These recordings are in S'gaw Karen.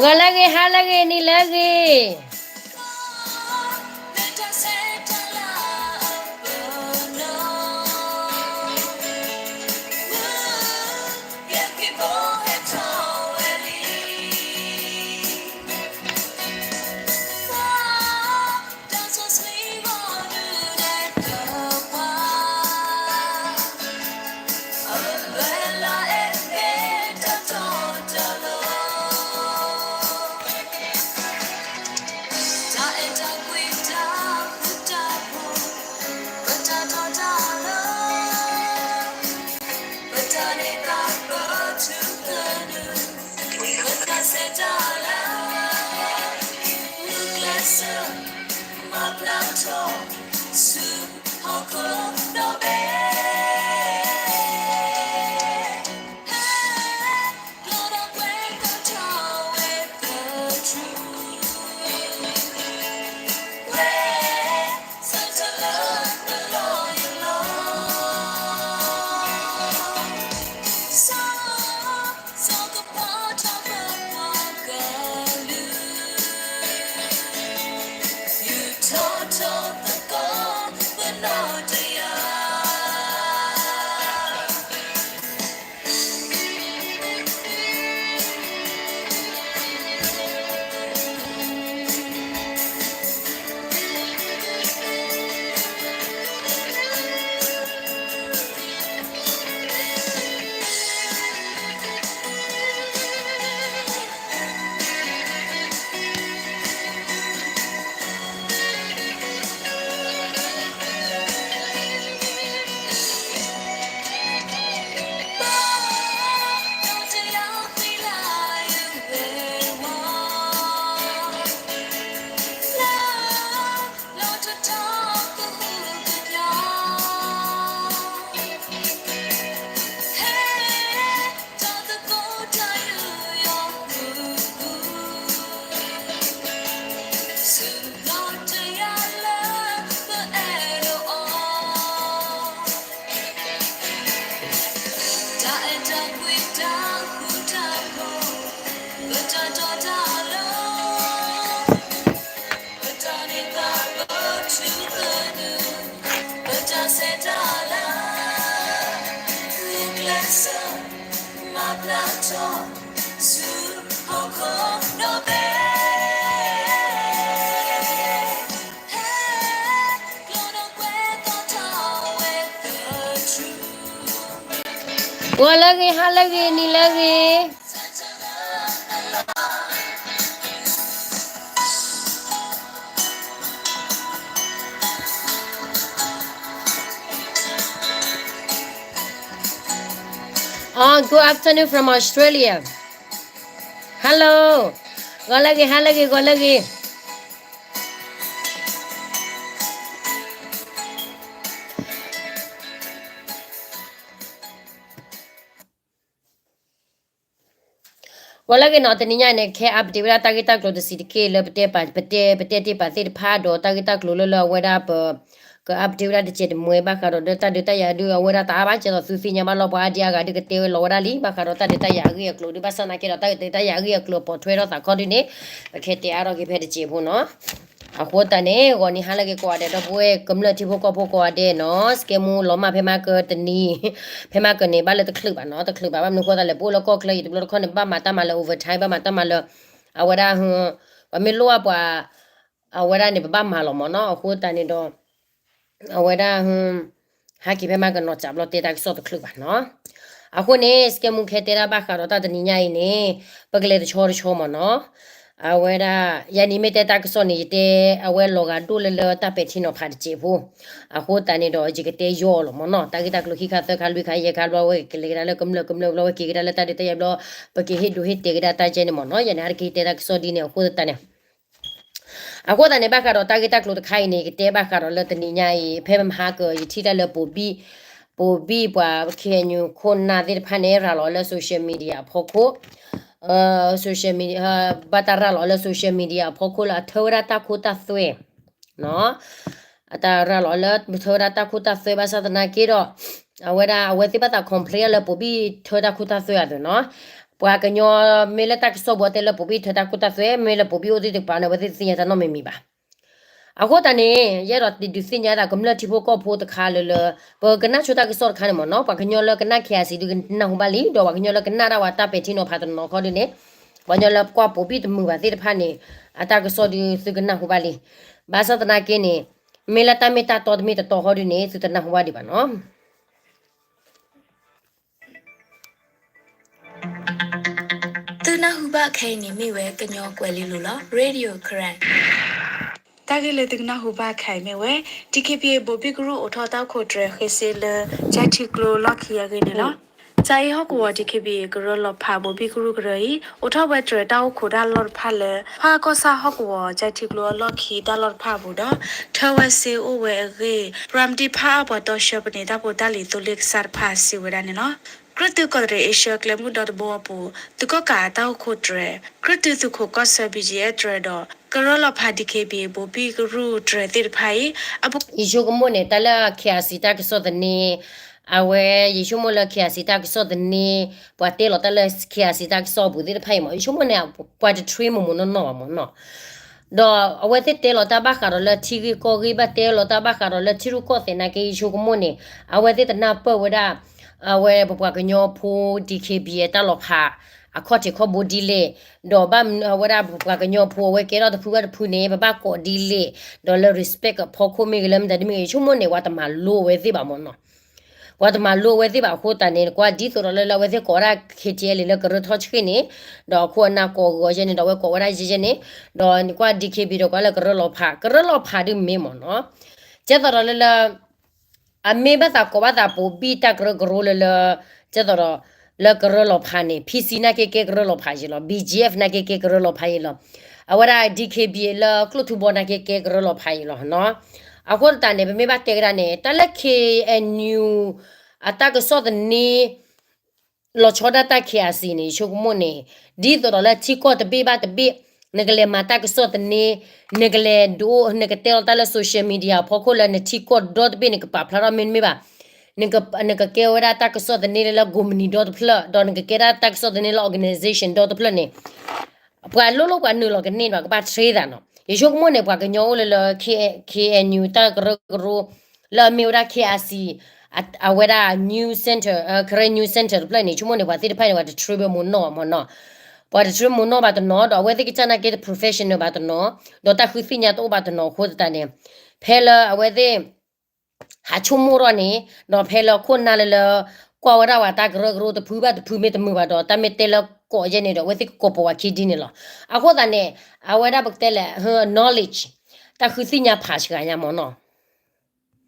ဂီၤလၢအဂ့ၤ, ဟါလၢအဂ့ၤ, နံၤလၢအဂ့ၤ. ဂီၤလၢအဂ့ၤ, ဟါလၢအဂ့ၤ, နံၤလၢအဂ့ၤ. อ๋อ good afternoon from Australia. Hello. ဂီၤလၢအဂ့ၤ, ဟါလၢအဂ့ၤ, ဂီၤလၢအဂ့ၤ. ဂီၤလၢအဂ့ၤနီၤ, တနံၤညါအံၤန့ၣ် ကဟဲ update ဝဲဒၣ်တၢ်ဂ့ၢ်တၢ်ကျိၤတဆံးတက့ၢ်လၢပတဲပာ်, ပတဲ, ပတဲတ့ၢ်ပာ်သ့ၣ်တဖၣ်ဒီး တၢ်ဂ့ၢ်တၢ်ကျိၤလၢလၢအဝဲဒၣ်ပ က update ဝဲဒၣ်တစဲးတမှဲဘၣ်ဃးဒီးလၢတၢ်ဒုးတၢ်ယၤဒုး အဝဲဒၣ်တအါဘၣ် ကဲသိးသုသ့ၣ်ညါဘၣ်လီၤ ပှၤအါဒံအါဂၤဒုးကတဲဝဲလီၤဝဲဒၣ်လံ ဘၣ်ဃးဒီးတၢ်ဒုးတၢ်ယၤအဂ့ၢ်အကျိၤဒုး ဘၣ်ဆၣ်သနာ်က့ဒီး တၢ်ဒုးတၢ်ယၤအဂ့ၢ်အကျိၤအပိာ်ထွဲထီၣ်သးခီဒုးန့ၣ် ပကတဲအါထီၣ်က့ၤဖဲတစဲးဖိနီၤ. အဃိသတးန့ၣ် ဂီၤနံၤဟါလၢအဂ့ၤကိးဂၤဒဲး ဒီပုၢ်ဝဲၢ်ကမျၢၢ်ထံဖိကီၢ်ဖိကိးဂၤဒဲးနီၤ, စကဲမူလီၤမၢ်ဖဲမၤကတနံၤ, ဖဲမၤကန့ၣ် ဘၣ်လၢတချုးဘၣ်နီၤ, တချုးဘၣ် ဘၣ်မနုၤဃိသတးလဲၣ် ပအိၣ်လၢကီၢ်ချၢအံၤ တဘျီတခီၣ်န့ၣ် ဘၣ်မၤတၢ်မၤလၢ overtime ဘၣ်မၤတၢ်မၤလၢ အဝဲဒၣ် ပှၤမ့ၢ်လိၣ်ဘၣ်ပှၤ အဝဲဒၣ်န့ၣ် ပဘၣ်မၤလီၤမၢ်နီၤ, အဃိသတးန့ၣ်ဒီး အဝဲဒၣ် ဟဲက့ၤဖဲမၤကနီၤ စးဘျီတဲတၢ်ကစီၣ်တချုးဘၣ်နီၤ. အဃိန့ၣ် စကဲမူကဟဲတဲဒၣ်ဘၣ်ဃးဒီးတၢ်တနံၤညါအံၤန့ၣ် ပကလဲၤတဆီတဆီမၢ်နီၤ. အဝဲဒၣ် ယၤနံၤမ့ၢ်တဲတၢ်ကစီၣ်န့ၣ် ယတဲ အဝဲလီၤဂာ်ဒိၣ်လၢလၢတၢ်ပဲာ်ထံနီၤဖးတစဲးဖိ, အဃိသတးန့ၣ်ဒီး ယကတဲယီအီၤလီၤမၢ်နီၤ. တၢ်ဂ့ၢ်တၢ်ကျိၤခံခါသၢခါလွံၢ်ခါယဲၢ်ခါဘျီ ဝဲကလဲၤကဒါလၢကမျၢၢ်ကမျၢၢ်ဘျီ ဝဲက့ၤကဒါလၢတၢ်ဒုးတၢ်ယၤဘျီ ပကဟ့ၣ်ဒိးဟ့ၣ်တဲာ်ကဒါတၢ်ကဲန့ၣ်မၢ်နီၤ. ယၤန့ၣ်ဟဲတက့ၤတဲတၢ်ကစီၣ်ဒ်န့ၣ် အဃိသတးန့ၣ် အဃိသတးန့ၣ် ဘၣ်ဃးဒီးတၢ်ဂ့ၢ်တၢ်ကျိၤတခါအံၤန့ၣ် ယကတဲဘၣ်ဃးဒီးလၢတနံၤညါအံၤ ဖဲမဟါက ယထံၣ်တၢ်လၢပိာ်ဘံၣ်, ပိာ်ဘံၣ်ပှၤ ခ့ၣ်အဲၣ်ယူၣ် ခိၣ်နၢ်သ့ၣ်တဖၣ်န့ၣ် ရၤလီၤလၢ social media အဖီခိၣ်, social media ဘၣ်တၢ်ရၤလီၤလၢ social media အဖီခိၣ်လၢအထၢဝဲဒၣ်တၢ်ခိတၢ်သွဲ အတၢ်ရၤလီၤလၢထၢဝဲဒၣ်တၢ်ခိတၢ်သွဲဘၣ်ဆၣ်သနာ်က့ဒီး အဝဲဒၣ်အဝဲသ့ၣ်ဘၣ်သး complain လၢပိာ်ဘံၣ်ထၢတၢ်ခိတၢ်သွဲအသိးနီၤ. ပှၤကညီမ့ၢ်လၢတၢ်ကစီၣ်ပူၤအတဲလၢဘိၤဘံၣ်ထၢတၢ်ခိတၢ်သွဲ မ့ၢ်လၢဘိၤဘံၣ်အိၣ်သ့ၣ်တဖၣ်န့ၣ် အဝဲသ့ၣ်တသ့ၣ်ညါတၢ်နီတမံၤမံၤဘၣ်. အဃိသတးန့ၣ် ယအဲၣ်ဒိးဒုးသ့ၣ်ညါဒၣ်ကမျၢၢ်ထံဖိကီၢ်ဖိတခါလၢလၢ ပကနၣ်ဆိတၢ်ကစီၣ်တခါန့ၣ်မ့ၢ်နီၤ, ပှၤကညီလၢကနၣ် KIC ဒုးကနၢ်ဟူဘၣ်လံ, ဒီးပှၤကညီလၢကနၣ်ဒၣ်ဝဲတၢ်ပဲာ်ထံနီၤဖးတနီၤခီဒုးန့ၣ်, ပှၤကညီလၢကွၢ်ဘိၤဘံၣ်တမုာ်ဘၣ်သ့ၣ်တဖၣ်န့ၣ် အတၢ်ကစီၣ်ဒုးသုကနၢ်ဟူဘၣ်လံ. ဘၣ်ဆၣ်သနာ်က့န့ၣ် မ့ၢ်လၢတၢ်မ့ၢ်တၢ်တီတမ့ၢ်တတီဃီဒုးန့ၣ် သုတနၢ်ဟူဘၣ်ဒံးဘၣ်နီၤ. သုနၢ်ဟူဘၣ်ခဲအံၤန့ၣ်မ့ၢ်ဝဲကညီကွဲၤလ့လိၤလီၤ. Radio Karen တၢ်ဂ့ၢ်လၢသုကနၢ်ဟူဘၣ်ခဲအံၤမ့ၢ်ဝဲ DKBA ဘိၤဘံၣ်ကရူၢ်အိးထီၣ်တၢ်အိၣ်ခိးတြဲၤဃ့စ့လၢ ကၠဲထံကျိလီၢ်ခံအဂ့ၢ်န့ၣ်လီၤ. ကၠဲအ့ဟီၣ်ကဝီၤ DKBA ကရၢလီၤဖးဘိၤဘံၣ်ကရူၢ်ကရၢအံၤ အိးထီၣ်ဝဲတြဲၤတၢ်အိၣ်ခိးတၢ်လီၢ်တဖၣ်လၢ ဖၣ်ကီၢ်ဆၣ်ဟီၣ်ကဝီၤ ကၠဲထံကျိအလီၢ်ခံတၢ်လီၢ်တဖၣ်အပူၤဒီး ထၢဝဲစ့အိၣ်ဝဲအဂ့ၢ် ရၤမတံဖၣ်အါ ပှၤတီဆှၢပန့းတၢ်ဖိတၢ်လံၤသိလ့ၣ်ကစၢ်တဖၣ်စံးဝဲဒၣ်န့ၣ်လီၤ. ကြုၢ်တုကီၢ်တရံးအ့ရှၢၣ်ကျဲမုၢ်ဒီတဘိအပူၤ သုးကီၣ်ကးအတၢ်အိၣ်ခိးတြဲၤ, ကြုၢ်တုသုးခိးကီၢ်ဆၢ BGF တြဲၤဒီး ကရၢလီၤဖး DKBA ဘိၤဘံၣ်ကရူၢ်တြဲၤသ့ၣ်တဖၣ်အံၤ အပူၤ ယဆိကမိၣ်န့ၣ် တၢ်လၢ KIC တၢ်ကစီၣ်သန့, အဝဲယဆိကမိၣ်လၢ KIC တၢ်ကစီၣ်သန့, ပှၤတဲလီၤတၢ်လၢ KIC တၢ်ကစီၣ်အပူၤသ့ၣ်တဖၣ်အံၤမ့ၢ် ယဆိကမိၣ်န့ၣ် ပှၤတ train မိၢ်မိၢ်နီၢ်နီၢ်ဘၣ်မ့ၢ်နီၤ. ဒီးအဝဲသ့ၣ်တဲလီၤတၢ်ဘၣ်ဃးဒီးလၢထံဂ့ၢ်ကီၢ်ဂ့ၢ် ဘၣ်တဲလီၤတၢ်ဘၣ်ဃးဒီးလၢထံရူၢ်ကီၢ်သဲးနာ်က့ ယဆိကမိၣ်န့ၣ် အဝဲသ့ၣ်တနၢ်ပၢၢ်ဝဲဒၣ် အဝဲပပှၤကညီဖိ DKBA အတၢ်လီၤဖး အခီၣ်ထံးခီၣ်ဘိဒ်လဲၣ်, ဒီးဘၣ်မနုၤအဝဲဒၣ်ပပှၤကညီဖိအဝဲကဲထီၣ်တဖုဘၣ်တဖုန့ၣ် ပဘၣ်ကိးဒ်လဲၣ်, ဒီးလၢ respect အဖီခိၣ်မ့ၢ်ဂ့ၤ လၢမတၤဒ်မ့ၢ်ဂ့ၤ ယဆိကမိၣ်န့ၣ် ပှၤတမၤလိအဝဲသ့ၣ်ဘၣ်မ့ၢ်နီၤ. ပှၤတမၤလိအဝဲသ့ၣ်ဘၣ်အဃိသတးန့ၣ် နကွၢ်ဒ်သိးဒီးလၢ လၢအဝဲသ့ၣ်ကိးဝဲဒၣ် KTLA လၢကရၢထီၣ်ဆှံန့ၣ်, ဒီးအခိၣ်အနၢ်ကိးဂီၤယဲန့ၣ် ဒီးအဝဲကိးဝဲဒၣ်ယဲယဲန့ၣ်, ဒီးနကွၢ် DKBA ဒီးကွၢ်လၢကရၢလီၤဖး ကရၢလီၤဖးဒုးမ့ၢ်မ့ၢ်နီၤ. ကဲသိးဒီးလၢလၢ အမ့ၢ်ဘၣ်သးကိးဘၣ်သးဘိၤဘံၣ်တၢ်ကရၢကရိလၢလၢ, ကဲသိးဒီး လၢကရၢလီၤဖးန့ၣ် PC နာ်က့ကဲကရၢလီၤဖးယံာ်လီၤ, BGF နာ်က့ကဲကရၢလီၤဖးယံာ်လီၤ, အဝဲဒၣ် DKBA လၢကျိၣ်ထူဘီနာ်က့ကဲကရၢလီၤဖးယံာ်လီၤနီၤ. အဃိသတးန့ၣ် ပမ့ၢ်ဘၣ်တဲကဒါန့ၣ် တၢ်လၢ KNU အတၢ်ကစီၣ်သန့ လီၤဆီဒၣ်တၢ် KIC န့ၣ် ယဆိကမိၣ်န့ၣ် ဒ်သိးဒီးလၢထံကီၢ်တဘ့ၣ်ဘၣ်တဘ့ၣ် နကလဲၤမၤတၢ်ကစီၣ်သန့, နကလဲၤဒိ နကတဲလီၤတၢ်လၢ social media အဖီခိၣ်လၢနထံကီၢ်ဒီတဘ့ၣ် နကပာ်ဖျါထီၣ်မ့တမ့ၢ်ဘၣ်, နကကဲဝဲဒၣ်တၢ်ကစီၣ်သန့လၢလၢ ကိးမုၢ်နံၤဒီတဖျၢၣ် ဒီးနကကဲဒၣ်တၢ်ကစီၣ်သန့လၢ organization ဒီတဖျၢၣ်န့ၣ် ပှၤလိၣ်လိၣ်ပှၤနုာ်လီၤကန့ၢ်ဘၣ် ကဘၣ် train သးနီၤ. ယဆိကမိၣ်န့ၣ် ပှၤကညီအိၣ်လၢလၢ K- KNU တၢ်ကရၢကရိ လၢအမ့ၢ်ဝဲဒၣ် KIC အဝဲဒၣ် news center, Karen news center တဖျၢၣ်န့ၣ် ယဆိကမိၣ်န့ၣ် ပှၤသ့ၣ်တဖၣ်န့ၣ် ပှၤတ train ဝဲမိၢ်နီၢ်မ့ၢ်နီၤ. ပှၤတ train မိၢ်နီၢ်ဘၣ်တနီၤ ဒီးအဝဲသ့ၣ်ကစၢ်နာ်က့တ professional ဘၣ်တနီၤ, ဒီးတၢ်ဃုသ့ၣ်ညါတအိၣ်ဘၣ်တနီၤအဃိသတးန့ၣ် ဖဲလၢအဝဲသ့ၣ် ဟးဆိကမိၣ်ထီၣ်န့ၣ် ဒီးဖဲလၢခိၣ်နၢ်လၢလၢ ကွၢ်ဝဲဒၣ်ဝဲတၢ်ကရၢကရိတဖုဘၣ်တဖုမ့ၢ်တမုာ်ဘၣ်ဒီး တၢ်မ့ၢ်တဲလၢကိးယဲၢ်န့ၣ်ဒီး အဝဲသ့ၣ်ကကိးပဝးခံဒ်န့ၣ်လီၤ. အဃိသတးန့ၣ် အဝဲဒၣ်ပကတဲလဲၣ် knowledge တၢ်ဃုသ့ၣ်ညါဖးစှၤညါမ့ၢ်နီၤ.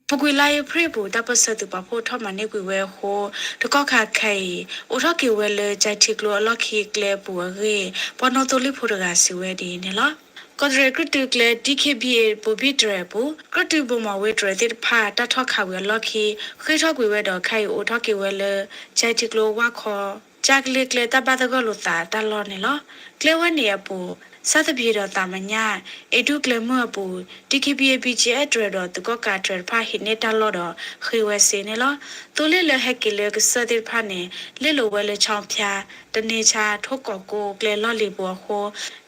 ပူၤကွံာ်လါအ့ဖြ့ၣ်အပူၤ တၢ်ပၢၢ်ဆၢသုးပာ်ဖှိၣ်ထီၣ်မၤန့ၢ်ကွံာ်ဝဲအဃိ တကီၢ်ခါခဲအံၤ အိးထီၣ်က့ၤဝဲလၢ ကၠဲထံကျိအလီၢ်ခံအကျဲအပူၤအဂ့ၢ် ပှၤနီၣ်သိလ့ၣ်ဖိတဂၤစံးဝဲဒ်အံၤန့ၣ်လီၤ. ကီးတရံးကြုၢ်တုကျဲ DKBA ဘိၤဘံၣ်တြဲၤအပူၤ ကြုၢ်တုဘိၣ်မီၤဝ့တြဲၤသ့ၣ်တဖၣ် တၢ်ထီၣ်ခးဝံၤအလီၢ်ခံ ဃ့ၢ်ထီၣ်ကွံာ်ဝဲဒီး ခဲအံၤအိးထီၣ်က့ၤဝဲလၢ ကၠဲထံကျိဝၣ်ခီ ကၠါကလ့ကျဲတၢ်ဘၣ်သဂၢၢ်လိာ်သးတၢ်လီၢ်န့ၣ်လီၤ. ကျဲဝဲန့ၣ်အပူၤ ဆၣ်သဘျ့ဒီးသးမညၣ် အ့ဒူၣ်ကျဲမုၢ်အပူၤ DKBA BGF တြဲၤဒီးသုးကီၣ်ကးတြဲၤတဖၣ်ဟံးန့ၢ်တၢ်လီၢ်ဒီး ဃ့ဝဲစ့န့ၣ်လီၤ. သိလ့ၣ်လၢဟဲက့ၤလၢကစၢၢ်သ့ၣ်တဖၣ်န့ၣ် လ့ၣ်လိာ်ဝဲလၢ ချီဖၠါ, တန့ဆါ, ထိၣ်ကီးကိးကျဲလီၢ်လံၤပူၤအဃိ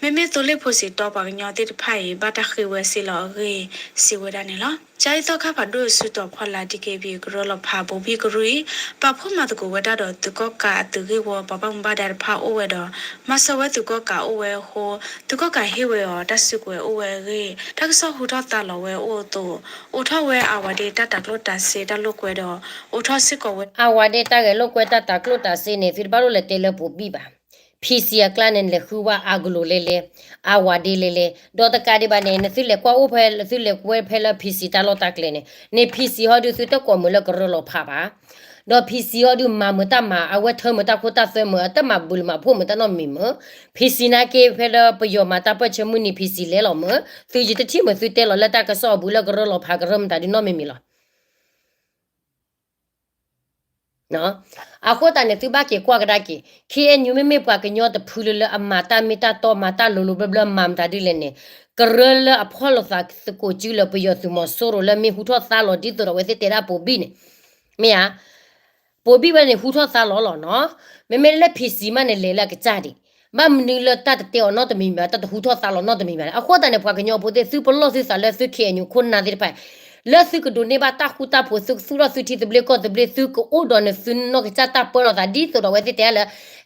မ့မ့ၢ်သိလ့ၣ်ဖိစံးတီပှၤကညီသ့ၣ်တဖၣ်အံၤ ဘၣ်တၢ်ဃ့ဝဲစ့လီၤအဂ့ၢ် စံးဝဲဒၣ်န့ၣ်လီၤ. ကၠါအ့သီခါဖးဒိၣ်အစုတီၤဖီလာ် DKBA ကရၢလီၤဖးဘိၤဘံၣ်ကရူၢ်အံၤ ပာ်ဖှိၣ်မၤသကိးဝဲဒၣ်ဒီးသုးကီၣ်ကးအသုးဂ့ၢ်ဝီ ပှၤဘၣ်မူဘၣ်ဒါတဖၣ်အိၣ်ဝဲဒီး မၤစၢၤဝဲသုးကီၣ်ကးအိၣ်ဝဲအဃိ သုးကီၣ်ကးဟ့ၣ်ဝဲအီၤတၢ်စုကဝဲၤအိၣ်ဝဲအဂ့ၢ် တၢ်ကစီၣ်ဟူထီၣ်သါလီၤဝဲအအိၣ်အသိး အိးထီၣ်ဝဲအဝၤဒ့တၢ်တၤကျိၣ်တၤစ့တၢ်လိာ်ကွဲဒီး အိးထီၣ်စ့ၢ်ကီးဝဲ အဝၤဒ့တၢ်ဂဲၤလိာ်ကွဲတၢ်တၤကျိၣ်တၤစ့န့ၣ် သုတဘၣ်လိၣ်လဲၤတဲလၢဘိၤဘံၣ်ဘၣ်. PC အကျါန့ၣ် နလဲၤဃုဝဲအါကလိာ်လဲလဲ, အဝၤဒ့လဲလဲ, ဒီးတကးဒံးဘၣ်န့ၣ် နသုလဲၤကွၢ်အိၣ်ဖဲ သုလဲၤကွဲဖဲလၢ PC တၢ်လီၢ်တၢ်ကျဲန့ၣ် န့ၣ် PC ဟီဒုးသုတကိးမုာ်လၢကရၢလီၤဖးဘၣ် ဒီး PC ဟီဒုးမၤမုာ်တၢ်မၤ အဝဲထၢမုာ်တၢ်ခိတၢ်သွဲမုာ် အတၢ်မၤဘုးလၢမၤဖှိၣ်မုာ်တၢ်နီတမံၤမုာ်, PC နာ်က့ဖဲလၢပယီၤမၤတၢ်ပၢၢ်ဆၢမုၢ်နံၤ PC လဲၤလီၤမုာ်, သုယတထံၣ်မုာ်သုတဲလီၤလၢတၢ်ကစီၣ်အပူၤလၢကရၢလီၤဖးကရၢမတၤဒုးနီတမံၤမံၤလီၤ. အဃိသတးန့ၣ် သုဘၣ်က့ၤကွၢ်ကဒါက့ၤ KNU မ့မ့ၢ်ပှၤကညီတဖုလၢလၢအမၤတၢ်မ့ၢ်တၢ်တီ မၤတၢ်လိၤလိၤဘျၢဘျၢ မၤမတၤဒ်လဲၣ်န့ၣ် ကရၢလၢအဖီၣ်လိာ်သးသကိးစုလၢပယီၤသုးမီၤစိရိၤလၢမ့ၢ်ဟူထီၣ်သါလီၤဒ်သိးဒီးအဝဲသ့ၣ်တဲဒၣ်ဘိၤဘံၣ်န့ၣ် မ့ၢ်ဧါ. ပိာ်ဘံၣ်ဝဲန့ၣ် ဟူထီၣ်သါလီၤလီၤနီၤ. မ့မ့ၢ်လၢ ဖံးစံမးန့ၣ် လဲၤလၢအကစၢ်ဒံး, ဘၣ်မနုၤလၢတၢ်တတဲအီၤနီတမံၤဘၣ်, တၢ်တဟူထီၣ်သါလီၤနီတမံၤဘၣ်လဲၣ်. အဃိသတးန့ၣ် ပှၤကညီဖိသ့ၣ် သုပလီၢ်သုသးလၢသု ခ့ၣ်အဲၣ်ယူၣ် ခိၣ်နၢ်သ့ၣ်တဖၣ် လၢသုကဒိးန့ၢ်ဘၣ်တၢ်ဃူတၢ်ဖိး, သုကသူၣ်ထီၣ်သုထံသဘျ့ကီၢ်သဘျ့, သုကအိၣ်ဒီးနသုနီၢ်ကစၢ်တၢ်ပၢလီၤသး, ဒ်သိးဒီးအဝဲသ့ၣ်တဲလၢ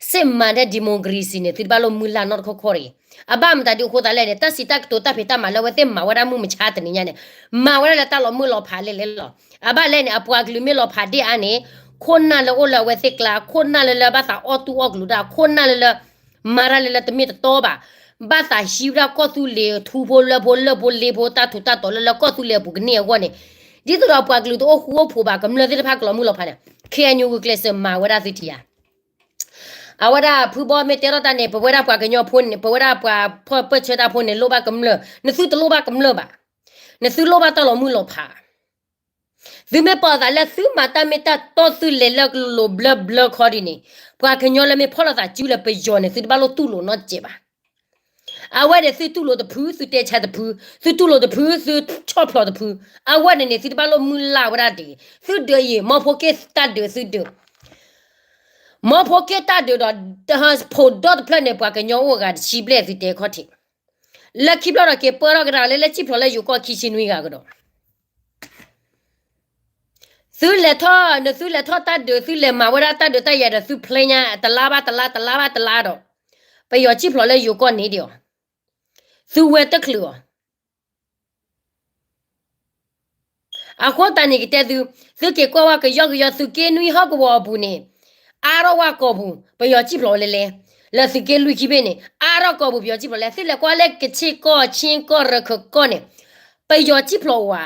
စစ်မှန်တဲ့ ဒီမိုကရေစီန့ၣ် သုတဘၣ်လိၣ်မုၢ်လၢ်နီတခီခီတဂ့ၤ. အဘၣ်မတၤဒ်အဃိသတးလဲၣ်န့ၣ်, တၢ်စံးတၢ်ကတိၤတၢ်ဖံးတၢ်မၤလၢအဝဲသ့ၣ်မၤဝဲဒၣ်မုၢ်မဆါတနံၤညါန့ၣ်, မၤဝဲဒၣ်လၢတၢ်လီၤမုၢ်လီၤဖးလဲၣ်လဲၣ်လီၤ. အဘၣ်လဲၣ်န့ၣ် အပှၤကလုာ်မ့ၢ်လီၤဖးဒံးအါန့ၣ်, ခိၣ်နၢ်လၢအိၣ်လၢအဝဲသ့ၣ်ကျါ, ခိၣ်နၢ်လၢလၢဘၣ်သးအီၣ်တူၢ်အီၣ်ကလိၤတၢ်, ခိၣ်နၢ်လၢလၢ မၤတၢ်လၢလၢတမ့ၢ်တတီဘၣ်, ဘၣ်သးဟံးဝဲဒၣ်ကီၢ်သူလ့ၤထူဖိလၢဖိလၢဖိလ့ဖိ တၢ်ထူးတၢ်တီၤလၢလၢကီၢ်သူလ့ၤအပူၤကန့ၢ်အဂီၢ်န့ၣ်, ဒ်သိးဒီးပှၤကလုာ်တအိၣ်ဃူအိၣ်ဖိးဘၣ်, ကမျၢၢ်သ့ၣ်တဖၣ်ကလီၤမုၢ်လီၤဖးန့ၣ်, ခ့ၣ်အဲၣ်ယူၣ် ဂုာ်ကျဲးစၢးမၤဝဲဒၣ်သုထံၣ်ဧါ. အဝဲဒၣ်ဖုဘီမ့ၢ်တဲထီၣ်တၢ်န့ၣ်, ပဝဲဒၣ်ပှၤကညီဖိန့ၣ်, ပဝဲဒၣ်ပှၤဖီၣ်ပၢၢ်ဆၢတၢ်ဖိန့ၣ် လိၣ်ဘၣ်ကမျၢၢ်, နသုတလိၣ်ဘၣ်ကမျၢၢ်ဘၣ်, နသုလိၣ်ဘၣ်တၢ်လီၤမုၢ်လီၤဖး. သုမ့ၢ်ပိာ်သးလၢသုမၤတၢ်မ့ၢ်တၢ်တီ သုလဲၤလၢကလိၤဘျၢဘျၢခီဒ်န့ၣ်, ပှၤကညီလၢမ့ၢ်ဖီၣ်လိာ်သးစုလၢပယီၤန့ၣ် သုတဘၣ်လိၣ်တူၢ်လိာ်နီတစဲးဘၣ်. အဝဲန့ၣ်သုတူၢ်လိာ်တဖု သုတဲဆါတဖု, သုတူၢ်လိာ်တဖု သုဆီၣ်ဖျိးတဖု, အဝဲန့ၣ်န့ၣ် သုတဘၣ်လိၣ်မုၢ်လၢ်ဝဲဒၣ်တဂ့ၤ. သုဒုးအံၤ မီဖိက့ၢ်တၢ်ဒုးသုဒုး, မီဖိက့ၢ်တၢ်ဒုးဒီး ဖိးဒီတဖျၢၣ်န့ၣ် ပှၤကညီအိၣ်အဂၤတဆံဘျဲၣ်သုတဲခီၣ်ထံး, လၢခံဘျီဒီးက့ၤပၢထီၣ်ကဒါလၢ လၢစံၣ်ဖျိးလၢယိၤကီၢ်ခံဆံနွံဂၤကဒီး သုလဲၤထီၣ်, နသုလဲၤထီၣ်တၢ်ဒုး, သုလဲၤမၤဝဲဒၣ်တၢ်ဒုးတၢ်ယၤဒီး သုဖျဲညါတလါဘၣ်တလါ တလါဘၣ်တလါဒီး, ပယီၤစံၣ်ဖျိးလၢယိၤကီၢ်န့ၣ်ဒီး, သုဝဲတချုးအီၤ. အဃိသတးန့ၣ်ကတဲသု, သုက့ၤကွၢ်ဝဲကယီကယီ သုးက့နွံဟီၣ်ကဝီၤအပူၤန့ၣ်, အါထီၣ်ဝဲကိာ်ပူၤ ပယီၤစံၣ်ဖျိးဝဲလဲၣ်လဲၣ်, လၢသုးက့လွံၢ်ခံဘ့ၣ်န့ၣ် အါထီၣ်ကိာ်ပူၤ ပယီၤစံၣ်ဖျိးလဲၣ်. သုလဲၤကွၢ်လၢကဆ့ၣ်ကီၢ် ဆ့ၣ်ကီၢ် ရခၢၣ်ကီၢ်န့ၣ်, ပယီၤစံၣ်ဖျိးဝဲ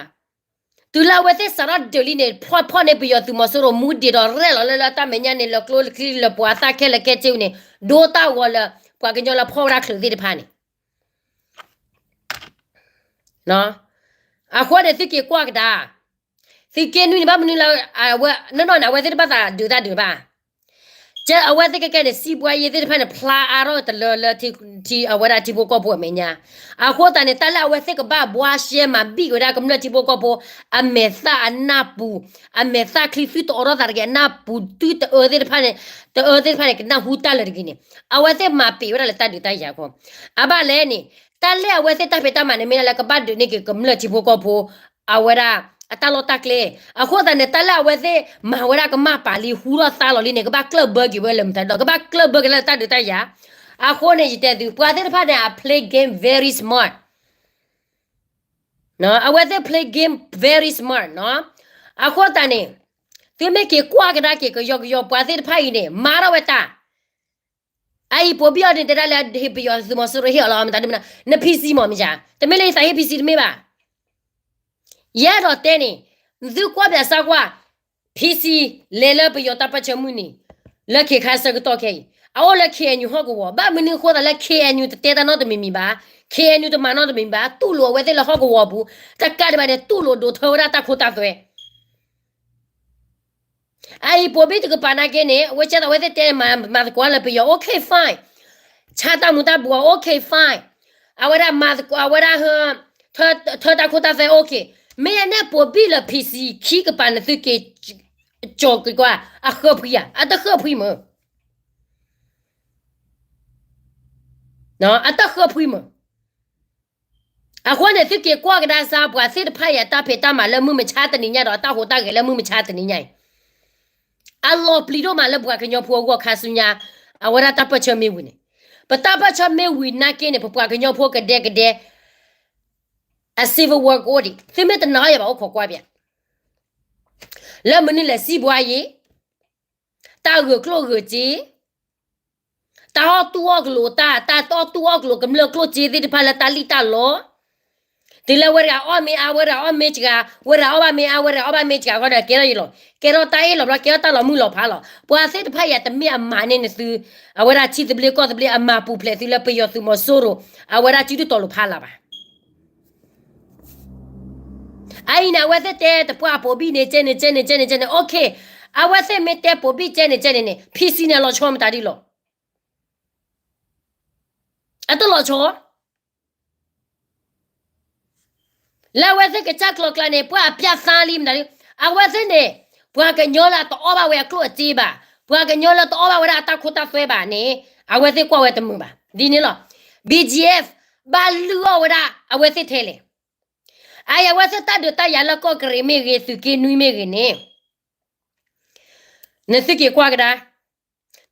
တုၤလၢအဝဲသ့ၣ်စးထီၣ်ဒုးလံန့ၣ် ဖီၣ်ဖီၣ်န့ၢ်ပယီၤသုးမီၤစိရိၤ မူဒံးဒီးရဲၣ်လီၤလၢလၢတၢ်မဲာ်ညါန့ၣ် လၢကျိချံလၢပှၤသၣ်ခဲလၢာ်ခဲဆ့န့ၣ်, ဒိတၢ်ဂီၤလၢ ပှၤကညီလၢဖီၣ်ဝဲဒၣ်ချုးသ့ၣ်တဖၣ်န့ၣ် အဃိန့ၣ် သုက့ၤကွၢ်ကဒါ, သုးက့နွံန့ၣ် ဘၣ်မနုၤလၢ အဝဲ နီၢ်နီၢ်န့ၣ် အဝဲသ့ၣ်တဘၣ်သးဒုးတၢ်ဒုးဘၣ်. ကဲ အဝဲသ့ၣ်ကဲကဲန့ၣ် စံးဘှါယ့သ့ၣ်တဖၣ်န့ၣ် ဖျါအါထီၣ်တလၢလၢ ထံ အဝဲဒၣ်ထံဖိကီၢ်ဖိအမဲာ်ညါ. အဃိသတးန့ၣ် တၢ်လၢအဝဲသ့ၣ်ကဘၣ်ဘှါရှဲမၤဘံၣ်က့ၤဝဲဒၣ်ကမျၢၢ်ထံဖိကီၢ်ဖိ အမဲာ်သၣ်အနၢ်ပူၤ, အမဲာ်သၣ်ချံ သုတအိးထီၣ်သးတဂ့ၤ အနၢ်ပူၤ သုတအၢသ့ၣ်တဖၣ်န့ၣ်, တအၢသ့ၣ်တဖၣ်န့ၣ် ကနၢ်ဟူတၢ်လၢာ်တဂ့ၤန့ၣ်, အဝဲသ့ၣ်မၤပ့ၤဝဲဒၣ်လၢတၢ်ဒုးတၢ်ယၤအဃိ, အဘၣ်လဲၣ်န့ၣ် တၢ်လၢအဝဲသ့ၣ်တၢ်ဖံးတၢ်မၤန့ၣ် မ့ၢ်ဒၣ်လၢကဘၣ်ဒုးန့ၢ်က့ၤကမျၢၢ်ထံဖိကီၢ်ဖိ အဝဲဒၣ် အတၢ်လီၢ်တၢ်ကျဲ. အဃိသတးန့ၣ် တၢ်လၢအဝဲသ့ၣ်မၤဝဲဒၣ်ကမၣ်ပာ်လံ ဟူထီၣ်သါလီၤလံန့ၣ် ကဘၣ်ကျၢၢ်ဘၢက့ၤဝဲလၢမတၤဒီး ကဘၣ်ကျၢၢ်ဘၢက့ၤလၢတၢ်ဒုးတၢ်ယၤ. အဃိန့ၣ် ယတဲသု ပှၤသ့ၣ်တဖၣ်န့ၣ် အ play game very smart. အဝဲသ့ၣ် play game very smart နီၤ. အဃိသတးန့ၣ် သုမ့ၢ်က့ၤကွၢ်ကဒါက့ၤကယီကယီ ပှၤသ့ၣ်တဖၣ်အံၤန့ၣ် မၤထီၣ်ဝဲတၢ် အအံၤပိာ်ဘံၣ်အီၤန့ၣ် တဲဒၣ်လၢဟ့ၣ်ပယီၤသုးမီၤစိရိၤဟ့ၣ်အီၤလီၤ မတၤဒ်မနုၤ န PC မ့ၢ်မ့ၢ်ဧါ, တမ့ၢ်လၢယသးဟ့ၣ် PC တမ့ၢ်ဘၣ်. ယအဲၣ်ဒိးတဲန့ၣ် သုကွၢ်ဘၣ်စၢ်ကွၢ် PC လဲၤလၢပယီၤတၢ်ပၢၢ်ဆၢမုၢ်နံၤ လၢခဲခါဆၢကတီၢ်ခဲအံၤ အအိၣ်လၢ KNU ဟီၣ်ကဝီၤ ဘၣ်မနုၤအဃိသးလၢ KNU တတဲတၢ်နီတမံၤမံၤဘၣ်, KNU တမၤနီတမံၤဘၣ်, တူၢ်လိာ်အဝဲသ့ၣ်လၢဟီၣ်ကဝီၤပူၤ, တကးဒံးဘၣ်န့ၣ် တူၢ်လိာ်ဒိးထၢဝဲဒၣ်တၢ်ခိတၢ်သွဲ အအံၤပိာ်ဘံၣ်တကပၤနာ်က့န့ၣ် အဝဲကဲသိးအဝဲသ့ၣ်တဲမၤသကိးလၢပယီၤ OK fine, ဆါတၢ်မူၤတၢ်ဘှီး OK fine, အဝဲဒၣ်မၤသကိး အဝဲဒၣ် ထၢတၢ်ခိတၢ်သွဲ OK, မ့ၢ်အန့ၣ်ပိာ်ဘံၣ်လၢ PC ခံကပၤန့ၣ် သုက့ၤ ကၠီၤက့ၤကွၢ် အဃၢဖှံဧါ, အတဃၢဖှံမ့ၢ် အတဃၢဖှံမ့ၢ်. အဃိန့ၣ် သုက့ၤကွၢ်ကဒါစၢ် ပှၤသ့ၣ်တဖၣ်အံၤ အတၢ်ဖံးတၢ်မၤလၢမုၢ်မဆါတနံၤညါဒီး အတၢ်ဟူးတၢ်ဂဲၤလၢမုၢ်မဆါတနံၤညါအံၤ အလီၤပျံၤဒိၣ်မးလၢပှၤကညီဖိအဂီၢ်ခါဆူညါ, အဝဲဒၣ်တၢ်ပၢၢ်ဆၢမ့ၢ်ဝံၤန့ၣ်, ပတၢ်ပၢၢ်ဆၢမ့ၢ်ဝံၤနာ်က့န့ၣ် ပပှၤကညီဖိကဒဲကဒဲ အ civil war ကအိၣ်ဒံး, သုမ့ၢ်တနာ်အီၤယၤဘၣ်အိၣ်ခိးကွၢ်ပျး, လၢမနုၤလဲၣ် စံးဘှါယ့ တၢ်ဂၢၢ်ကျိၣ်ဂၢၢ်စ့, တၢ်အီၣ်တူၢ်အီၣ်ကလိာ်တၢ်, တၢ်အီၣ်တူၢ်အီၣ်ကလိာ် ကမျၢၢ်ကျိၣ်စ့သ့ၣ်တဖၣ်လၢတၢ်လံၣ်တၢ်လီ, တုၤလၢဝဲတဂၤအီၣ်မ့ၢ်အါ ဝဲတဂၤအီၣ်မ့ၢ်စှၤ, ဝဲတဂၤအီၣ်ဘၣ်မ့ၢ်အါ ဝဲတဂၤအီၣ်ဘၣ်မ့ၢ်စှၤဃီဒီး ကဲထီၣ်ယလီၤ, ကဲထီၣ်တၢ်အ့ၣ်လိာ်ဘျီ ကဲထီၣ်တၢ်လီၤမုၢ်လီၤဖးလီၤ. ပှၤသ့ၣ်တဖၣ်အံၤတမ့ၢ်အမၤန့ၢ်နသု, အဝဲဒၣ်ထံသဘျ့ကီၢ်သဘျ့ အမၤပူၤဖျဲးသုလၢပယီၤသုးမီၤစိရိၤ အဝဲဒၣ်စုဒုၣ်တီၤလိာ်ဖးလၢ်ဘၣ်. အအံၤန့ၣ် အဝဲသ့ၣ်တဲတပှၢ်ပိာ်ဘံၣ်န့ၣ် ကဲန့ၣ် ကဲန့ၣ် ကဲန့ၣ် ကဲန့ၣ် OK, အဝဲသ့ၣ်မ့ၢ်တဲပိာ်ဘံၣ်ကဲန့ၣ် ကဲန့ၣ်န့ၣ် PC န့ၣ် အလီၤဆီမတၤဒ်လီၤ. အတလီၤဆီ လၢအဝဲသ့ၣ်ကစၢ်ကျီၤကျါန့ၣ် ပှၤအပျဲၢ်သါလံမတၤဒ်, အဝဲသ့ၣ်န့ၣ် ပှၤကညီလၢအတအီၣ်ဘၣ်ဝဲအကျိၣ်အစ့ဘၣ်, ပှၤကညီလၢတအီၣ်ဘၣ်ဝဲဒၣ်အတၢ်ခိတၢ်သွဲဘၣ်န့ၣ် အဝဲသ့ၣ်ကွၢ်ဝဲတမုာ်ဘၣ်. ဒ်န့ၣ်လီၤ. B G F ဘၣ်လုၢ်အီၣ်ဝဲဒၣ်အဝဲသ့ၣ်ထဲလဲၣ်. အအံၤအဝဲသ့ၣ်တၢ်ဒုးတၢ်ယၤလၢကီၢ်ကရံၣ်မ့ၢ်ဂ့ၤ, သုးက့နွံမ့ၢ်ဂ့ၤန့ၣ် နသုက့ၤကွၢ်ကဒါ.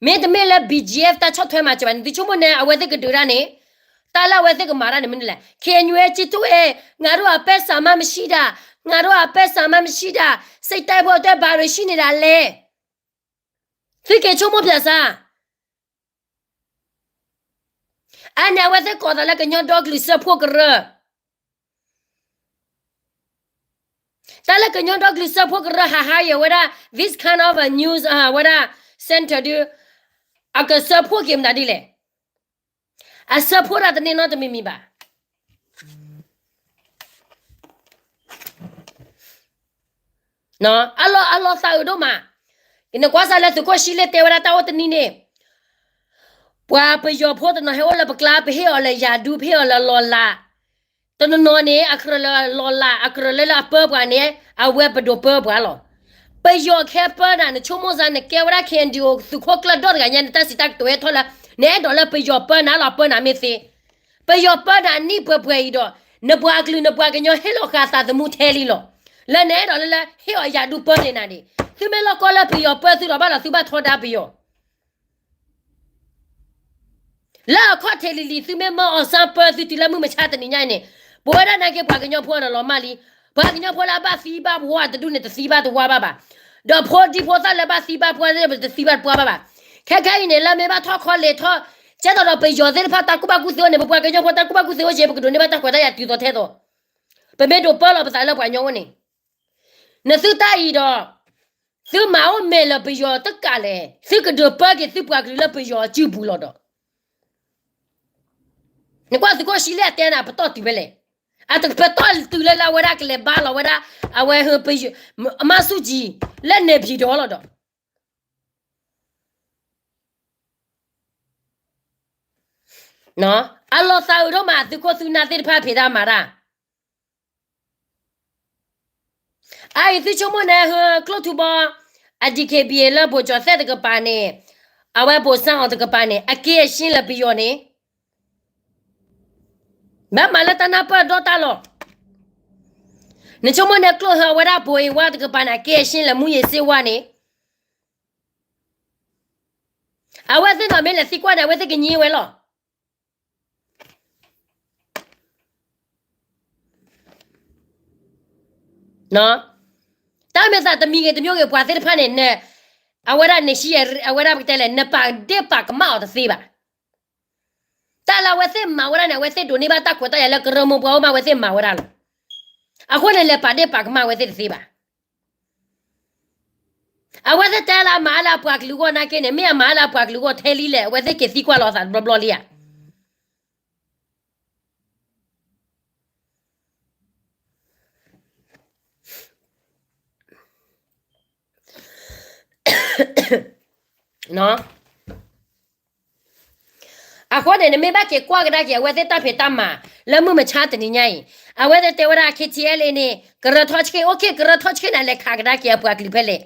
မ့တမ့ၢ်လၢ B G F တၢ်ဆီၣ်ထွဲမၤစၢၤဘၣ်န့ၣ် သုဆိကမိၣ်န့ၣ် အဝဲသ့ၣ်ကဒုးဒၣ်န့ၣ်, တၢ်လၢအဝဲသ့ၣ်ကမၤတၢ်န့ၣ်မနုၤလဲၣ်. K N U က့တူၢ်အဲ, ငါတို့အပဲစမမရှိတာ, ငါတို့အပဲစမမရှိတာ, စိတ်တိုက်ဖို့အတွက်ဘာတွေရှိနေတာလဲ. သုက့ၤဆိကမိၣ်ဖျၢၣ်စါ အန့ၣ်အဝဲသ့ၣ်ကိးသးလၢကညီဒီကလုာ်စၢဖှိၣ်ကရၢ, တၢ်လၢကညီဒီကလုာ်စၢဖှိၣ်ကရၢ ဟးဟးယဲၤဝဲဒၣ် this kind of a news ဝဲဒၣ် center ဒုး အကစၢဖှိၣ်က့ၤမနုၤဒ်လဲၣ်. အစၢဖှိၣ်တၢ်တန့ၢ်နီတမံၤမံၤဘၣ်. အလီၤသးအုးဒိၣ်မး, နကွၢ်စၢ်လၢသုးခိၣ်ဆံလ့ၣ်တဲဝဲဒၣ်တၢ်အိၣ်တနံၤန့ၣ်, ပှၤပယီၤဖိတနီၤဟဲအိၣ်လၢပကျါ ပဟ့ၣ်အီၤလၢယၤဒူ ပဟ့ၣ်အီၤလၢလီၤလး, တနီၤနီၤန့ၣ် အကြၢးလၢလီၤလး အကြၢးလၢလၢအပၢပှၤန့ၣ် အဝဲပဒိးပၢပှၤလီၤ. ပယီၤခဲပၢနၤ နဆိကမိၣ်စါ နကဲဝဲဒၣ် K N D O သုးခိၣ်ကျၢၢ်ဒီတဂၤညါ နတၢ်စံးတၢ်ကတိၤဟဲထီၣ်လၢ နအဲၣ်ဒိးလၢပယီၤပၢနၤလီၤ ပၢနၤမ့ၢ်သ့, ပယီၤပၢနၤနံၣ်ပှဲၤပှဲၤအံၤဒီး နပှၤကလုာ်နပှၤကညီဟ့ၣ်လီၤဃာ်သးသမူထဲလံလီၤ. လၢနအဲၣ်ဒိးလၢလၢ ဟ့ၣ်အီၤယၤဒူပၢန့ၢ်နၤန့ၣ် သုမ့ၢ်လီၢ်ကီလၢပယီၤပၢသုဒီးဘၣ်ဒီးသုဘၣ်ထီဒါပယီၤ လၢအခီၣ်ထံးလံၤလံၤ သုမ့ၢ်မၢအီၤစၢပၢသုတုၤလၢမုၢ်မဆါတနံၤညါအံၤန့ၣ်, ပဝဲဒၣ်နာ်က့ ပှၤကညီဖိဒီးလီၤမၢ်လံ, ပှၤကညီဖိလၢအဘၣ်သံဘၣ်ပှၢ်တဒူၣ်န့ၣ် တသံဘၣ်တပှၢ်ဘၣ်ဘၣ်, ဒီးဖိဒံဖိသၣ်လၢဘၣ်သံဘၣ်ပှၢ်တဒူၣ် တသံဘၣ်တပှၢ်ဘၣ်ဘၣ်. ခဲခဲအံၤန့ၣ် လၢမ့ၢ်ဘၣ်ထီၣ်ခီလဲၤထီၣ် ကဲသိးဒီးပယီၤသ့ၣ်တဖၣ်တၢ်ကူၣ်ဘၣ်ကူၣ်သ့အိၣ်န့ၣ် ပပှၤကညီဖိတၢ်ကူၣ်ဘၣ်ကူၣ်သ့အိၣ်က့ ပကဒိးန့ၢ်ဘၣ်တၢ်ခွဲးတၢ်ယာ်တုၤသိးထဲသိး, ပမ့ၢ်ဒိးပၢလီၤပသးလၢပှၤကညီအိၣ်န့ၣ် နသုတၢ်အံၤဒီး သုမၤအိၣ်မဲာ်လၢပယီၤတကးလဲၣ်, သုကဒုးပၢက့ၤသုပှၤကလုာ်လၢပယီၤအစုပူၤလီၤဒီး, နကွၢ်သုးခိၣ်ဆံလ့ၣ်အတဲနၤ ပတီၢ်တုၤဖဲလဲၣ်, အတပတီၢ်တုၤလၢလၢအဝဲဒၣ်ကလဲၤဘါလီၤဝဲဒၣ် အဝဲ အမါစုကံၤ လၢန့ၣ်ဖံးဒီးလီၤဒီး အလီၤသးအုးဒိၣ်မး သုးခိၣ်သုးနၢ်သ့ၣ်တဖၣ်ဖံးတၢ်မၤတၢ် အအံၤသုဆိကမိၣ်န့ၣ် ဟၢကျိၣ်ထူဘီ အ D K B A လၢဘိၣ်ကၠီၤသဲၣ်တကပၤန့ၣ်, အဝဲဘိၣ်စၣ်အီၤတကပၤန့ၣ် အက့အရှင်းလၢပယီၤန့ၣ် ဘၣ်မၤလၢတၢ်နၢ်ပၢၢ်ဒီတၢ်လီၤ. နဆိကမိၣ်န့ၣ် ကျိၣ်ဟၢဝဲဒၣ်ဘိၣ်အ့ဝါတကပၤန့ၣ် အက့အရှင်းလၢမူယ့ၤစ့ဝါန့ၣ် အဝဲသ့ၣ်နီၣ်မ့ၢ်လဲၤသံကွၢ်န့ၣ် အဝဲသ့ၣ်ကငြံဝဲလီၤ. တၢ်မ့ၢ်သးတမံၤဂ့ၤတမံၤဂ့ၤ ပှၤသ့ၣ်တဖၣ်န့ၣ် အဝဲဒၣ်န့ၣ် အဝဲဒၣ်ပကတဲလဲၣ် နပာ်ဒ့ၣ်ပာ်ကမၣ်အီၤတသ့ဘၣ်. တၢ်လၢအဝဲသ့ၣ်မၤဝဲဒၣ်န့ၣ် အဝဲသ့ၣ်ဒိးန့ၢ်ဘၣ်တၢ်ခွဲးတၢ်ယာ်လၢကရၢမိၢ်ပှၢ်အိၣ်မး အဝဲသ့ၣ်မၤဝဲဒၣ်လီၤ. အဃိန့ၣ် လဲၤပာ်ဒ့ၣ်ပာ်ကမၣ်အဝဲသ့ၣ်တသ့ဘၣ်. အဝဲသ့ၣ်တဲလၢအမၤလၢအပှၤကလုာ်အဂီၢ်နာ်က့န့ၣ် မ့ၢ်အမၤလၢအပှၤကလုာ်အဂီၢ်ထဲလံလဲၣ် အဝဲသ့ၣ်က့ၤသံကွၢ်လီၤသးတဘျီဘျီလံဧါ. အဃိန့ၣ် နမ့ၢ်ဘၣ်က့ၤကွၢ်ကဒါက့ၤ အဝဲသ့ၣ်တၢ်ဖံးတၢ်မၤ လၢမုၢ်မဆါတနံၤညါအံၤ အဝဲသ့ၣ်တဲဝဲဒၣ် K T L A န့ၣ် ကရၢထီဆံး အိၣ်ခ့ ကရၢထီဆံးန့ၣ် လဲၤခးကဒါက့ၤအပှၤကလုာ်ဖဲလဲၣ်,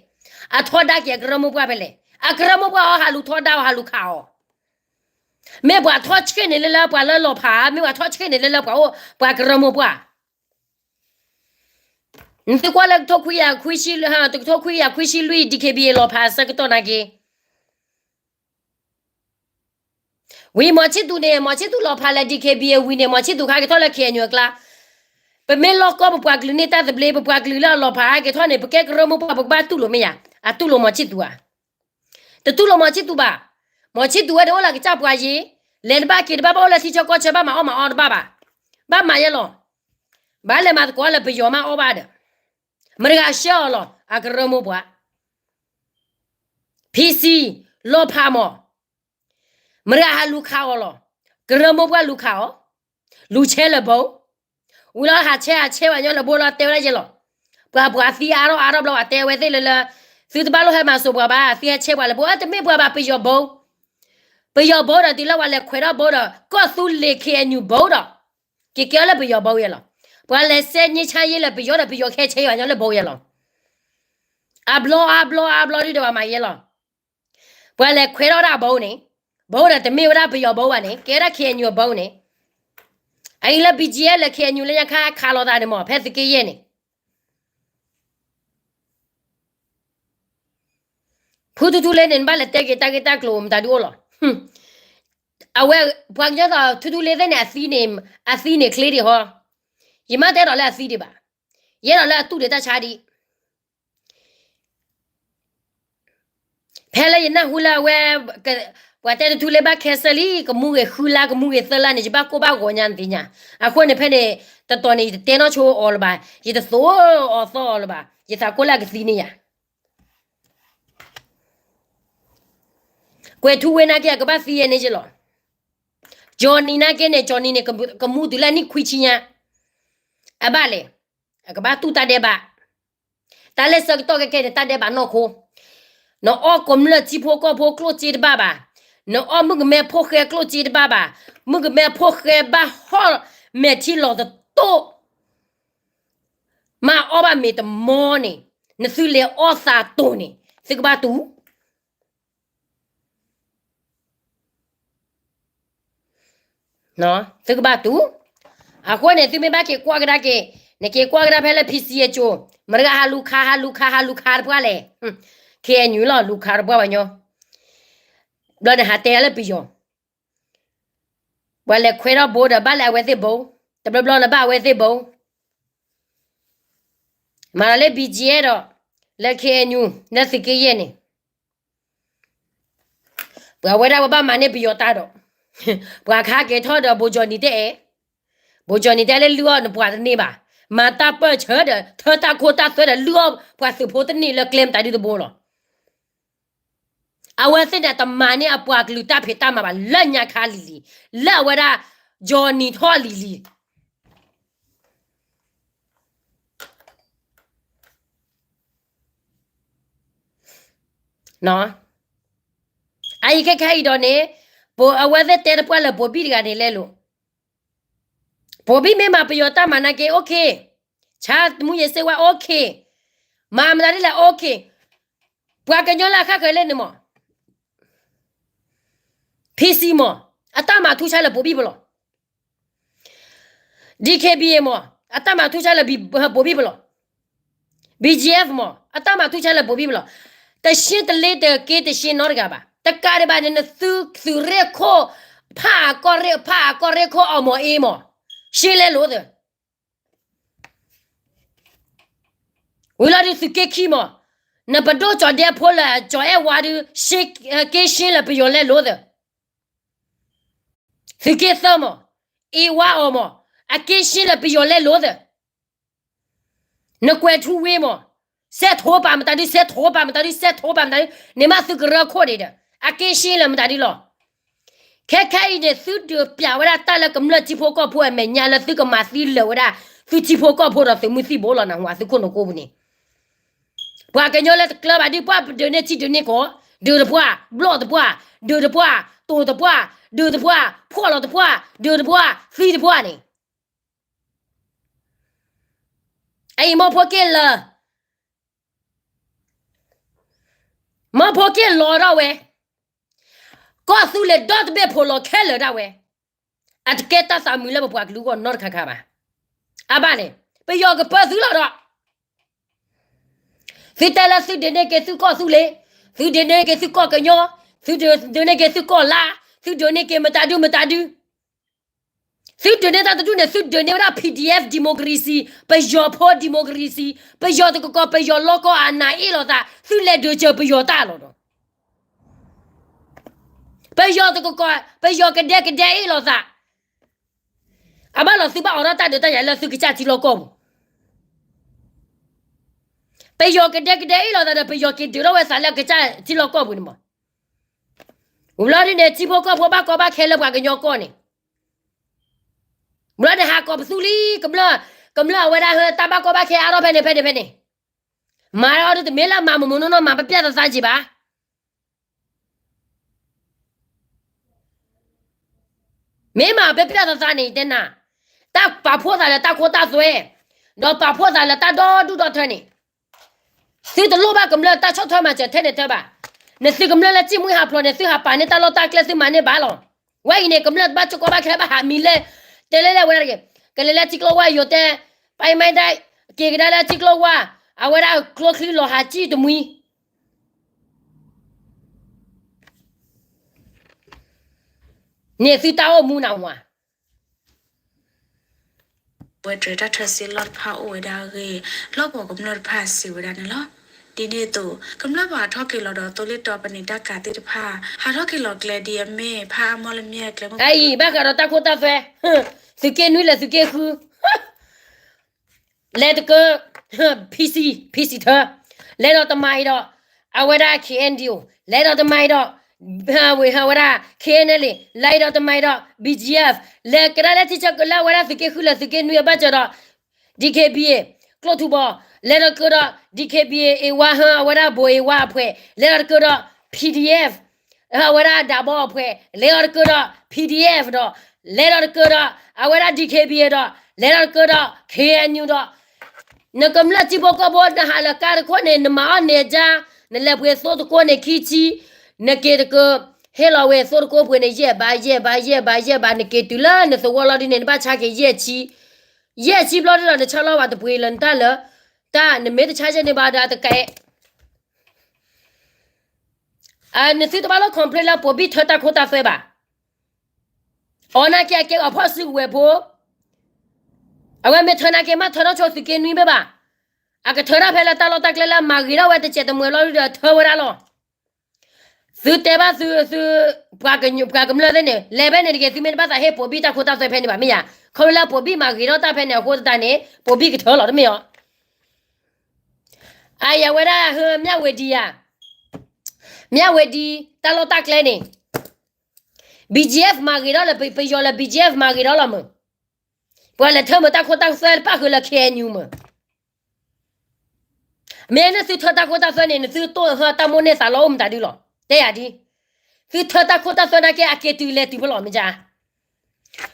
အထီဒါက့ၤအကရၢမိၢ်ပှၢ်ဖဲလဲၣ်, အကရၢမိၢ်ပှၢ်အီၤဟးလူၤထီဒါအီၤဟးလူၤခးအီၤ မ့ၢ်ပှၤထီဆံးန့ၣ်လၢလၢပှၤလၢလီၤဖး, မ့ၢ်ပှၤထီဆံးန့ၣ်လၢလၢပှၤအိၣ် ပှၤကရၢမိၢ်ပှၢ်. နသုကွၢ်လၢတကထိခွံကယၤခွံဆံ, တကထိခွံကယၤခွံဆံလွံၢ် D K B A လီၤဖးအဆၢကတီၢ်နာ်က့ ဝံၤမီၤဆံၣ်သူးန့ၣ် မီၤဆံၣ်သူးလီၤဖးလၢ D K B A ဝံၤန့ၣ် မီၤဆံၣ်သူးခါက့ၤထီၣ်လၢ K N U အကျါ, ပမ့ၢ်လီၢ်ကီပပှၤကလုာ်န့ၢ်တၢ်သဘျ့ ပပှၤကလုာ်လၢအလီၤဖးက့ၤထီၣ်န့ၣ် ပကဲကရၢမိၢ်ပှၢ် ပကဘၣ်တူၢ်လိာ်မ့ၢ်ယၤ, အတူၢ်လိာ်မီၤဆံၣ်သူးဧါ. တတူၢ်လိာ်မီၤဆံၣ်သူးဘၣ်. မီၤဆံၣ်သူးဝဲန့ၣ်အိၣ်လၢကစၢ်ပှၤယ့ၤ, လဲၤတဘၣ်က့ၤတဘၣ် ဘၣ်အိၣ်လၢထံဆၢကီၢ်ဆၢ ဘၣ်မၤအီၣ်မၤအီတဘၣ်ဘၣ်. ဘၣ်မၤယဲလီၤ. ဘၣ်လဲၤမၤသကိးလၢပယီၤမးအီၣ်ဘၣ်ဒီး, မတၤဂၤဆှၢအီၤလီၤ အကရၢမိၢ်ပှၢ် PC လီၤဖးမီၤ, မတၤဂၤဟးလူၤခးအီၤလီၤ. ကရၢမိၢ်ပှၢ်လူၤခးအီၤ, လူၤဆဲးလၢဘိ, ဝံၤလီၤဟးဆဲးဟးဆဲးပှၤကညီလၢဘိလီၤ တဲဝဲဒၣ်ယဲလီၤ. ပှၤပှၤသံအါထီၣ်အါထီၣ်ဘျီ ပှၤတဲဝဲသ့ၣ်လၢလၢ, သုတဘၣ်လိၣ်ဟဲမၤစိာ်ပှၤဘၣ်, သုဟဲဆဲးပှၤလၢဘိ, တမ့ၢ်ပှၤဘၣ် ပယီၤဘိ, ပယီၤဘိဒီးတုၤလၢပှၤလဲၤခွဲးထီၣ်ဘိဒီး ကီၢ်သူလ့ၤ K N U ဘိဒီး က့ၤကဲအီၤလၢပယီၤဘိယဲလီၤ. ပှၤလဲၤစဲးငြိမ်းချမ်းရေးလၢပယီၤဒီး ပယီၤကဟဲဆဲးပှၤကညီလၢဘိယဲလီၤ. အဘျီအဘျီအဘျီဒုဒီးပှၤမၤယဲလီၤ. ပှၤလဲၤခွဲးထီၣ်ဝဲဒၣ်အဘိန့ၣ်, ဘိဒီးတမ့ၢ်ဝဲဒၣ်ပယီၤဘိဘၣ်န့ၣ် ကဲဝဲဒၣ် K N U အဘိန့ၣ်, အအံၤလၢ B G F လၢ K N U လၢညါခါခးလိာ်သးန့ၣ်မး ဖဲသုးက့ယဲၢ်န့ၣ် ဖုထူထူလ့န့ၣ် နဘၣ်လဲၤတဲက့ၤတၢ်ဂ့ၢ်တၢ်ကျိၤမတၤဒုအိၣ်လီၤ. အဝဲ ပှၤကညီသိးထူထူလ့သ့ၣ်န့ၣ် အသံန့ၣ် အသံန့ၣ်ချ့ဒံးဟီ, ယမ့ၢ်တအဲၣ်ဒိးလၢအသံဒံးဘၣ်, ယအဲၣ်ဒိးလၢအတူၢ်ဒံးတၢ်ဆါဒံး. ဖဲလၢယနၢ်ဟူလၢအဝဲ ပှၤတဲထူထူလ့ဘၣ် cancel လံ ကမူဂ့ၤဃုလါ ကမူဂ့ၤသၢလါန့ၣ် ယဘၣ်ကိၢ်ဘၣ်ဂီၤညါနသ့ၣ်ညါ. အဃိန့ၣ် ဖဲန့ၣ် တတီၤန့ၣ် ယတတဲနီၢ်ဆိအီၤလၢၤဘၣ်, ယတသိၣ်အီၤသီအီၤလၢၤဘၣ်, ယသးကိၢ်လၢအကသံန့ၢ်ယၤ. ကွဲၤထူဝ့နာ်က့ အကဘၣ်သံယဲန့ၣ်ယလီၤ. Johnny နာ်က့န့ၣ် Johnny န့ၣ် ကမူတုၤလၢနံၣ်ခွံဆံညါ, အဘၣ်လဲၣ်, အကဘၣ်တူၢ်တၢ်ဒဲးဘး. တၢ်လၢဆၢကတီၢ်ခဲကဲန့ၣ် တၢ်ဒဲးဘးနီၢ်ခိ, နအီၣ်ကမျၢၢ်ထံဖိကီၢ်ဖိကျိၣ်စ့တဘၣ်ဘၣ်, နအီၣ်မုၣ်ကမဲဖိဃဲကျိၣ်စ့တဘၣ်ဘၣ်, မုၣ်ကမဲဖိဃဲဘၣ်ဟီၣ်မဲာ်ထံလီၤတတိၢ် မ့ၢ်အီၣ်ဘၣ်မ့ၤတမီန့ၣ်, နသုလဲၤအီၣ်သးတိၢ်န့ၣ် သုကဘၣ်တူၢ်, သုကဘၣ်တူၢ်. အဃိန့ၣ် သုမ့ၢ်ဘၣ်က့ၤကွၢ်ကဒါက့ၤ, နက့ၤကွၢ်ကဒါဖဲလၢ P C အကၠိ, မတၤဂၤဟးလူၤခး ဟးလူၤခး ဟးလူၤခးတပှၢ်လဲၣ်, K N U လီၤ လူၤခးတပှၢ်ပှၤညီ, ဘျီန့ၣ်ဟးတဲလၢပယီၤ ပှၤလဲၤခွဲးထီၣ်ဘိဒီးဘၣ်လၢအဝဲသ့ၣ်ဘိ, တဘျီဘျီန့ၣ်ဘၣ်အဝဲသ့ၣ်ဘိ, မၤလီၤလၢ B G F ဒီး လၢ K N U လၢသုးက့ယဲၢ်န့ၣ်, ပှၤဝဲဒၣ်ဝဲဘၣ်မၤန့ၢ်ပယီၤတၢ်ဒီး, ပှၤခးက့ၤထီၣ်ဒီး ဘိကၠီနံၤတဲအဲၣ်, ဘိကၠီနံၤတဲလၢလုၢ်အီၣ်နပှၤတန့ၢ်ဘၣ်, မၤတၢ်ပၢၢ်ဆၢဒီး ထၢတၢ်ခိတၢ်သွဲဒီး လုၢ်အီၣ်ပှၤသုးဖိတန့ၢ်လၢကျဲမတၤဒုတဘိလီၤ. အဝဲသ့ၣ်န့ၣ် တမၤန့ၢ်အပှၤကလုာ်တၢ်ဖံးတၢ်မၤဘၣ် လၢညါခါလံၤလံၤ, လၢအဝဲဒၣ် ကၠီနံၤထီၣ်လံၤလံၤ, အအံၤခဲခါအံၤဒီးန့ၣ်, ပအဝဲသ့ၣ်တဲတပှၢ်လၢ ဘိဘံၣ်တဂၤန့ၣ်လဲလိာ်, ဘိဘံၣ်မ့ၢ်မၤပယီၤတၢ်မၤနာ်က့ OK, ဆါသမူယစ့ဝါ OK, မၤမတၤဒ်လဲၣ် OK, ပှၤကညီလၢအဃၣ်ဃၢၤလၢန့ၣ်မး PC မး, အတၢ်မၤထူဆါလၢဘိဘံၣ်ပလီၢ်, DKBA မး, အတၢ်မၤထူဆါလၢဘိဘံၣ်ပလီၢ်, BGF မး, အတၢ်မၤထူဆါလၢဘိဘံၣ်ပလီၢ်, တရှ့တလ့တက့တရှ့နီတဂၤဘၣ်. တကးဒံးဘၣ်န့ၣ် နသုသုးရ့ၣ်ခိၣ် ဖးအကီၢ်ရ့ၣ် ဖးအကီၢ်ရ့ၣ်ခိၣ်အီၤမးအ့မး, ရှ့လဲလိာ်သၢ ဝံၤလီၤဒုးသုးက့ခံမး, နပဒိၣ်ကၠီၤဒဲဖိလၢကၠီၤအဲၣ်ဝါဒုး, က့ရှ့လၢပယီၤလဲလိာ်သၢ, သုးက့သၢမး, အ့ဝါအီၤမး, အက့ရှ့လၢပယီၤလဲလိာ်သၢ, နကွဲၤထူဝ့မး, စဲးထိပာ်မတၤဒုး စဲးထိပာ်မတၤဒုး စဲးထိပာ်မတၤဒုး န့ၣ်မးသုကရၢခိၣ်ဒံးဒီး အက့ရှ့လၢမတၤဒုးလီၤ. ခဲခဲအံၤန့ၣ် သုဒုးပျးဝဲဒၣ်တၢ်လၢကမျၢၢ်ထံဖိကီၢ်ဖိအမဲာ်ညါလၢသုကမၤသံလၢာ်ဝဲဒၣ် သုထံဖိကီၢ်ဖိဒီးသုးမုၢ်သံၣ်ဘိလီၤ. နၢ်ဟူသုခိၣ်နူာ်ကိးပူၤန့ၣ်, ပှၤကညီလၢတကျၢၤဘၣ်ဒုး ပှၤဒုးန့ၢ်ထံဒုးန့ၢ်ကီၢ်, ဒုးတပှၢ်, ဘျီၣ်တပှၢ်, ဒုးတပှၢ်, တိၢ်တပှၢ်, ဒုးတပှၢ်, ဖှီၣ်လီၤတပှၢ်, ဒုးတပှၢ်, သံတပှၢ်န့ၣ် အအံၤမီၢ်ဖိက့ၢ်လၢာ်, မီၢ်ဖိက့ၢ်လီၤထီၣ်ဝဲ, ကီၢ်သူလ့ၤဒီတဘ့ၣ်ဖိးလီၤခဲလၢာ်ဒၣ်ဝဲ, အတကဲတၢ်သးမုာ်လၢပပှၤကလုာ်အဂီၢ်နီတခါခါဘၣ်. အဘၣ်န့ၣ် ပယီၤကပၢသုလီၤဒီး သုတဲလၢသုဒုးန့ၢ်က့ၤသုကီၢ်သူလ့ၤ, သုဒုးန့ၢ်က့ၤသုကီၢ်ကညီ, သုဒုးန့ၢ်က့ၤသုကီၢ်လါ, သုဒုးန့ၢ်က့ၤမတၤဒုမတၤဒု သုဒုးန့ၢ်တၢ်တဒူၣ်န့ၣ် သုဒုးန့ၢ်ဝဲဒၣ် PDF democracy, ပယီၤဖိ democracy, ပယီၤတကကီး ပယီၤလီၢ်ကီၢ်အနးအ့ၣ်လိာ်သး သုလဲၤဒုးစၢၤပယီၤတၢ်လီၤဒီး ပယီၤတကကီး ပယီၤကဒဲကဒဲအ့ၣ်လိာ်သး, အဘၣ်လီၤသုဘၣ်အိးထီၣ်တၢ်ဒုးတၢ်ယၤလၢသုကစၢ်ထံလီၢ်ကီၢ်ပူၤ, ပယီၤကဒဲကဒဲအ့ၣ်လိာ်သးဒီး ပယီၤက့ၤဒုးထီၣ်ဝဲသးလၢကစၢ်ထံလီၢ်ကီၢ်ပူၤန့ၣ်မး, ဝံၤဘျီဒ်န့ၣ် ထံဖိကီၢ်ဖိဘၣ်ကီဘၣ်ခဲလၢပှၤကညီကီၢ်န့ၣ် ဘျီန့ၣ်ဟးကိးပသူလံ ကမျၢၢ်, ကမျၢၢ်အဝဲဒၣ်ဟဲတၢ်ဘၣ်ကီဘၣ်ခဲအါထီၣ်ဖဲန့ၣ် ဖဲန့ၣ် ဖဲန့ၣ်, မၤအီၤဒုးတမ့ၢ်လၢမၤမုာ်မုာ်နီၢ်နီၢ် မၤပျဲၢ်သးသးက့ၤဘၣ်, မ့ၢ်မၤပျဲၢ်ပျဲၢ်သးသးန့ၣ် ယတဲနၤ, တၢ်ပာ်ဖှိၣ်သးလၢတၢ်ခိတၢ်သွဲ, ဒီးပာ်ဖှိၣ်သးလၢတၢ်ဒီဒူၣ်ဒီထၢန့ၣ်, သုတလိၣ်ဘၣ်ကမျၢၢ်တၢ်ဆီၣ်ထွဲမၤစၢၤထဲန့ၣ်ထဲဘၣ်. နသုကမျၢၢ်လၢစံၣ်မှံဟးဖျိးန့ၣ် သုဟးပာ်န့ၢ်တၢ်လီၢ်တၢ်ကျဲသုမၤန့ၢ်ဘၣ်လီၤ. ဝဲအံၤန့ၣ် ကမျၢၢ်တဘၣ်ကၠိကိးဘၣ်ခဲဘၣ်ဟးမံၤလဲၣ်, တဲလဲၣ်လဲၣ်ဝဲဒၣ်တဂ့ၤ, ကလဲၤလၢထံကျိဝါယိၤတဲ, ပမ့ၢ်ဒၣ်က့ၤကဒါလၢထံကျိဝါ, အဝဲဒၣ်ကျိချံလီၤဟးစံၣ်တမှံ န့ၣ်သုတၢ်အိၣ်မူနၤဝါ ဝဲတြဲၤတၢ်ထၢစ့လီၢ်တဖၣ်အိၣ်ဝဲဒၣ်အဂ့ၢ် လီၢ်ပှီၢ်ကမျၢၢ်တဖၣ်စံးဝဲဒၣ်န့ၣ်လီၤ. ဒ်န့ၣ်အသိး ကမျၢၢ်ပှၤဟးထီၣ်က့ၤလီၤဒီးသိလ့ၣ်တီပနံာ်တၢ်ကၤသ့ၣ်တဖၣ် ဟးထီၣ်က့ၤလီၤကျဲဒ်အမ့ၢ်ဖးအါမီၢ်လမ့ၢ်အကျဲမုၢ်အံၤ ဘၣ်ဃးဒီးတၢ်ခိတၢ်သွဲ, သုးက့နွံလဲၣ်သုးက့ဃု လဲၤတကၢ PC, PC ထၢ, လဲၤဒီးတမၤအံၤဒီး အဝဲဒၣ် KNDO, လဲၤဒီးတမၤအံၤဒီး ဝဲဒၣ် KNLA, လဲၤဒီးတမၤအံၤဒီး BGF, လဲၤကဒါလၢထံဆၢကလၢအဝဲဒၣ်သုးက့ဃုလၢသုးက့နွံအဘၢၣ်စၢၤဒီး DKBA, ကျိၣ်ထူဘီ, လဲၤဒီးကၢဒီး DKBA အ့ဝါဟၢ အဝဲဒၣ်ဘိၣ်အ့ဝါအဖှဲး, လဲၤဒီးတကၢဒီး PDF အဝဲဒၣ်ဒးဘီအဖှဲး, လဲၤဒီးတကၢဒီး PDF ဒီး လဲၤဒီးတကၢဒီး အဝဲဒၣ် DKBA ဒီး လဲၤဒီးတကၢဒီး KNU ဒီး နကမျၢၢ်ထံဖိကီၢ်ဖိ နဟးလၢကါတခိၣ်န့ၣ် နမၤအီၣ်န့ၢ်ကါ, နလဲၤပှ့ၤသိတကိးန့ၣ်ခံဆံ, နက့ၤတကၢ, ဟ့ၣ်လီၤဝဲသိတကိးပှ့ၤန့ၣ် ယဲၢ်ဘး ယဲၢ်ဘး ယဲၢ်ဘး ယဲၢ်ဘး နက့ၤတုၤလၢနသဝီလီၤဒ်န့ၣ် နဘၣ်ဆါက့ၤယဲၢ်ဆံ, ယဲၢ်ဆံဘျီဒ်ဒီး နဆါလီၤဝဲတပှ့ၤလၢနတၢ်လၢ, တၢ် နမ့ၢ်တဆါယဲၢ်န့ၣ်ဘၣ်ဒီးတကဲ နသုတဘၣ်လီၤ complain လၢပိာ်ဘံၣ်ထၢတၢ်ခိတၢ်သွဲဘၣ်. အီၤနာ်က့အကဲအဖီၣ်စုကဝဲၤဖိ, အဝဲမ့ၢ်ထၢနာ်က့မ့ၢ်ထၢထီၣ်ဆိသုးက့နွံမ့ၢ်ဘၣ်, အကထၢတၢ်ဖဲလၢတၢ်လီၢ်တၢ်ကျဲလၢမၤဂ့ၤထီၣ်ဝဲတစဲးတမှဲၤလီၤဒီးထၢဝဲဒၣ်လီၤ. သုတဲဘၣ်သု, သု, ပှၤကမျၢၢ်သ့ၣ်န့ၣ် လဲၤဖဲန့ၣ်တဂ့ၤ သုမ့ၢ်တဘၣ်သးဟ့ၣ်ပိာ်ဘံၣ်တၢ်ခိတၢ်သွဲဖဲန့ၣ်ဘၣ်မ့ၢ်ယါ, ခီဖျိလၢပိာ်ဘံၣ်မၤဂ့ၤထီၣ်တၢ်ဖဲန့ၣ်အဃိသတးန့ၣ် ပိာ်ဘံၣ်ကထၢလီၤတမ့ၢ်အီၤ အယဝဲဒၣ်ဟၢမၠၣ်ဝ့ၤဒံယၤ, မၠၣ်ဝ့ၤဒံ တၢ်လီၢ်တၢ်ကျဲန့ၣ် BGF မၤဂ့ၤထီၣ်လၢ ပယီၤလၢ BGF မၤဂ့ၤထီၣ်လီၤမး, ပှၤလဲၤထၢမုာ်တၢ်ခိတၢ်သွဲပၣ်ဃုာ်လၢ KNU မး, မ့ၢ်နသုထၢတၢ်ခိတၢ်သွဲန့ၣ် နသုတိၢ်ဟၢတၢ်မိၣ်န့ၢ်သးလီအိၣ်မတၤဒုလီၤ, တဲယၤဒ်, သုထၢတၢ်ခိတၢ်သွဲနာ်က့အက့ၤတုၤလဲၤတုၤဖဲလီၤမ့ၢ်ကါ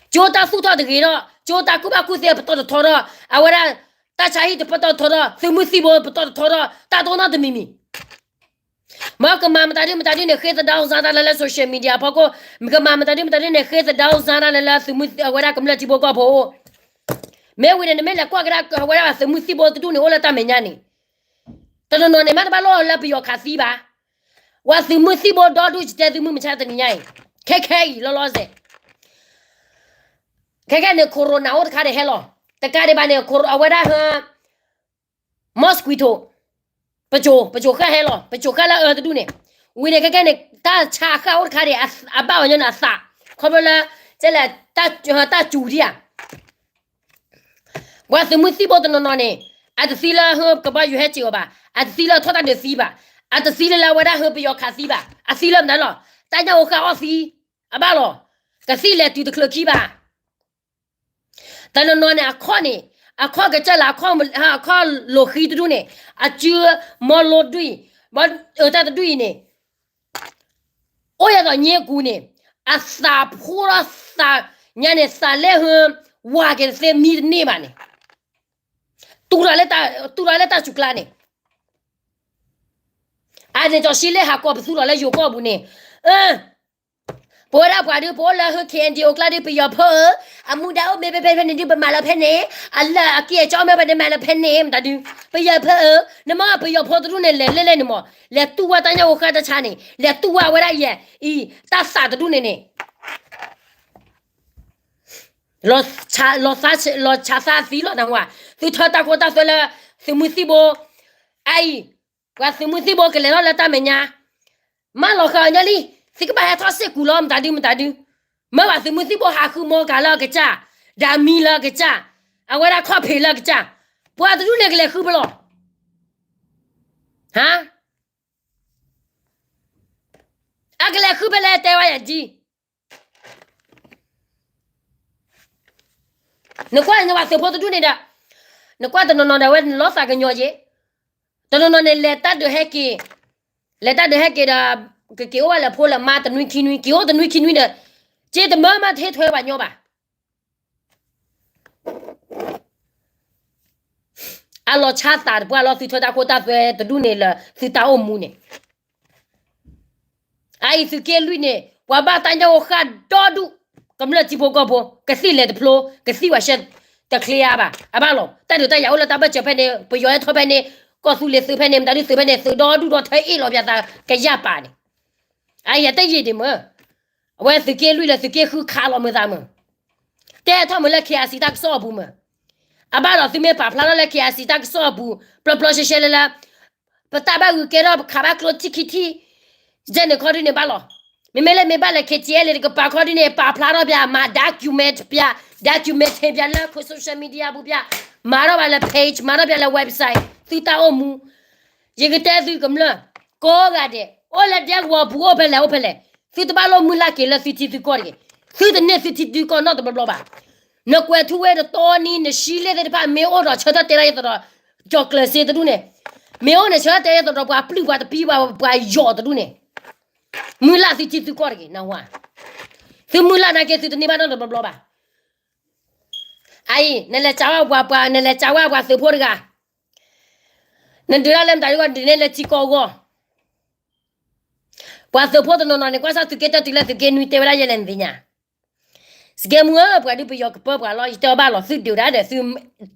ကၠိတၢ်သူၣ်ထီၣ်တဂ့ၤဒီး ကၠိတၢ်ကူၣ်ဘၣ်ကူၣ်သ့ပတီၢ်တထီဒီး အဝဲဒၣ် တၢ်ဆါဟံၣ်တပတီၢ်ထီဒီး သုးမုၢ်သံၣ်ဘိပတီၢ်တထီဒီး တၢ်တအိၣ်နီတမံၤမံၤ, မ့ၢ်ကမၤမတၤဒုမတၤဒုန့ၣ် ဃ့သဒါစါတၢ်လၢလၢ social media ဖီခိၣ်, ကမၤမတၤဒုမတၤဒုန့ၣ် ဃ့သဒါစါတၢ်လၢလၢသုးမုၢ်အဝဲဒၣ်ကမျၢၢ်ထံဖိကီၢ်ဖိ မ့ၢ်ဝံၤန့ၣ် နမ့ၢ်လဲၤကွၢ်ကဒါအဝဲဒၣ်သုးမုၢ်သံၣ်ဘိတဒူၣ်န့ၣ် အိၣ်လၢတၢ်မဲာ်ညါန့ၣ်, တနီၤနီၤန့ၣ် မ့ၢ်တဘၣ်လိၣ်လၢပယီၤခးသံဘၣ်, ဝဲသုးမုၢ်သံၣ်ဘိဒီဒူၣ်တဲသုးမုၢ်မဆါတနံၤညါအံၤ, ခဲခဲအံၤလီၤလီၤစဲး ခဲခဲန့ၣ် corona အိၣ်တခါဒံးဟဲလီၤ, တကးဒံးဘၣ်န့ၣ် အဝဲဒၣ်ဟၢ mosquito, ပစိၤ ပစိၤဃၣ်ဟဲလီၤ, ပစိၤဃၣ်လၢအၢတဒူၣ်န့ၣ်, ဝံၤန့ၣ် ခဲခဲန့ၣ် တၢ်ဆါဃၣ်အိၣ်တခါဒံး အဘၣ်အီၤညီန့ၣ်အသး, ခီဖျိလၢ ကဲလဲၣ် တၢ်စူၤဒံဧါ ပှၤသုးမုၢ်သံၣ်ဘိတနီၤနီၤန့ၣ်, အတသံလၢဟၢကဘီယူၤဟဲစ့ၢ်အီၤဘၣ်, အတသံလၢထီၣ်တၢ်ဒုးသံဘၣ်, အတသံလၢလၢအဝဲဒၣ်ဟၢပယီၤခးသံဘၣ်, အသံလၢမတၤလီၤ, တၢ်ညၣ်အိၣ်ဃၣ်အီၣ်သံ, အဘၣ်လီၤ, ကသံၣ်လဲၤတုၤတချုးခံဘၣ် တနီၤနီၤန့ၣ် အခီၣ်န့ၣ်, အခီၣ်ကစၢ်လၢ အခီၣ်လိာ်ဃံတဒူၣ်န့ၣ်, အစုမီလိဒူၣ်အံၤ, ဘီအတၢ်တဒူၣ်အံၤန့ၣ်, အိၣ်ယဲသိးညါကူန့ၣ်, အသးဖှိၣ်ထီၣ်သးညါန့ၣ် သးလဲၢ်ဟၢ, ဝၤက့ၤတသ့မံတန့ၢ်ဘၣ်န့ၣ်, တူၢ်ထီၣ်လၢတၢ်စူၤကျါန့ၣ်, အန့ၣ်ကၠီၤဆံလ့ၣ်ဟးကီၢ်ပသူထီၣ်လၢယိၤကီၢ်ပူၤန့ၣ်, ပဝဲဒၣ်ပှၤဒုး ပအိၣ်လၢဟၢ KNDO ကျါဒုး ပယီၤဖိဧၢ, အမူဒါအိၣ်မ့ၢ်ဖဲဖဲဖဲန့ၣ်ဒုး ပမၤလီၤဖဲန့ၣ်, အလၢအက့ၢ်အကၠီမ့ၢ်ဖဲန့ၣ်မၤလီၤဖဲန့ၣ် မတၤဒုး, ပယီၤဖိဧၢ, နမ့ၢ်ပယီၤဖိတဒူၣ်န့ၣ် လဲၤလဲၣ်လဲၣ်န့ၣ်မး, လဲၤတူၢ်ဝဲတၢ်ညၣ်အိၣ်ဃၣ်တၢ်ဆါန့ၣ်, လဲၤတူၢ်ဝဲအဝဲဒၣ်ယဲၢ်အံၤ, တၢ်သးတဒူၣ်န့ၣ်န့ၣ် လီၤဆးသးသံလီၤနဝဲ, သုထၢတၢ်ခိတၢ်သွဲလၢ သုးမုၢ်သံၣ်ဘိ, အအံၤ, ပှၤသုးမုၢ်သံၣ်ဘိကလဲၤထီၣ်လၢတၢ်မဲာ်ညါ, မၢလီၤဃာ်အီၤညီလံ, သုကဘၣ်ဟဲထီၣ်စ့ၢ်ကီးလီၤမတၤဒုမတၤဒု, မ့ၢ်ဘၣ်သုးမုၢ်သံၣ်ဘိဟးဃုမီကၤလၢအကစၢ်, ဒၣ်မံလၢအကစၢ်, အဝဲဒၣ်ခီၣ်ဖံးလၢအကစၢ်, ပှၤတဒူၣ်န့ၣ်ကလဲၤဃုဖဲလဲၣ် ဟါ, အကလဲၤဃုဖဲလဲၣ်တဲဝဲယၤဒ် နကွၢ်န့ၣ်ပှၤသုးဖိတဒူၣ်န့ၣ်ဒီး, နကွၢ်တနီၤနီၤဒီးဝဲလီၤသးကညီၤက့ၤ, တနီၤနီၤန့ၣ် လဲၤတၢ်ဒုးဟဲက့ၤ, လဲၤတၢ်ဒုးဟဲက့ၤဒီး, ကက့ၤအိၣ်ဝဲလၢဖိလၢမါတနွံခံနွံ, က့ၤအိၣ်တနွံခံနွံဒီး, က့ၤတမၢမးတဟ့ၣ်ထွဲပှၤညီဘၣ် အလီၤဆါသးတပှၢ်လီၤ သုထၢတၢ်ခိတၢ်သွဲတဒူၣ်န့ၣ်လၢသုတၢ်အိၣ်မူန့ၣ် အအံၤသုးက့လွံၢ်န့ၣ် ပှၤဘၣ်တၢ်ညၣ်အိၣ်ဃၣ်ဒီဒူၣ်, ကမျၢၢ်ထံဖိကီၢ်ဖိ ကသံၣ်လဲၤတဖျိ ကသံၣ်ဝဲရှဲတချ့အါဘၣ်, အဘၣ်လီၤ. တၢ်ဒုးတၢ်ယၤအိၣ်လၢတၢ်ဘၢၣ်စၢၤဖဲန့ၣ် ပယီၤဟဲထီၣ်ဖဲန့ၣ် ကီၢ်သူလ့ၤသုးဖဲန့ၣ် မတၤဒုသုးဖဲန့ၣ် သုးဒီဒူၣ်ဒီထၢအ့ၣ်လီၤပၠးသးကယၢ်ပာ်န့ၣ်, အအံၤတယံာ်ဒံးမ့ၢ် အဝဲသုးက့လွံၢ်လၢသုးက့ဃုခးလီၤမုာ်သးမုာ်, တဲထီၣ်မုာ်လၢ ခ့အစံး တၢ်ကစီၣ်အပူၤမုာ်, အဘၣ်လီၤ သုမ့ၢ်ပာ်ဖျါထီၣ်လၢ ခ့အစံး တၢ်ကစီၣ်အပူၤ ပျီပျီရှဲရှဲလၢလၢ ပတၢ်ဘၣ်ဂုၤကဲထီၣ် ပခးဘၣ်ကျိထံခံထံ ယဲၢ်န့ၣ်ခီဒုန့ၣ်ဘၣ်လီၤ. မ့မ့ၢ်လၢမ့ၢ်ဘၣ်လဲၤ ခ့ကၠ့အဲလ့ တကပၤခီဒုန့ၣ် ပာ်ဖျါထီၣ်ပၠး မၤ document ပၠး document ပၠးလၢ social media ပူၤပၠး, မၤထီၣ်ဘၣ်လၢ page မၤထီၣ်ပၠးလၢ website သုတၢ်အိၣ်မူ, ယကတဲသုကမျၢၢ် ကိးဂၤဒဲး အိၣ်လၢဒဲကဝီၤပူၤအိၣ်ဖဲလဲၣ်အိၣ်ဖဲလဲၣ်, သုတဘၣ်လိၣ်မုၢ်လၢ်က့ၤလၢသုထံသုကီၢ်တဂ့ၤ, သုတန့ၢ်သုထံသုကီၢ်နီတဘျီဘျီဘၣ်. နကွဲးထူဝဲတတီနံၤ နဆံလ့ၣ်သ့ၣ်တဖၣ် မ့ၢ်အိၣ်ဒီးဆၢထၢၣ်တဲဒၣ်ယသးဒီး ကၠီၤကျၢၤစ့တဒူၣ်န့ၣ်, မ့ၢ်အိၣ်န့ၣ် ဆၢထၢၣ်တဲဒၣ်ယသးဒီးပှၤပျုၢ်ပှၤတပံၤ ပှၤပှၤယီၤတဒူၣ်န့ၣ်, မုၢ်လၢ်သုထံသုကီၢ်တဂ့ၤ နဝၤ, သုမုၢ်လၢ်နာ်က့ သုတန့ၢ်ဘၣ်နီတဘျီဘၣ်. အအံၤ နလဲၤစးဝဲပှၤပှၤ နလဲၤစးဝဲပှၤသုးဖိတဂၤ, နဒုးဒၣ်လၢမတၤဒုဂီၢ် ဒုးနဲၣ်လၢထံကီၢ်အဂီၢ်, ပှၤသုးဖိတနီၤနီၤန့ၣ် ကွၢ်စၢ်သုးက့တၢတုၤလၢသုးက့နွံတဲဝဲဒၣ်ယဲလဲၣ်နသ့ၣ်ညါ, စကဲမူဧၢ ပှၤဒုးပယီၤကပၢပှၤလီၤ ယတဲအီၤဘၣ်လီၤ သုဒုးဒၣ်ဒီးသ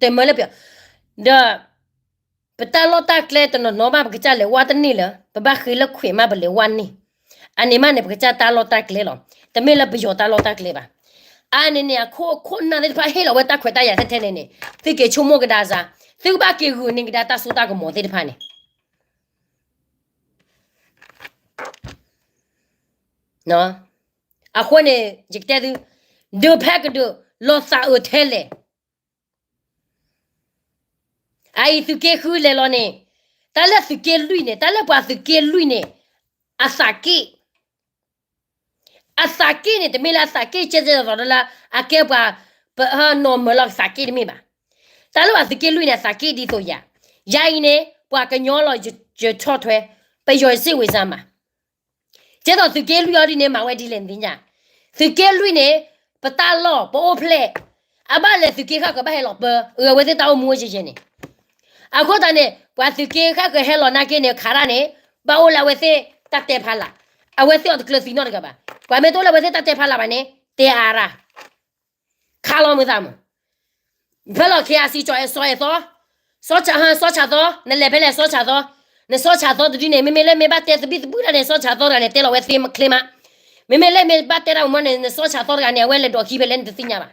ုတမၢလၢပယီၤ, ဒီး ပတၢ်လီၢ်တၢ်ကျဲတနီၤနီၤမး ပကစၢ်လဲၤဝါတန့ၢ်လၢၤ, ပဘၣ်ဃ့လၢခွဲးမးပလဲၤဝါန့ၢ်, အန့ၣ်မးန့ၣ် ပကစၢ်တၢ်လီၢ်တၢ်ကျဲလီၤ, တမ့ၢ်လၢပယီၤတၢ်လီၢ်တၢ်ကျဲဘၣ်. အန့ၣ်န့ၣ် အခိၣ်အခိၣ်နၢ်သ့ၣ်တဖၣ်ဟ့ၣ်လီၤဝဲတၢ်ခွဲးတၢ်ယာ်ထဲထဲန့ၣ်န့ၣ် သုက့ၤဆိကမိၣ်ကဒါစ့ၢ်, သုကဘၣ်က့ၤဂုာ်န့ၢ်ကဒါတၢ်စိတၢ်ကမီၤသ့ၣ်တဖၣ်န့ၣ် အဃိန့ၣ် ယကတဲသု, ဒုးဖဲကဒုး လီၤသးအုးထဲလဲၣ်. အအံၤသုးက့ဃုလဲၤလီၤန့ၣ်, တၢ်လၢသုးက့လွံၢ်န့ၣ် တၢ်လၢပှၤသုးက့လွံၢ်န့ၣ် အသးက့ၣ်, အသးက့ၣ်န့ၣ် တမ့ၢ်လၢအသးက့ၣ်ကဲကဲသိးသိးလၢ အကဲပှၤ ပနီၢ်မၢလီၤသးက့ၣ်တမ့ၢ်ဘၣ်. တၢ်လၢပှၤသုးက့လွံၢ်န့ၣ် အသးက့ၣ်ဒ်သိးယၤ, ယၤအံၤန့ၣ် ပှၤကညီလီၤယထီၣ်ထွဲ, ပယီၤစ့ၢ်ဝံၤစၢ်မး ကဲသိးသုးက့လွံၢ်အီၤဒ်န့ၣ် မၤဝဲဒ်လဲၣ်နသ့ၣ်ညါ, သုးက့လွံၢ်န့ၣ် ပတၢ်လီၢ် ပအိၣ်ဖျဲၣ်, အဘၣ်လဲၤသုးက့ဃၣ်ဃၢၤဘၣ်ဟဲလီၤပၢ အဝဲသ့ၣ်တၢ်အိၣ်မူအိၣ်ယဲၢ်ယဲၢ်န့ၣ်, အဃိသတးန့ၣ် ပှၤသုးက့ဃၣ်ဃၢၤဟဲလီၤနာ်က့န့ၣ် ခးတၢ်န့ၣ် ဘၣ်အိၣ်လၢအဝဲသ့ၣ်တၢ်တဲဖးလာ်, အဝဲသ့ၣ်အီၤတကျၢၤသံနီတဂၤဘၣ်, ပှၤမ့ၢ်တအိၣ်လၢအဝဲသ့ၣ်တၢ်တဲဖးလာ်ဘၣ်န့ၣ် တဲအါရၣ် ခးလီၤမုာ်သးမုာ်, ဖဲလီၤ ခ့အစံကၠီအဲၣ်စီအဲၣ်သီ, စီဆးဟၢ စီဆးသီ နလဲၤဖဲလဲၣ်စီဆးသီ, နစီဆးသီတဒုန့ၣ် မ့မ့ၢ်လၢမ့ၢ်ဘၣ်တဲသဘံၣ်သဘုၣ်တၢ်န့ၣ် စီဆးသီတဂၤန့ၣ် တဲလီၤဝဲသ့ချ့မး, မ့မ့ၢ်လၢမ့ၢ်ဘၣ်တဲတၢ်မ့ၢ်န့ၣ် နစီဆးသီတဂၤန့ၣ် အဝဲလဲၤဒိးခံဖဲလဲၣ်နတသ့ၣ်ညါဘၣ်.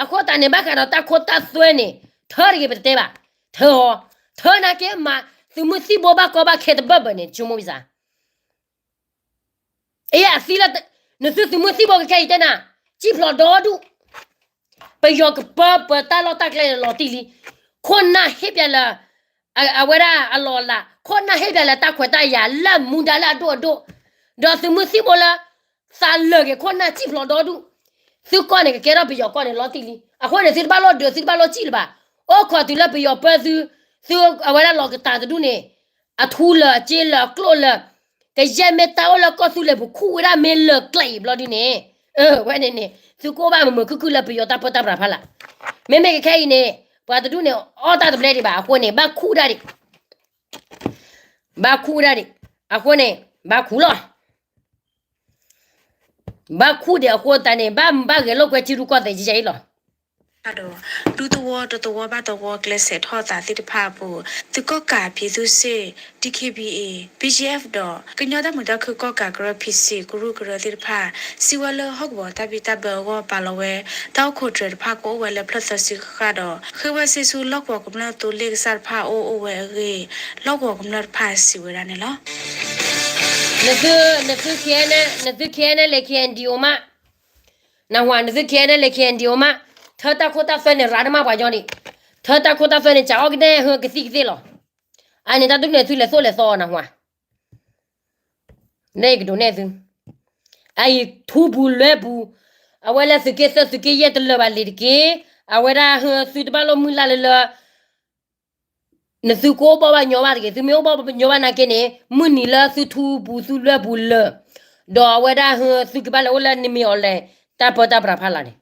အဃိသတးန့ၣ် ဘၣ်ဃးဒီးတၢ်ခိတၢ်သွဲန့ၣ် ထၢတဂ့ၤပတတဲဘၣ်, ထၢအီၤ, ထၢနာ်က့မး သုးမုၢ်သံၣ်ဘိဘၣ်ကီဘၣ်ခဲတဘၢၣ်ဘၢၣ်န့ၣ် ဆိကမိၣ်ဝံသး အံၤအသံလၢ နသုသုးမုၢ်သံၣ်ဘိကခဲအံၤတဲနၤ, စံၣ်ဖျိးဒီဒူၣ်, ပယီၤကပၢပှၤတၢ်လီၢ်တၢ်ကျဲလီၤတံၢ်လံ, ခိၣ်နၢ်ဟ့ၣ်ပၠးလၢ အဝဲဒၣ်အလီၢ်အလၤ, ခိၣ်နၢ်ဟ့ၣ်ပၠးလၢတၢ်ခွဲးတၢ်ယာ်လၢမူဒါလၢအဒိၣ်အဒိၣ်, ဒီးသုးမုၢ်သံၣ်ဘိလၢ သးလၢာ်က့ၤခိၣ်နၢ်စံၣ်ဖျိးဒီဒူၣ်, သုကီၢ်န့ၣ် ကကဲထီၣ်ပယီၤကီၢ်န့ၣ်လီၤတံၢ်လံ, အဃိန့ၣ် သုတဘၣ်လိၣ်ဒုး သုတဘၣ်လိၣ်စံၣ်လၢၤဘၣ်, အိၣ်ခိးတုၤလၢပယီၤပၢသု, သုအဝဲဒၣ်လီၤကတၢၢ်တဒူၣ်န့ၣ် အထူလၢာ်အစ့လၢာ်အကျိၣ်လၢာ်, ကယဲၢ်မ့ၢ်တၢ်အိၣ်လၢကီၢ်သူလ့ၤပူၤခူၣ်ဝဲဒၣ်မ့ၢ်လၢာ်ကျဲအံၤဘျီဒ်န့ၣ်, ဝဲန့ၣ်န့ၣ် သုကအိၣ်ဘၣ်မုာ်မုာ်ခုၣ်ခုၣ်လၢပယီၤတၢ်ပၢတၢ်ပြးဖးလာ်, မ့မ့ၢ်ကခဲအံၤန့ၣ် ပှၤတဒူၣ်န့ၣ် အီၣ်တၢ်တဘျဲဒံးဘၣ်အဃိန့ၣ် ဘၣ်ခူၣ်ဒၣ်ဒံး, ဘၣ်ခူၣ်ဒၣ်ဒံး, အဃိန့ၣ် ဘၣ်ခူၣ်လီၤ ဘၣ်ခူၣ်ဒံးအဃိသတးန့ၣ် ဘၣ်မုာ်ဘၣ်ဂဲၤလိာ်ကွဲထံရူၢ်ကီၢ်သဲးယဲအံၤလီၤ. ဒူသဝီတသဝီဘၣ်သဝီကျဲးစဲးထီၣ်သးသ့ၣ်တဖၣ်အပူၤ သုးကီၣ်ကး ပြည်သူ့စစ်, DKBA, BGF ဒီး ကညီတၢ်မုာ်တၢ်ခုၣ်ကီၣ်ကးကရၢ PC ကရူၢ်ကရၢသ့ၣ်တဖၣ် စံးဝဲလၢဟီၣ်ကဝီၤတၢ်ဘံၣ်တၢ်ဘၢအဂီၢ်ပာ်လီၤဝဲ တၢ်အိၣ်ခိးတြဲၤတဖၣ်ကအိၣ်ဝဲလၢဖျၢၣ်သၢဆံဃၣ်ဃၣ်ဒီး ဃ့ဝဲစ့ဆူလီၢ်ကဝီၤကမျၢၢ်သိလ့ၣ်ကစၢ်တဖၣ်အအိၣ်အိၣ်ဝဲအဂ့ၢ် လီၢ်ကဝီၤကမျၢၢ်တဖၣ်စံးဝဲဒၣ်န့ၣ်လီၤ. နသု နသု KNLA KNDO မး, နဝၤ နသု KNLA KNDO မး, ထၢတၢ်ခိတၢ်သွဲန့ၣ် ရၤဒမၣ်ပှၤညီဒံး, ထၢတၢ်ခိတၢ်သွဲန့ၣ် ကးအီၣ်ကနဲၣ်ဟၢကသံၣ်ကသ့လီၤ. အန့ၣ်တၢ်ဒုးန့ၣ်သုလဲၤသိၣ်လဲၤသီအီၤ နဝၤ လၢယကဒုးနဲၣ်သု, အအံၤထူပူၤလွဲပူၤ, အဝဲလၢသုးက့သၢသုးက့ယဲၢ်တလၢာ်ဘၣ်လံၤတက့ၢ်, အဝဲဒၣ်ဟၢသုတဘၣ်လိၣ်မုၢ်လၢ်လၢလၢ နသုကအိၣ်ဘၣ်ဘၣ်ညီဘၣ်တဂ့ၤ, သုမ့ၢ်အိၣ်ဘၣ်ညီဘၣ်နာ်က့န့ၣ် မုၢ်နံၤလၢသုထူပူၤသုလွဲပူၤလၢာ်, ဒီးအဝဲဒၣ်ဟၢသုကဘၣ်လဲၤအိၣ်လၢနမ့ၢ်အီၤလဲၤတၢ်ပၢတၢ်ပြးဖးလာ်န့ၣ်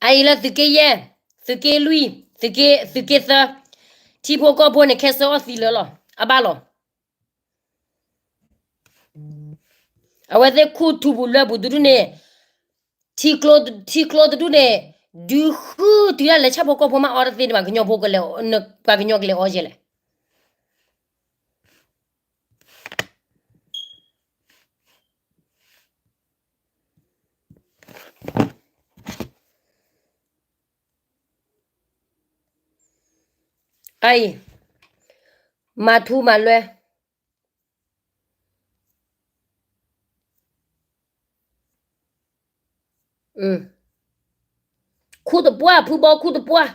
အအံၤလၢသုးက့ယဲၢ်, သုးက့လွံၢ်, သုးက့, သုးက့သၢ, ထံဖိကီၢ်ဖိန့ၣ် ခဲစၢအီၣ်သံလၢာ်လီၤ, အဘၣ်လီၤ. အဝဲသ့ၣ်ခူၣ်ထူပူၤလွဲပူၤတဒူၣ်န့ၣ်, ထံကျိ, ထံကျိတဒူၣ်န့ၣ်, ဒုးဃုတုၤဒၣ်လဲာ်ဆၣ်ဖိကီၢ်ဖိမ့ၢ်အီတသ့န့ၣ်ဘၣ်, ကညီဖိကလဲၤ, ပှၤကညီကလဲၤအီယဲလဲၣ်. အအံၤ, မၤထူမၤလွဲ, ခူၣ်တပှၢ် ဖုဘီ ခူၣ်တပှၢ်,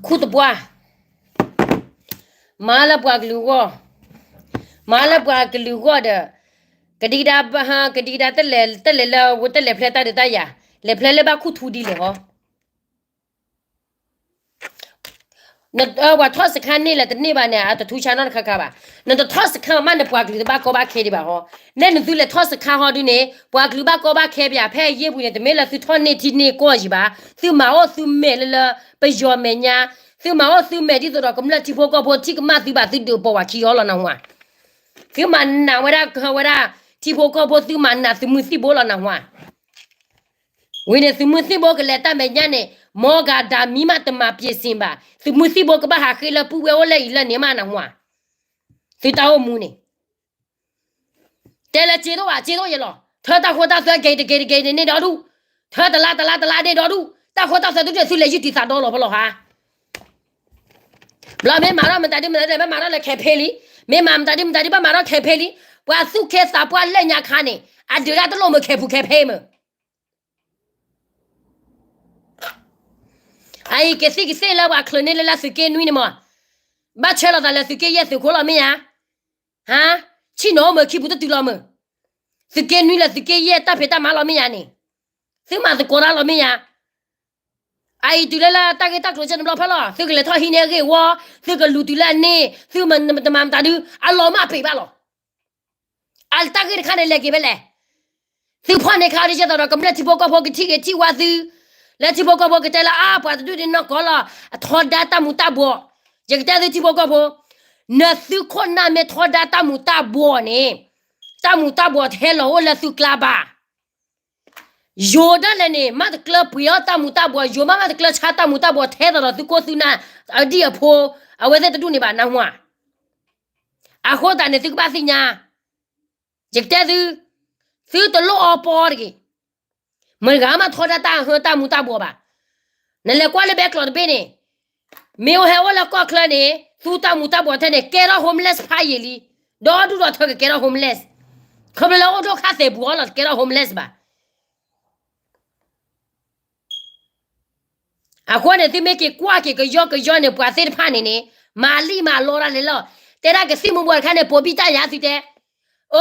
ခူၣ်တပှၢ်, မၤလၢပှၤကလုာ်ဂီၢ်, မၤလၢပှၤကလုာ်ဂီၢ်ဒီး, ကဒံကဒါ, ကဒံကဒါတလဲၤ, တလဲၤလၢဝဲတလဲၤဖျဲတၢ်ဒုးတၢ်ယၤ, လဲၤဖျဲလၢဘၣ်ခူၣ်ထူဒ်လဲၣ်ဟီ. ပှၤထီၣ်စခါန့ၢ်လၢတန့ၢ်ဘၣ်န့ၣ် အတထူဆါနီတခါခါဘၣ်. နတထီၣ်စခါမးန့ၣ် ပှၤကလုာ်တဘၣ်ကီဘၣ်ခဲဒံးဘၣ်ဟီ. နဲနသုလဲၤထီၣ်စခါဟီဒုန့ၣ် ပှၤကလုာ်ဘၣ်ကီဘၣ်ခဲပယၤ ဖဲအယ့ၢ်ပူၤန့ၣ် တမ့ၢ်လၢသုထီၣ်န့ၢ်ထံန့ၢ်ကီၢ်ယံၤဘၣ်. သုမၤအိၣ်သုမဲာ်လၢလၢပယီၤမဲာ်ညါ, သုမၤအိၣ်သုမဲာ်ဒ်သိးဒီးကမျၢၢ်ထံဖိကီၢ်ဖိထံၣ်ကမၣ်သုဘၣ် သုဒုးပိာ်ဝဲခံအီၤလီၤနၢ်ဟူဧါ. သုမၤနာ်ဝဲဒၣ်ဝဲဒၣ် ထံဖိကီၢ်ဖိ သုမၤနာ်သုးမုၢ်သံၣ်ဘိလီၤနၢ်ဟူဧါ. ဝံၤန့ၣ် သုးမုၢ်သံၣ်ဘိကလဲၤတၢ်မဲာ်ညါန့ၣ် မီၢ်ဂၤဒၤမံမးတမၤပျ့ၤစ့ၣ်ဘၣ်. သုးမုၢ်သံၣ်ဘိကဘၣ်ဟးဃ့လၢပုၢ်ဝဲၢ်အိၣ်လၢအံၤလၢန့ၣ်မးနၢ်ဟူဧါ. သုတၢ်အိၣ်မူန့ၣ် တဲလၢစ့သိးဧါ စ့သိးယဲလီၤ. ထၢတၢ်ဃိတၢ်သွဲဂ့ၤတဂ့ၤတဂ့ၤန့ၣ်န့ၢ်ဒီဒူၣ်, ထၢတလါတလါတလါန့ၢ်ဒီဒူၣ်, တၢ်ဃိတၢ်သွဲတဒူၣ်န့ၣ် သုလဲၤယုၢ်တံာ်သးဒီလီၤဖဲလီၤဟါ. ဘျီမ့ၢ်မၤထီၣ်မတၤဒုမတၤဒု မ့ၢ်မၤထီၣ်လၢခဲဖ့လံ, မ့ၢ်မၤမတၤဒုမတၤဒု ဘၣ်မၤထီၣ်ခဲဖ့လံ. ပှၤသူၣ်ကဲသးပှၢ်လၢညါခါန့ၣ် အဒုးဒၣ်တလိၣ်မုာ်ခဲပူၤခဲဖ့မုာ် အအံၤကသံၣ်ကသ့ၣ်လၢပှၤချုးန့ၢ်လၢလၢသုးက့နွံန့ၣ်မး, ဘၣ်ဆှၢလီၤသးလၢသုးက့ယဲၢ်သုးခိၣ်လီၤမ့ၢ်ဧါ. ဟါ, ဆံၣ်နီၤအိၣ်မုာ်ခံပူၤတတုၤလီၤမုာ်. သုးက့နွံလၢသုးက့ယဲၢ်တၢ်ဖံးတၢ်မၤလီၤမ့ၢ်ဧါန့ၣ်, သုမၤသကိးတၢ်လီၤမ့ၢ်ဧါ. အအံၤတုၤလၢလၢတၢ်ဂ့ၢ်တၢ်ကျိၤစဲန့ၣ်ဘျီဖဲလီၤ သုကလဲၤထီၣ်ဟံးန့ၢ်အဂ့ၢ်ဝီ, သုကလူၤတုၤလၢအန့ၣ် သုမတမၤမတၤဒု အလီၤမၢ်အပ့ၤဘၣ်လီၤ. အတၢ်ဂ့ၢ်တခါန့ၣ်လဲၤက့ၤဖဲလဲၣ်. သုဖီၣ်န့ၢ်ခါဒ်သိးဒီး ကမျၢၢ်ထံဖိကီၢ်ဖိကထံၣ်ဂ့ၤထံၣ်ဝါသု, လၢထံဖိကီၢ်ဖိကတဲလၢအါ ပှၤတဒူၣ်န့ၣ်နီၢ်ကီၢ်လီၤ, အထီဒါတၢ်မူၤတၢ်ဘှီး, ယကတဲသုထံဖိကီၢ်ဖိ, နသုခိၣ်နၢ်မ့ၢ်ထီဒါတၢ်မူၤတၢ်ဘှီးန့ၣ်, တၢ်မူၤတၢ်ဘှီးတဟဲလီၤအိၣ်လၢသုကျါဘၣ်. ယိၤဒၣ်လဲာ်န့ၣ် မ့ၢ်တကျၢၤပှ့ၤအီၣ်တၢ်မူၤတၢ်ဘှီး, ယိၤမးမ့ၢ်တကျၢၤဆါတၢ်မူၤတၢ်ဘှီးထဲသိးဒီးသုခိၣ်သုနၢ်, အဒံၣ်အဖိ, အဝဲသ့ၣ်တဒူၣ်န့ၣ်ဘၣ်နၢ်ဟူဧါ. အဃိသတးန့ၣ် သုကဘၣ်သ့ၣ်ညါ, ယကတဲသု, သုတလိၣ်အီပီတဂ့ၤ. မတၤတဂၤမ့ၢ်ထီဒါတၢ်ဟၢတၢ်မူၤတၢ်ဘှီးဘၣ်. နလဲၤကွၢ်လၢဘဲကျိးတဘ့ၣ်န့ၣ်, မ့ၢ်အိၣ်ဟဲအိၣ်လၢကီၢ်ချၢန့ၣ် သူတၢ်မူၤတၢ်ဘှီးထဲန့ၣ် ကဲထီၣ် homeless ဖးယံာ်လံ, ဒီဒူၣ်ဒီထၢကကဲထီၣ် homeless, ခီဖျိလၢအိၣ်ဒိၣ်ခါသဲးပူၤအီၤလီၤ တကဲထီၣ် homeless ဘၣ်. အဃိန့ၣ် သုမ့ၢ်က့ၤကွၢ်က့ၤကယီကယီန့ၣ် ပှၤသ့ၣ်တဖၣ်န့ၣ်န့ၣ် မၤလံၣ်မၤလီတၢ်လဲၣ်လီၤ. တဲဒၣ်ကသံၣ်မူၤဘှီးတခါန့ၣ် ပိာ်ဘံၣ်တၢ်ယၤသုတဲ,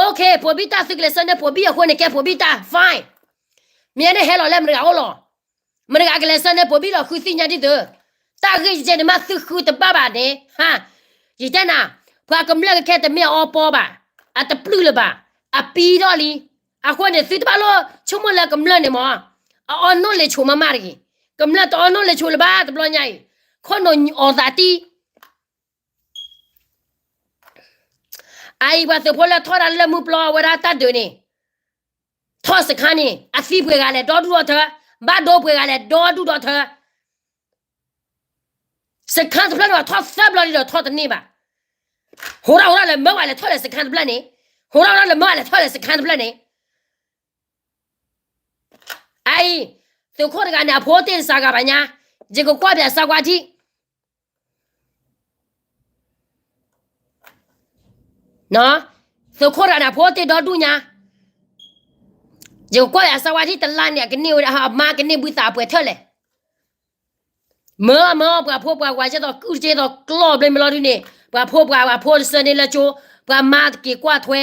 okay, ပိာ်ဘံၣ်တၢ်သုကလဲၤဆှၢန့ၢ်ပိာ်ဘံၣ်အဃိန့ၣ် ကဲပိာ်ဘံၣ်တၢ် fine. မ့ၢ်န့ၣ်ဟဲလီၤလၢမတၤတဂၤအိၣ်လီၤ. မတၤတဂၤကလဲၤဆှၢန့ၢ်ပိာ်ဘံၣ်လီၤ ဃုသ့ၣ်ညါဒ်သိး, တၢ်ဂ့ၢ်ယဲန့ၣ်မ့ၢ်သုဃုတဘၣ်ဘၣ်န့ၣ်, ဟါ, ယတဲနၤ, ပှၤကမျၢၢ်ကခဲတမ့ၢ်အီပီဘၣ်, အတပျုၢ်လၢၤဘၣ်, အပံထီၣ်လံ. အဃိန့ၣ် သုတဘၣ်လိၣ်ဆိကမိၣ်လၢကမျၢၢ်န့ၣ်မ့ၢ်, အအီနိၣ်လ့ၤဆိးမးမးတဂ့ၤ. ကမျၢၢ်တအီနိၣ်လ့ၤဆိးလၢၤဘၣ်တဘျီညါအံၤ, ခိၣ်နူာ်အီၣ်သးတံၢ် အအံၤပှၤသုးဖိလၢထီဒါလၢမုၢ်ပျီဝဲဒၣ်တၢ်ဒုးန့ၣ်, ထီၣ်စခါန့ၣ် အသံပှဲၤဂၤလဲၣ်ဒီဒူၣ်ဒီထၢ, ဘၣ်ဒိပှဲၤဂၤလဲၣ်ဒီဒူၣ်ဒီထၢ. စခါတဖျၢၣ်န့ၣ်ထီၣ်သၢဘျီဒ်ဒီးထီၣ်တန့ၢ်ဘၣ်. ဟိးထီၣ်ဟိးထီၣ်လဲၤမၢဝဲလဲၤထီၣ်လဲၤစခါတဖျၢၣ်န့ၣ်, ဟိးထီၣ်ဟိးထီၣ်လဲၤမၢဝဲလဲၤထီၣ်လဲၤစခါတဖျၢၣ်န့ၣ် အအံၤ, သုးခိၣ်တဂၤန့ၣ် အဖိတ့ၢ်တစှၤဂၤဘၣ်ညါ, ယကကွၢ်ပၠးစးကွၢ်ထံ, သုးခိၣ်တဂၤန့ၣ် အဖိတ့ၢ်ဒီဒူၣ်ညါ, ယကကွၢ်ပၠးစးကွၢ်ထံတလါန့ၣ် အကန့ၢ်ဝဲဒၣ် အမါကန့ၢ်ဘှံးသးအပှဲၤထၢၣ်လဲၣ်. မၢမၢ ပှၤဖိပှၤဝၤကဲသိးကုၢ်ကဲသိး ကျီၢ်ဘျ့မလီၤဒုန့ၣ် ပှၤဖိပှၤဝၤဖိတဆၢန့ၣ်လၢကၠိ, ပှၤမါတက့ၤကွၢ်ထွဲ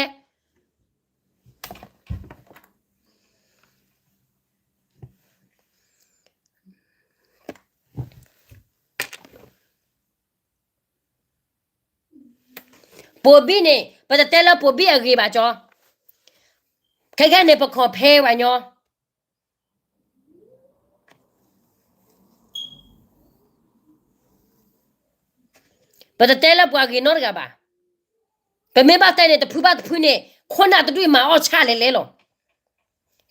ပိာ်ဘံၣ်န့ၣ် ပတတဲလၢပိာ်ဘံၣ်အဂ့ၤဘၣ်ကၠီ, ခဲခဲန့ၣ် ပ compare ဝဲညီ, ပတတဲလၢပှၤဂ့ၤနီတဂၤဘၣ်. ပမ့ၢ်ဘၣ်တဲန့ၣ် တဖုဘၣ်တဖုန့ၣ် ခိၣ်နၢ်တဒူၣ်မၤအီၣ်ဆၣ်လဲၤလဲၤလီၤ.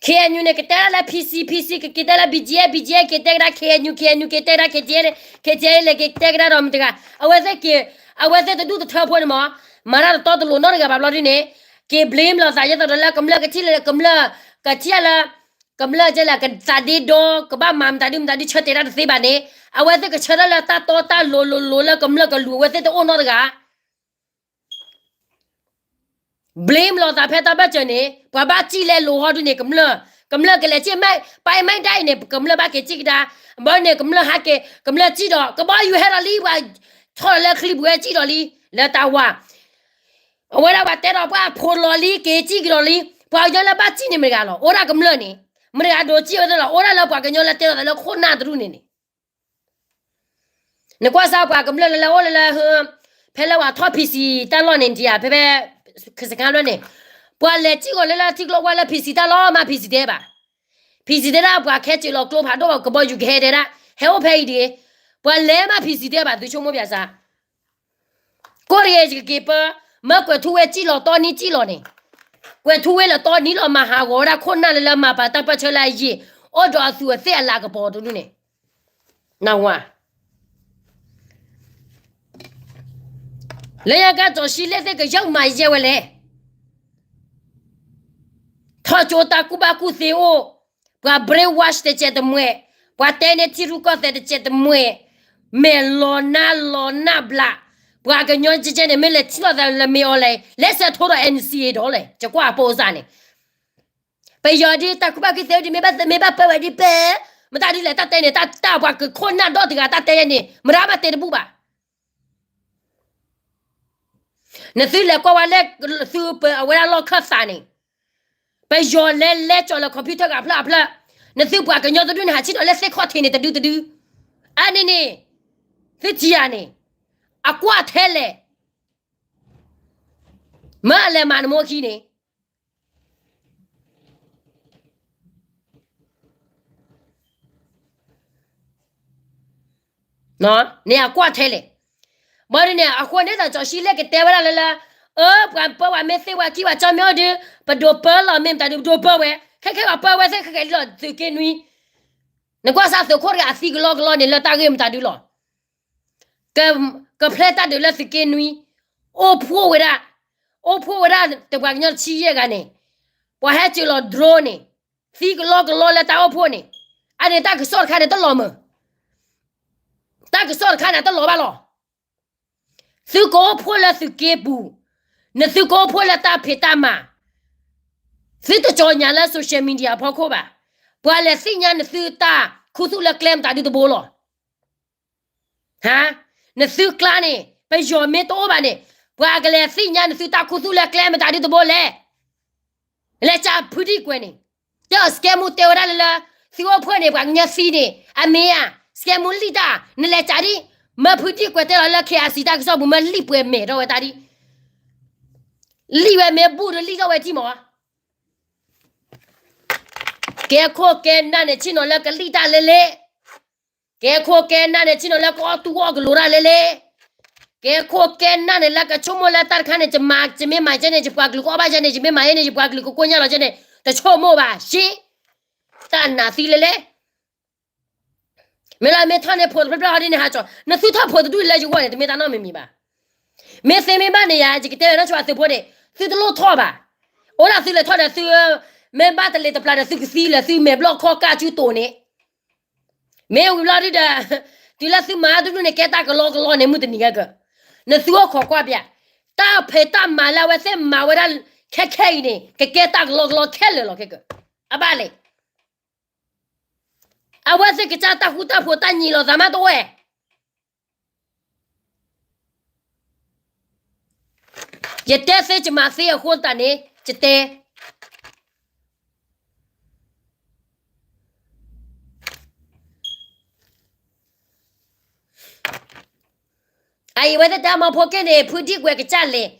ခ့ၣ်အဲၣ်ယူၣ်န့ၣ် ကတဲဒၣ်လၢ PC, PC ကက့ၤတဲလၢ BGF, BGF က့ၤတဲကဒါ ခ့ၣ်အဲၣ်ယူၣ်, ခ့ၣ်အဲၣ်ယူၣ်က့ၤတဲကဒါ ခ့ၣ်ထံအဲၣ်, ခ့ၣ်ထံအဲၣ်လဲၤက့ၤတဲကဒါဒီးမတၤတဂၤ, အဝဲသ့ၣ်က့ၤ, အဝဲသ့ၣ်တဒူၣ်တထၢဖိန့ၣ်မး, မၤတၢ်တတီတလိၤနီတဂၤဘၣ်ဘျီဒ်န့ၣ်, က့ၤ blame လီၤသးဒ်သိးဒီးလၢကမျၢၢ်ကထံၣ်လၢကမျၢၢ်, ကထံၣ်လၢ ကမျၢၢ်ကဲလဲၣ် ကသးဒ့ဒီ ကဘၣ်မၤမတၤဒုမတၤဒုဆၢတဲာ်တၢ်တသ့ဘၣ်န့ၣ်, အဝဲသ့ၣ်ကဆၢထၢၣ်လၢတၢ်တီတၢ်လိၤလိၤလိၤလၢကမျၢၢ်ကလူၤ အဝဲသ့ၣ်တအိၣ်နီတဂၤ blame လီၤသးဖဲတၢ်ဘၢၣ်စၢၤန့ၣ် ပှၤဘၣ်စံၣ်လဲၤလိၤဟီဒုန့ၣ် ကမျၢၢ်, ကမျၢၢ်ကလဲၤစံၣ်, ပမ့ၢ်ဒၣ်အံၤန့ၣ် ကမျၢၢ်ဘၣ်က့ၤစံၣ်ကဒါ, ဘၣ်န့ၣ် ကမျၢၢ်ဟးက့ၤ ကမျၢၢ်စံၣ်ဒီး ကဘီယူၤဟဲဒီးလံ ပှၤထီၣ်လၢချံပူၤဝဲစံၣ်ဒီးလံ, လၢတၢ်ဝါ အဝဲဒၣ်ပှၤတဲဒီးပှၤဖိးလီၤလံ က့ၤစံၣ်ကဒီးလံ, ပှၤကညီလၢဘၣ်စံၣ်န့ၣ်မတၤတဂၤလီၤ, အိၣ်ဒၣ်ကမျၢၢ်န့ၣ်, မတၤတဂၤဒိးစံၣ်ဝဲသ့ၣ်လီၤ, အိၣ်ဒၣ်လၢပှၤကညီလၢတဲလီၤသးလၢခိၣ်နၢ်တဒူၣ်န့ၣ်န့ၣ် နကွၢ်စၢ်ပှၤကမျၢၢ်လၢလၢအိၣ်လၢလၢ, ဖဲလၢပှၤထီၣ် PC တၢ်လီၢ်န့ၣ် ထံၣ်ဧါ, ဖဲဖဲ စခါဘျီန့ၣ်, ပှၤလဲၤစံၣ်ကီးလၢလၢထံကျိဝါလၢ PC တၢ်လီၢ်မး PC တဲဘၣ်, PC တဲဒၣ်ပှၤခဲစ့းလီၤကျိဖးဒိၣ် ကဘီယူၤကဟဲတဲဒၣ် ဟဲအိၣ်ဖဲအံၤဒ်, ပှၤလဲၤမး PC တဲဘၣ် သုဆိကမိၣ်ပၠးစၢ် ကိၣ်တဂ့ၤ ယကက့ၤပၢ, မၢကွဲးထူဝ့စံၣ်လီၤတီနံစံၣ်လီၤန့ၣ်, ကွဲးထူဝ့လီၤတီနံလီၤ မၤဟးဂီၤဝဲဒၣ်ခိၣ်နၢ်လၢလၢမၤပာ်တၢ်ပၢၢ်ဆၢလၢအယံာ်, အိၣ်ဒီးအသူးအသ့ၣ်အလၤကပီၤတဒူၣ်န့ၣ်, နဝၤ လၢညါကၢ်စီၤရှံလ့ၣ်သ့ၣ်ကယၢၢ်မၤယဲၢ်ဝဲလဲၣ် ထီၣ်ကၠိတၢ်ကူၣ်ဘၣ်ကူၣ်သ့အိၣ်, ပှၤ brainwash တစဲးတမှဲ, ပှၤတဲန့ၢ်ထံရူၢ်ကီၢ်သဲးတစဲးတမှဲ, မဲာ်လီၤနါလီၤနါဘျး, ပှၤကညီကဲကဲန့ၣ် မ့ၢ်လဲၤထံၣ်လိာ်သးလၢမ့ၢ်အီၤလဲၣ်, လဲၤဆဲးထိဒီး NCA ဒီးလဲၣ်, ယကွၢ်အပိစၢ်န့ၣ်, ပယီၤဒ်တၢ်ကူၣ်ဘၣ်ကူၣ်သ့ဒ်မ့ၢ်ဘၣ်မ့ၢ်ဘၣ်ပၢဝဲဒ်ပဲ, မတၤဒ်လဲၣ်တၢ်တဲန့ၣ် တၢ်တၢ်ပှၤကခိၣ်နၢ်ဒီတဂၤတၢ်တဲယဲန့ၣ် မတၤမၤတဲတဘူၣ်ဘၣ် နသုလဲၤကွၢ်ဝဲလၢသုပအဝဲဒၣ်လီၢ်ခၢၣ်သးန့ၣ်, ပယီၤလဲၤလဲၤကၠီၤလၢ computer ဂၤဖျၢၣ်အဖျၢၣ်, နသုပှၤကညီတဒူၣ်န့ၣ် ဟးဆံၣ်ဒီးလၢသ့ၣ်ခီၣ်ထံးန့ၣ်တဒုတဒု, အန့ၣ်န့ၣ်, သုထံၣ်ဧါန့ၣ်, အကွၢ်ထဲလဲၣ်, မ့ၢ်အလဲၤမၤနမိၢ်ခံန့ၣ် န့ၣ်အကွၢ်ထဲလဲၣ်. ဘၣ်ဒ်န့ၣ် အဃိန့ၣ်ဒီး စီၤရှံလ့ၣ်ကတဲဝဲဒၣ်လၢလၢ, အၢ ပှၤပၢဝဲမ့ၢ်သ့ဝဲခံဝဲကၠီမ့ၢ်အိၣ်ဒီး, ပဒိးပၢလီၤမ့ၢ်မတၤဒုး ပဒိးပၢဝဲ, ခဲခဲပှၤပၢဝဲသ့ၣ်ခဲခဲလံလီၤ သုးက့နွံ, နကွၢ်စၢ်သုးခိၣ်တဂၤအသံကလီကလီန့ၣ် လၢတၢ်ဂ့ၢ်မတၤဒုးလီၤ. က, ကဖျဲးတၢ်ဒုးလၢသုးက့နွံ, အိၣ်ဖှိၣ်ဝဲဒၣ်, အိၣ်ဖှိၣ်ဝဲဒၣ်တပှၤကညီတဆံယဲၢ်ဂၤန့ၣ်, ပှၤဟဲစၢၤလီၤ drone န့ၣ်, သံကလီကလီလၢတၢ်အိၣ်ဖှိၣ်န့ၣ်, အန့ၣ်တၢ်ကစီၣ်တခါန့ၣ်တလီၤမုၢ်, တၢ်ကစီၣ်တခါန့ၣ်တလီၤဘၣ်လီၤ. သုကအိၣ်ဖှိၣ်လၢသုးက့ပူၤ, နသုကအိၣ်ဖှိၣ်လၢတၢ်ဖံးတၢ်မၤ, သုတကၠီညါလၢ social media အဖီခိၣ်ဘၣ်. ပှၤလဲၤသ့ၣ်ညါနသုတၢ်ခူသူၣ်လၢကျဲမတၤဒုတဘိလီၤ. ဟါ, နသုကျါန့ၣ် ပယီၤမ့ၢ်တအိၣ်ဘၣ်န့ၣ်, ပှၤကလဲၤသ့ၣ်ညါနသုတၢ်ခူသူၣ်လၢကျဲမတၤဒုတဘိလဲၣ်. လဲၤစးဖုဒံၣ်ကွဲၤန့ၣ်, တဲအီၤ စကဲမူတဲဝဲဒၣ်လၢလၢ, သုအိၣ်ဖှိၣ်န့ၣ် ပှၤကညီသံန့ၣ်, အမ့ၢ်ဧါ, စကဲမူလံၣ်တၢ်, နလဲၤစးဒံၣ်, မၢဖုဒံၣ်ကွဲၤတဲလီၤလၢ KIC တၢ်ကစီၣ်ပူၤ မၢလံၣ်ပှဲၤမဲာ်ထီၣ်ဝဲတၢ်ဒံၣ်, လံၣ်ဝဲမ့ၢ်ဘူၣ်ဒီးလံၣ်ထီၣ်ဝဲထံၣ်မး ကဲခိၣ်ကဲနၢ်န့ၣ် ဆ့ၣ်နီၤလၢကလံၣ်တၢ်လဲလဲ, ကဲခိၣ်ကဲနၢ်န့ၣ် ဆ့ၣ်နီၤလၢကအီၣ်တူၢ်အီၣ်ကလိၤတၢ်လဲလဲ, ကဲခိၣ်ကဲနၢ်န့ၣ် လၢကဆိကမိၣ်လၢတၢ်တခါန့ၣ် ယမၤ ယမ့ၢ်မၤကဲန့ၣ် ယပှၤကလုာ်ကအီၣ်ဘၣ်ယဲန့ၣ် ယမ့ၢ်မၤယဲန့ၣ် ယပှၤကလုာ်ကကိညၢ်လီၤကဲန့ၣ် တဆိကမိၣ်ဘၣ် ရှ့, တၢ်နးသံလဲလဲ မ့ၢ်လၢမ့ၢ်ထီၣ်န့ၢ်ဖိတဖျၢၣ်ဖျၢၣ်ဟီဒ်န့ၣ်ဟးကၠီ, နသုထီၣ်ဖိတဒူၣ်လၢယဂီၢ်န့ၣ် တမ့ၢ်တၢ်နီတမံၤမံၤဘၣ်. မ့ၢ်သ့မ့ၢ်ဘၣ်န့ၣ်ယၤ ယကတဲဝဲနီၢ်ဆိအသုးဖိန့ၣ်, သုတလိၣ်ထီၣ်ဘၣ်. အိၣ်ဒၣ်သုလဲၤထီၣ်ဒီးသု, မ့ၢ်ဘၣ်တလ့ၤတပျၢ်ဒီးသုကသံလၢသုမဲာ်ဘျီၣ်ခီၣ်ကၢ်ကၠူတိာ်န့ၣ်, မ့ၢ်ဝံၤဘျီဒုဒီး, တုၤလၢသုမၤတဒူၣ်န့ၣ် ကဲတၢ်ကလီကလီန့ၣ် မုၢ်တနံၤကဲက, နသုအိၣ်ခိးကွၢ်ပၠး, တၢ်ဖံးတၢ်မၤလၢအဝဲသ့ၣ်မၤဝဲဒၣ်ခဲခဲအံၤန့ၣ် ကကဲတၢ်ကလီကလီခဲလၢာ်လီၤခဲက, အဘၣ်လဲၣ် အဝဲသ့ၣ်ကစၢ်တၢ်ဃူတၢ်ဖိးတၢ်ညံးလီၤသးမးတဝဲ, ယတဲသ့ယမၤသ့အဃိသတးန့ၣ် ယတဲ အအံၤဝဲသ့ၣ်တၢ်မၤဖိကဲန့ၣ် ဖုဒံၣ်ကွဲၤကစၢ်လဲၣ်,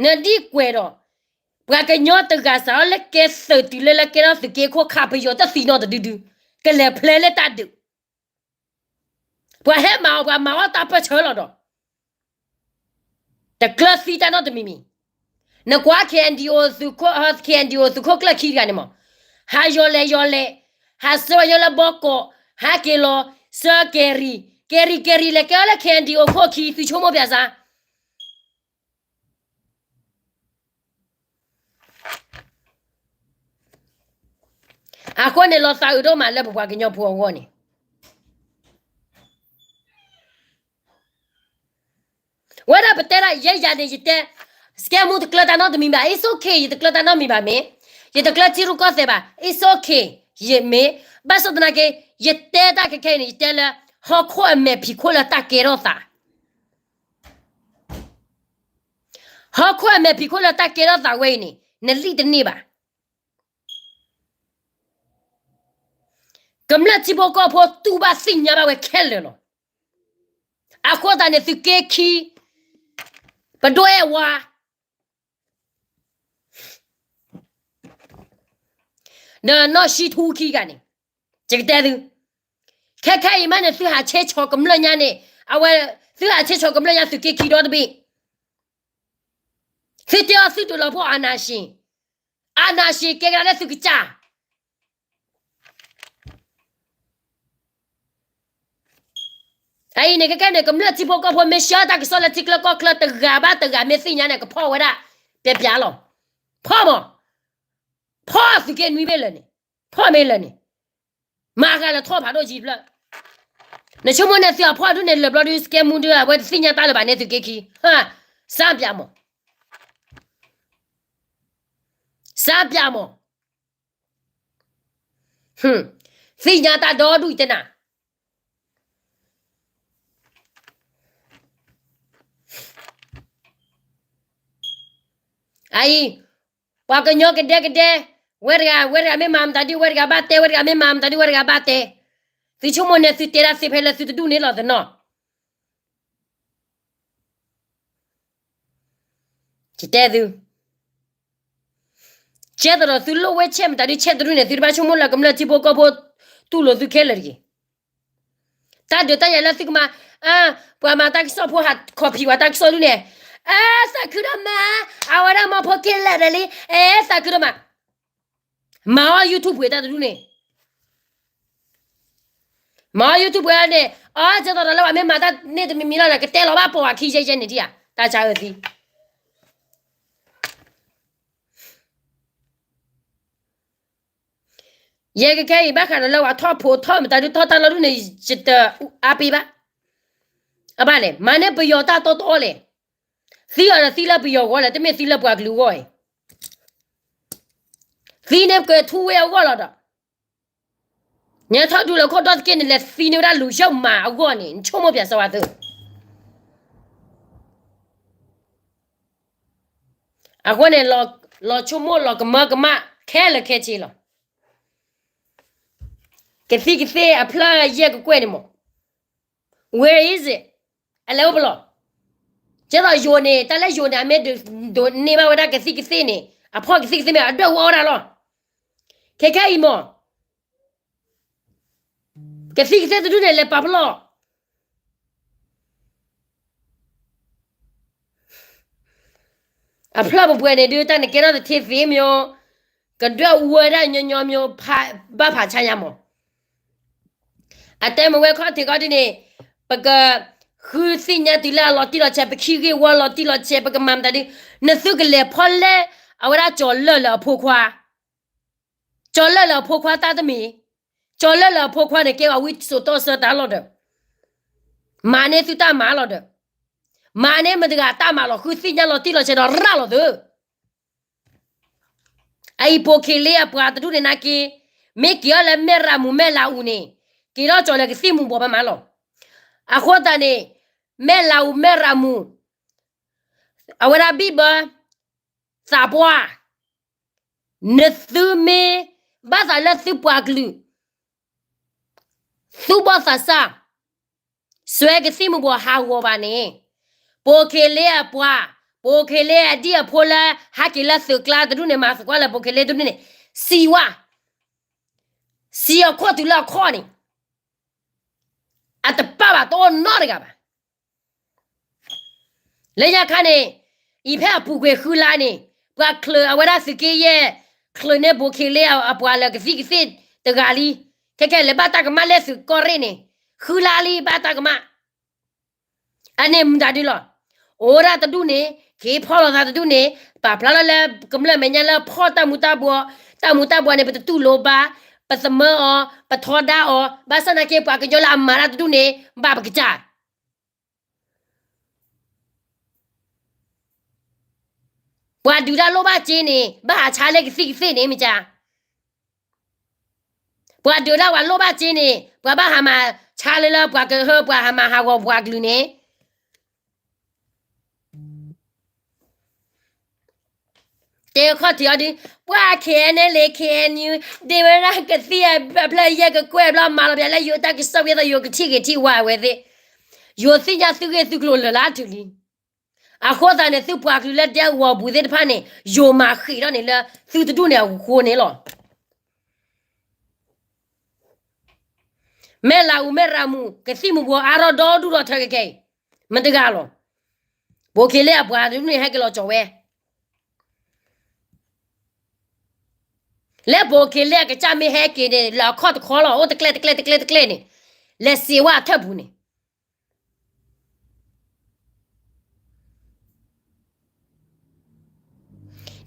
နဒံၣ်ကွဲၤဒီး, ပှၤကညီတဂၤစးထီၣ်လၢကဲသုးတုၤလၢလၢကဲထီၣ်သုးက့ခိၣ်ခးပယီၤတသံနီတဒုဒု, ကလဲၤဖျဲလၢတၢ်ဒုး, ပှၤဟဲမၤအီၤ ပှၤမၤအီၣ်တၢ်ပၢၢ်ဆၢလီၤဒီး တကျၢၤသံတၢ်နီတမံၤမံၤ, နကွၢ် KNDO သုးခိၣ် KNDO သုးခိၣ်ကျၢၢ်ခံတဂၤန့ၣ်မး, ဟးယီၤလဲၤယီၤလဲၤ, ဟးဆှၢဝဲယီၤလၢဘီကီး, ဟးက့ၤလီၤ, ဆှၢကဲၤရံၣ်, ကဲၤရံၣ်ကဲၤရံၣ်လဲၤကဲအီၤလၢ KNDO ခိၣ်ခံ သုဆိကမိၣ်ပၠးစါ အဃိန့ၣ်လီၤသးအုးဒိၣ်မးလၢပပှၤကညီဖိအဂီၢ်န့ၣ် ဝဲဒၣ်ပတဲဒၣ်ယဲယၤန့ၣ် ယတဲ, စကဲမူတကျၢၤတၢ်နီတမံၤဘၣ်, it's okay ယတကျၢၤတၢ်နီတမံၤဘၣ်မ့ၢ်, ယတကျၢၤထံရူၢ်ကီၢ်သဲးဘၣ်, it's okay ယမ့ၢ်, ဘၣ်ဆၣ်သနာ်က့ ယတဲတၢ်ခဲခဲအံၤန့ၣ် ယတဲလၢ ဟီၣ်ခိၣ်အမဲာ်ဖံးခိၣ်လၢတၢ်ကဲထီၣ်သး ဟီၣ်ခိၣ်အမဲာ်ဖံးခိၣ်လၢတၢ်ကဲထီၣ်သးဝဲအံၤန့ၣ် နလံၣ်တန့ၢ်ဘၣ်. ကမျၢၢ်ထံဖိကီၢ်ဖိတူၢ်ဘၣ်သ့ၣ်ညါဘၣ်ဝဲခဲလၢာ်လီၤ. အဃိသတးန့ၣ် သုးက့ခံ ပဒိၣ်အဲၣ်ဝါ ဒီးနီၢ်ဆံထူခံဂၤန့ၣ် ယကတဲသု, ခဲခဲအံၤမးန့ၣ် သုဟးဆဲးဆီၣ်ကမျၢၢ်ညါန့ၣ်, အဝဲ, သုဟးဆဲးဆီၣ်ကမျၢၢ်ညါသုးက့ခံဒီတဘ့ၣ်, သုတဲအီၤသုဒုးလီၤဖိအနၢ်ၡ့ၣ်, အနၢ်ၡ့ၣ်ကဲကဒါလၢသုကစၢ် အအံၤန့ၣ် ခဲခဲန့ၣ် ကမျၢၢ်ထံဖိကီၢ်ဖိမ့ၢ်ဆှၢတၢ်ကစီၣ်လၢထံချၢကီၢ်ချၢတဂၤဘၣ်တဂၤမ့ၢ်သ့ၣ်ညါန့ၣ် ကဖီၣ်ဝဲဒၣ် ပျဲပျဲလီၤ. ဖီၣ်မး, ဖီၣ်သုးက့နွံဘ့ၣ်လၢာ်န့ၣ်, ဖီၣ်မ့ၢ်လၢာ်န့ၣ်, မၤဂၤလၢထီၣ်ဖးဒိၣ်ကံဖျၢၣ်, နဆိကမိၣ်န့ၣ်သုအဖီၣ်ဒုန့ၣ် လၢာ်ဘျီဒု စကဲမူဒု အဝဲတသ့ၣ်ညါတၢ်လၢၤဘၣ်န့ၣ် သုးက့ခံ, ဟၢ, စးပျးမး, စးပျးမး သ့ၣ်ညါတၢ်ဒီဒူၣ်အံၤတနၤ, အအံၤ, ပှၤကညီကဒဲကဒဲ, ဝဲတဂၤ ဝဲတဂၤမ့ၢ်မၤမတၤဒု ဝဲတဂၤဘၣ်တဲ, ဝဲတဂၤမ့ၢ်မၤမတၤဒု ဝဲတဂၤဘၣ်တဲ, သုဆိကမိၣ်န့ၣ်သုတဲဒၣ်သ့ဖဲလၢသုတဒူၣ်န့ၣ်လီၤသနီၤ ယတဲသု, ကဲသဒီးသုလိၣ်ဝဲဆဲးမတၤဒုဆဲးတဒူၣ်န့ၣ် သုတဘၣ်ဆိကမိၣ်လၢကမျၢၢ်ထံဖိကီၢ်ဖိတူၢ်လိာ်သုခဲလၢာ်တဂ့ၤ. တၢ်ဒုးတၢ်ယၤလၢသုကမၤ, ပှၤမၤတၢ်ကစီၣ်ဖိဟးခီၣ်ဖံးဝဲတၢ်ကစီၣ်ဒုန့ၣ်, အဲ သးခုဒိၣ်မး, အဝဲဒၣ်မီဖိက့ၤလၢာ်ဒီးလံ, အဲ သးခုဒိၣ်မး, မၤအီၣ် YouTube ပှဲၤတၢ်တဒူၣ်န့ၣ် မၤအီၣ် YouTube ဝဲန့ၣ်, အကဲသီးဒီးလၢပှၤမ့ၢ်မၤတၢ်န့ၣ်တမံၤမံၤလီၤန့ၣ် ကတဲလီၤဘၣ်ပိာ်အခံယဲယဲန့ၣ်ဒံးဧါ, တၢ်ဆါအၢသံ, ယဲကခဲအံၤ ဘၣ်ဃးဒီးလၢပှၤထီၣ်ဖိထီၣ်မတၤဒုထီၣ်တၢ်လီၤဒုန့ၣ် ယတအါပ့ၤဘၣ်. အဘၣ်လဲၣ် မၤန့ၢ်ပယီၤတၢ်တီတီလဲၣ်, သံအီၤဒီးသံလၢပယီၤဂီၢ်လဲၣ်, တမ့ၢ်သံလၢပှၤကလုာ်အဂီၢ်အံၤ, သံန့ၣ်ကထူဝဲအဂီၢ်လီၤဒီး ညါထီၣ်ဒူလၢခိၣ်ဒီတက့ၢ်န့ၣ် လဲၤသံန့ၢ်ဝဲဒၣ်လူၤယီၢ်မးအဂီၢ်န့ၣ် နဆိကမိၣ်ပၠးစီဝါသု, အဃိန့ၣ် လီၤဆိကမိၣ်လီၤကမၢကမၣ်ခဲလၢာ်ခဲဆ့လီၤ. ကသံၣ်ကသ့ၣ်အဖျၢၣ်ယဲၢ်ကကွဲၢ်န့ၣ်မး where is it? အလဲၤအိၣ်ပလီၢ်, ကဲသိးယိၤန့ၣ် တၢ်လၢယိၤန့ၣ် အမ့ၢ်ဒိးန့ၢ်ဘၣ်ဝဲဒၣ်ကသံၣ်ကသ့ၣ်န့ၣ် အဖီၣ်ကသံၣ်ကသ့ၣ်မ့ၢ်အဒွဲၣ်အူအီၣ်ဝဲဒၣ်လီၤ. ခဲခဲအံၤမး ကသံၣ်ကသ့ၣ်တဒူၣ်န့ၣ် လဲၤပာ်ပလီၢ် အဖျၢၣ်ပပှဲၤန့ၣ်ဒုး တၢ်န့ၣ်ကဲထီၣ်တထ့သ့မ့ၢ်, ကဒွဲၣ်အူဝဲဒၣ်ညီညီမ့ၢ်, ဘၣ်ဖးဆါညါမး, အတဲမ့ၢ်ဝဲခီၣ်ထံးခီၣ်ထံးန့ၣ်, ပကဃုသ့ၣ်ညါတုၤလၢအလီၤတံၢ်လီၤဆဲး ပခံဂ့ၢ်ဝီလီၤတံၢ်လီၤဆဲး ပကမၤမတၤဒု, နသုကလဲၤဖီၣ်လဲၣ်, အဝဲဒၣ်ကၠီၤလၢၢ်လၢအဖိခွါ ကၠီၤလၢၢ်လၢအဖိခွါတၢ်တမံၤ, ကၠီၤလၢၢ်လၢအဖိခွါန့ၣ် ကဲဝဲဝံစိာ်တီဆၢတၢ်လီၤဒီး, မၤန့ၢ်သုတၢ်မၤလီၤဒီး, မၤန့ၢ်မတၤတဂၤတၢ်မၤလီၤ ဃုသ့ၣ်ညါလီၤတံၢ်လီၤဆဲးဒီးရၤလီၤသု, အအံၤပိာ်ခ့လ့အပှၤတဒူၣ်န့ၣ်နာ်က့, မ့ၢ်က့ၤအီၤလၢမဲၢ်ရၤမူမဲၢ်လးအူန့ၣ်, က့ၤထီၣ်ကၠီၤလၢကသံၣ်မူၤဘှီးမးမးလီၤ. အဃိသတးန့ၣ်, မဲၢ်လးအူမဲၢ်ရၤမူ, အဝဲဒၣ်ဘံၣ်ဘၢ, သးပှၢ်, နသုမ့ၢ်ဘၣ်သးလၢသုပှၤကလုာ်, သူၣ်ဘီၣ်သးစၢ်, စွဲကသံၣ်မူၤဘှီးဟးဂီၤဘၣ်န့ၣ်, ပိာ်ခ့လ့အပှၤ, ပိာ်ခ့လ့အဒံၣ်အဖိလၢ ဟဲက့ၤလၢသုးကျါတဒူၣ်န့ၣ် မၤသကိးလၢပိာ်ခ့လ့တဒူၣ်န့ၣ် စံးဝဲ, စံးအခီၣ်တုၤလၢအခီၣ်န့ၣ် အတပာ်ဘၣ်တအိၣ်နီတဂၤဘၣ်. လၢညါခါန့ၣ် အံၤဖဲအပူၤကွံာ်ဃုလါန့ၣ် ပှၤချုးအဝဲဒၣ်သုးက့ယဲၢ် ချုးန့ၢ်ပိာ်ခ့လ့အပှၤလၢကသံၣ်ကသ့ၣ်တဂၤလံ. ခဲခဲလဲၤဘၣ်တၢ်ကမၣ်လၢသုးကီၢ်ရ့ၣ်န့ၣ် ဃုလါလံဘၣ်တၢ်ကမၣ် အန့ၣ်မတၤဒုလီၤ. အိၣ်ဒၣ်တဒူၣ်န့ၣ် က့ၤဖီၣ်လိာ်သးတဒူၣ်န့ၣ် ပာ်ဖျါလီၤလၢကမျၢၢ်မဲာ်ညါလၢဖီၣ်တၢ်မူၤတၢ်ဘှီး, တၢ်မူၤတၢ်ဘှီးန့ၣ် ပတတူၢ်လိာ်ဘၣ်, ပသမၢအီၤ, ပထီဒါအီၤ, ဘၣ်ဆၣ်သနာ်က့ ပှၤကညီလၢအမၤတၢ်တဒူၣ်န့ၣ် ဘၣ်ပကစၢ် ပှၤဒုးတၢ်လိၣ်ဘၣ်စ့န့ၣ် ဘၣ်ဟးဆါလၢကသံၣ်ကသ့ၣ်န့ၣ်မ့ၢ်ကါ, ပှၤဒုးတၢ်ပှၤလိၣ်ဘၣ်စ့န့ၣ် ပှၤဘၣ်ဟးမၤဆါလၢလၢပှၤကဟၢ ပှၤဟးမၤဟးဂီၤပှၤကလုာ်န့ၣ် တဲခီၣ်ထံးအီၤဒုး, ပှၤ KNLA KNU ဒ့ဝဲဒၣ်ကသံၣ်အဖျၢၣ်ယဲၢ်ကကွဲၢ်ဘျီ မၤလီၤပၠးလၢယိၤတၢ်ကစီၣ် ဝံသးယိၤကထံၣ်ဂ့ၤထံၣ်ဝါဝဲသ့ၣ်, ယိၤသ့ၣ်ညါသုဂ့ၢ်သုကျိၤလၢာ်လၢအတုၤလံ. အဃိသတးန့ၣ် သုပှၤကလုာ်လၢဒဲကဝီၤပူၤသ့ၣ်တဖၣ်န့ၣ် ယိၤမၤဃံးထီၣ်န့ၣ်လၢသုတဒူၣ်န့ၣ်အဃိန့ၣ်လီၤ. မဲၢ်လးအူမဲၢ်ရၤမူး ကသံၣ်မူၤဘှီးအါထီၣ်ဒီဒူၣ်ဒီထၢခဲခဲအံၤ မတဂၤလီၤ. ပိာ်ခ့လ့အပှၤတဒူၣ်န့ၣ် ဟဲက့ၤလီၤကၠီၤဝဲ လၢပိာ်ခ့လ့အကစၢ်မ့ၢ်ဟဲက့ၤန့ၣ် လၢအခီၣ်တခီလီၤ အိၣ်တကျဲတကျဲတကျဲတကျဲန့ၣ် လဲၤစံးဝဲအထၢၣ်ပူၤန့ၣ်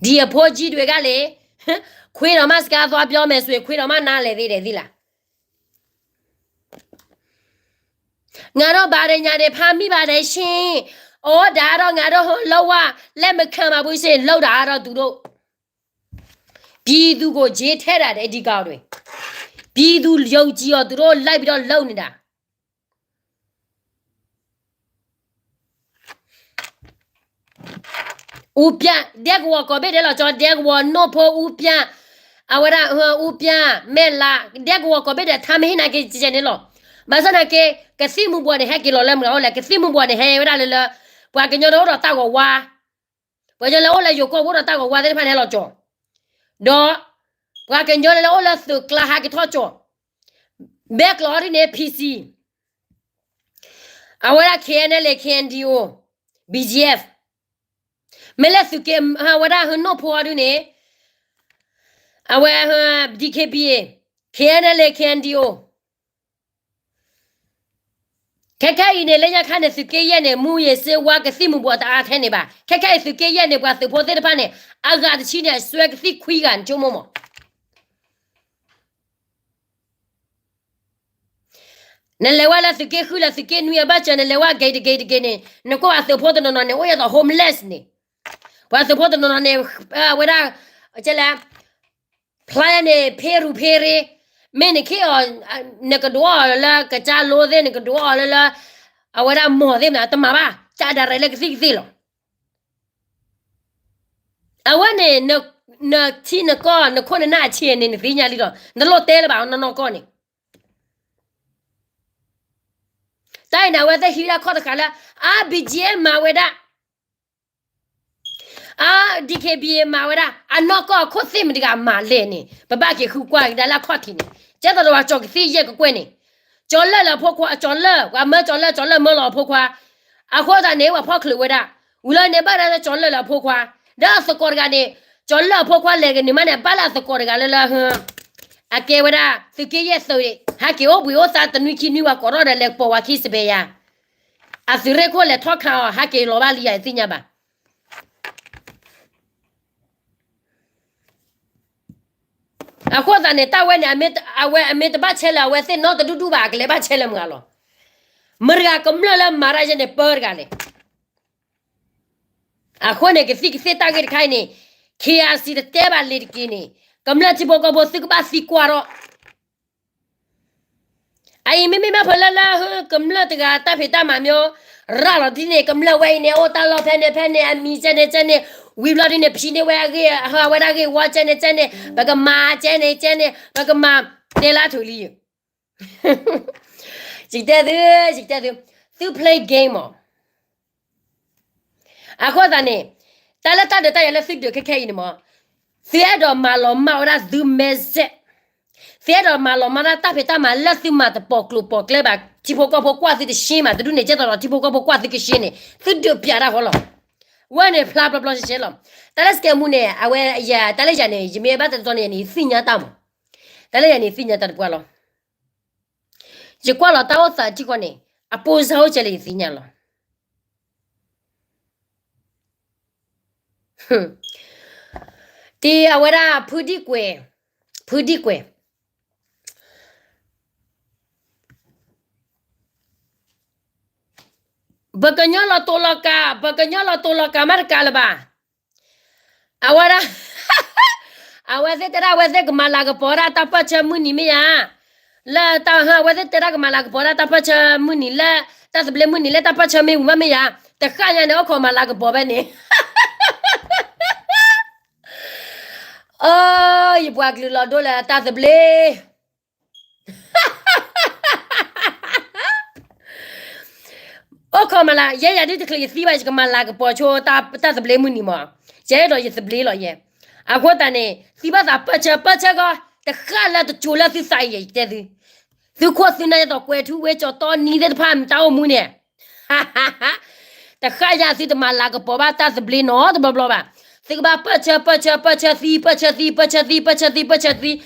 ဒ်အဖိကၠံဒွဲၣ်ဂၤလဲၣ်, ခွ့ဒီးမးစကါသွါပျီမဲာ်ဆွ့ ခွ့ဒီးမးနါလဲၣ်သ့ဒဲးသ့လၢ ငါတို့ဘာတွေညာတွေ ဖမ်းမိပါတယ်ရှင်, အိၣ်ဒၣ်ဒီး ငါတို့ဟိလဝါ လက်မခံပါဘူးရှင် လုပ်တာကတော့သူတို့ ပြည်သူကို ခြေထဲတာတဲ့ အဓိကတွေ ပြည်သူယုံကြည်အောင် သူတို့လိုက်ပြီးတော့လုပ်နေတာ ဦးပြန့် ဒဲကဝီၤကိးဘ့ၣ်ဒဲးလီၤကၠီ ဒဲကဝီၤနိၣ်ဖိ ဦးပြန့် အဝဲဒၣ် ဦးပြန့် မဲၢ်လး ဒဲကဝီၤကိးဘ့ၣ်ဒဲး ထါမဟ့ၣ်နၤက့ၤကဲန့ၣ်လီၤ. ဘၣ်ဆၣ်သနာ်က့ ကသံၣ်မူၤဘှီးန့ၣ် ဟဲက့ၤလီၤလၢမတၤအိၣ်လဲၣ် ကသံၣ်မူၤဘှီးန့ၣ် ဟဲဝဲဒၣ်လၢလၢ ပှၤကညီဒီးအိၣ်ဒီးတၢ်ဂီၤဝါ, ပှၤကညီလၢအိၣ်လၢယိၤကီၢ်ပူၤဒီးတၢ်ဂီၤဝါသ့ၣ်တဖၣ်န့ၣ် ဟဲလီၤကၠီၤ, ဒီး ပှၤကညီလၢအိၣ်လၢသုးကျါဟဲက့ၤထီၣ်ကၠီၤ, ဘဲကျိးအီၤဒ်န့ၣ် PC အဝဲဒၣ် KNLA KNDO BGF မ့ၢ်လၢသုးက့ အဝဲဒၣ်ဟၢနိၣ်ဖိအီၤဒ်န့ၣ် အဝဲ DKBA KNLA KNDO ခဲခဲအံၤန့ၣ် လၢညါခါန့ၣ် သုးက့ယဲၢ်န့ၣ် မူးယစ်ဆေးဝါး ကသံၣ်မူၤဘှီးတအါထဲန့ၣ်ဘၣ်. ခဲခဲအံၤသုးက့ယဲၢ်န့ၣ် ပှၤသုးဖိသ့ၣ်တဖၣ်န့ၣ် အဂၤတဆံန့ၣ် အစွဲကသံၣ်ခွံဂၤန့ၣ် ဆိကမိၣ်မး နလဲၤဝဲလၢသုးက့ဃုလၢသုးက့နွံအဘၢၣ်စၢၤ နလဲၤဝဲဂ့ၤတဂ့ၤတဂ့ၤန့ၣ် နကွၢ်ပှၤသုးဖိတနီၤနီၤန့ၣ် အိၣ်ယဲသိး homeless န့ၣ်, ပှၤသုးဖိတနီၤနီၤန့ၣ် အဝဲဒၣ် ကလဲၣ် ဖျါန့ၣ် ဖ့ရူၤဖ့ရ့, မ့ၢ်နခ့ၣ်အီၤ နကဒိးအီၤလၢကစၢ်လိသ့ၣ် နကဒိးအီၤလၢလၢ အဝဲဒၣ်မီၢ်သ့ၣ်မနုၤ တမၤဘၣ် ကဒါရဲးလၢကသံၣ်ကသ့ၣ်လီၤ. အဝဲန့ၣ် နထံနကီၢ် နခိၣ်နနၢ်အဆံးန့ၣ် နသ့ၣ်ညါလံဒီး နတလိၣ်တဲလၢၤဘၣ်နီၢ်နီၢ်ကီၢ်န့ၣ် တၢ်အံၤန့ၣ် အဝဲသ့ၣ်ဟံးဒၣ်ခီၣ်တဃာ်လၢ အါ BGF မၤဝဲဒၣ်, အါ DKBA မၤဝဲဒၣ်, အနီၢ်ကီၢ်အခိၣ်သ့ၣ်မတဂၤမၤလဲၣ်န့ၣ် ပဘၣ်က့ၤဃုကွၢ်ကဒါလၢအခီၣ်ထံးန့ၣ် ကဲသိးဒီးပှၤကၠီၤကသံၣ်ယဲၢ်ကကွဲၢ်န့ၣ်, ကၠီၤလၢာ်လၢအဖိခွါ ကၠီၤလၢာ် ပှၤမၢကၠီၤလၢာ် ကၠီၤလၢာ်မၢလီၤအဖိခွါ, အဃိသတးန့ၣ် ပှၤဖီၣ်ချုးဝဲဒၣ်, ဝံၤလီၤန့ၣ် ဘၣ်ဒၣ်လၢကၠီၤလၢာ်လၢအဖိခွါ, ဒီးအသကိးတဂၤန့ၣ်, ကၠီၤလၢာ်အဖိခွါလဲၤကနုာ်မးန့ၣ် ဘၣ်လၢအသကိးတဂၤလၢလၢ အကဲဝဲဒၣ် သုးက့ယဲၢ်သုးန့ၣ် ဟဲက့ၤအိၣ်ဘှံးအိၣ်သါတနွံခံနွံ ပှၤကိးထီၣ်ဒီးလဲၤပိာ်ဝၤခံစပယ်ယၤ, အသုးရ့ၣ်ခိၣ်လဲၤထီၣ်ခးအီၤ ဟဲက့ၤလီၤဘၣ်လံယၤ ယသ့ၣ်ညါဘၣ်. အဃိသတးန့ၣ် တၢ်ဝဲန့ၣ် အဝဲအမ့ၢ်တဘၣ်ဆဲးလၢၤအဝဲသ့ၣ်နီတဒူၣ်ဒူၣ်ဘၣ် အကလဲၤဘၣ်ဆဲးလၢၤမတၤလီၤ. မတဂၤကမျၢၢ်လၢမၤတၢ်ယဲန့ၣ် ပၢတဂၤလဲၣ်. အဃိန့ၣ် ကသံၣ်ကသ့ၣ်တၢ်ဂ့ၢ်တခါအံၤန့ၣ် KRC တတဲဘၣ်လံၤတက့ၢ်န့ၣ် ကမျၢၢ်ထံဖိကီၢ်ဖိသုကဘၣ်သံကွၢ်ထီၣ် အအံၤမ့မ့ၢ်ဘၣ်ဖဲလၢလၢ ကမျၢၢ်တဂၤတၢ်ဖံးတၢ်မၤမ့ၢ် ရၤလီၤဒ်န့ၣ် ကမျၢၢ်ဝဲအံၤန့ၣ် အိၣ်တၢ်လီၢ်ဖဲန့ၣ်ဖဲန့ၣ် အမံၤကဲန့ၣ်ကဲန့ၣ် ဝံၤဘျီဒ်န့ၣ် ဖံးန့ၢ်ဝဲအဂ့ၢ် ဟၢဝဲဒၣ်ဂ့ၢ်ဝီကဲန့ၣ်ကဲန့ၣ် ပကမၤကဲန့ၣ်ကဲန့ၣ် ပကမၤ တဲလၢအထူၣ်လံ ယတဲသု ယတဲသု သု play game မး အဃိသတးန့ၣ် တၢ်လၢတၢ်ဒုးတၢ်ယၤလၢသုဒုးခဲခဲအံၤန့ၣ်မ့ၢ် သုအဲၣ်ဒိးမၤလီၤမၢ်ဝဲဒၣ်သုမဲစဲး, သုအဲၣ်ဒိးမၤလီၤမၢ်ဒၣ်တၢ်ဖံးတၢ်မၤလၢသုမၤတပိာ်ကျိၤပိာ်ကျဲဘၣ်, ထံဖိကီၢ်ဖိကွၢ်သုတရှဲမး, တဒူၣ်န့ၣ် ကဲသိးဒီးထံဖိကီၢ်ဖိကွၢ်သုကရှဲန့ၣ် သုဒုးပျးတၢ်ဃီလီၤ. ဝဲန့ၣ်ဖျါဘျီဘျီရှဲရှဲလီၤ. တၢ်လၢစကဲးမူန့ၣ် အဝဲယၤ တၢ်လၢယၤန့ၣ် ယမ့ၢ်ဘၣ်တတီန့ၣ် ယသ့ၣ်ညါတၢ်မး, တၢ်လၢယၤန့ၣ် ယသ့ၣ်ညါတၢ်တပှၢ်လီၤ. ယကွၢ်လီၤတၢ်အိၣ်သးထံဃီန့ၣ် အပိစါအိၣ်ကဲလၢယသ့ၣ်ညါလီၤ. တံၤအဝဲဒၣ်ဖုဒံကွဲၤ, ဖုဒံကွဲၤ, ပကညီလီၤတိၤလီၤကး, ပကညီလီၤတိၤလီၤကးမးတကးလၢၤဘၣ်. အဝဲဒၣ်, အဝဲသ့ၣ်တဲဒၣ်အဝဲသ့ၣ်ကမၤလၤကပီၤဒၣ်တၢ်ပၢၢ်ဆၢမုၢ်နံၤမ့ၢ်ယၤ, လၢတၢ်ဟၢ အဝဲသ့ၣ်တဲဒၣ်ကမၤလၤကပီၤဒၣ်တၢ်ပၢၢ်ဆၢမုၢ်နံၤလၢ, တၢ်သဘျ့မုၢ်နံၤလၢတၢ်ပၢၢ်ဆၢမ့ၢ်ဝံၤမးမ့ၢ်ယၤ, တဃၣ်ညါန့ၣ် အိၣ်ခိးမၤလၤကပီၤဖဲန့ၣ် အိ, ယပှၤကလုာ်လီၤဒိလၢတၢ်သဘျ့ အိၣ်ခိးမၤလၤ, ယဲယၤဒ်တချုးယသံဘၣ် ယကမၤလၤကပီၤဆိတၢ်သဘျ့မုၢ်နံၤမး, ယအဲၣ်ဒိးယသဘျ့လီၤယဲ. အဃိသတးန့ၣ် သံဘၣ်သးပၢၢ်ဆၢ ပၢၢ်ဆၢကီး, တဃၣ်လၢတစိၤလၢသုသးအံၤ ယတဲသု, သုခိၣ်သုနၢ်ဒ်သိးကွဲၤထူဝ့ကၠီၤတီနံသ့ၣ်တဖၣ် မတၤအိၣ်မူန့ၣ် တဃၣ်ယၤသုတမၤလၤကပီၤဘၣ်တၢ်သဘျ့နီတဘျီဘျီဘၣ်. သုကဘၣ်ပၢၢ်ဆၢ ပၢၢ်ဆၢ ပၢၢ်ဆၢသံ ပၢၢ်ဆၢသံ ပၢၢ်ဆၢသံ ပၢၢ်ဆၢသံ,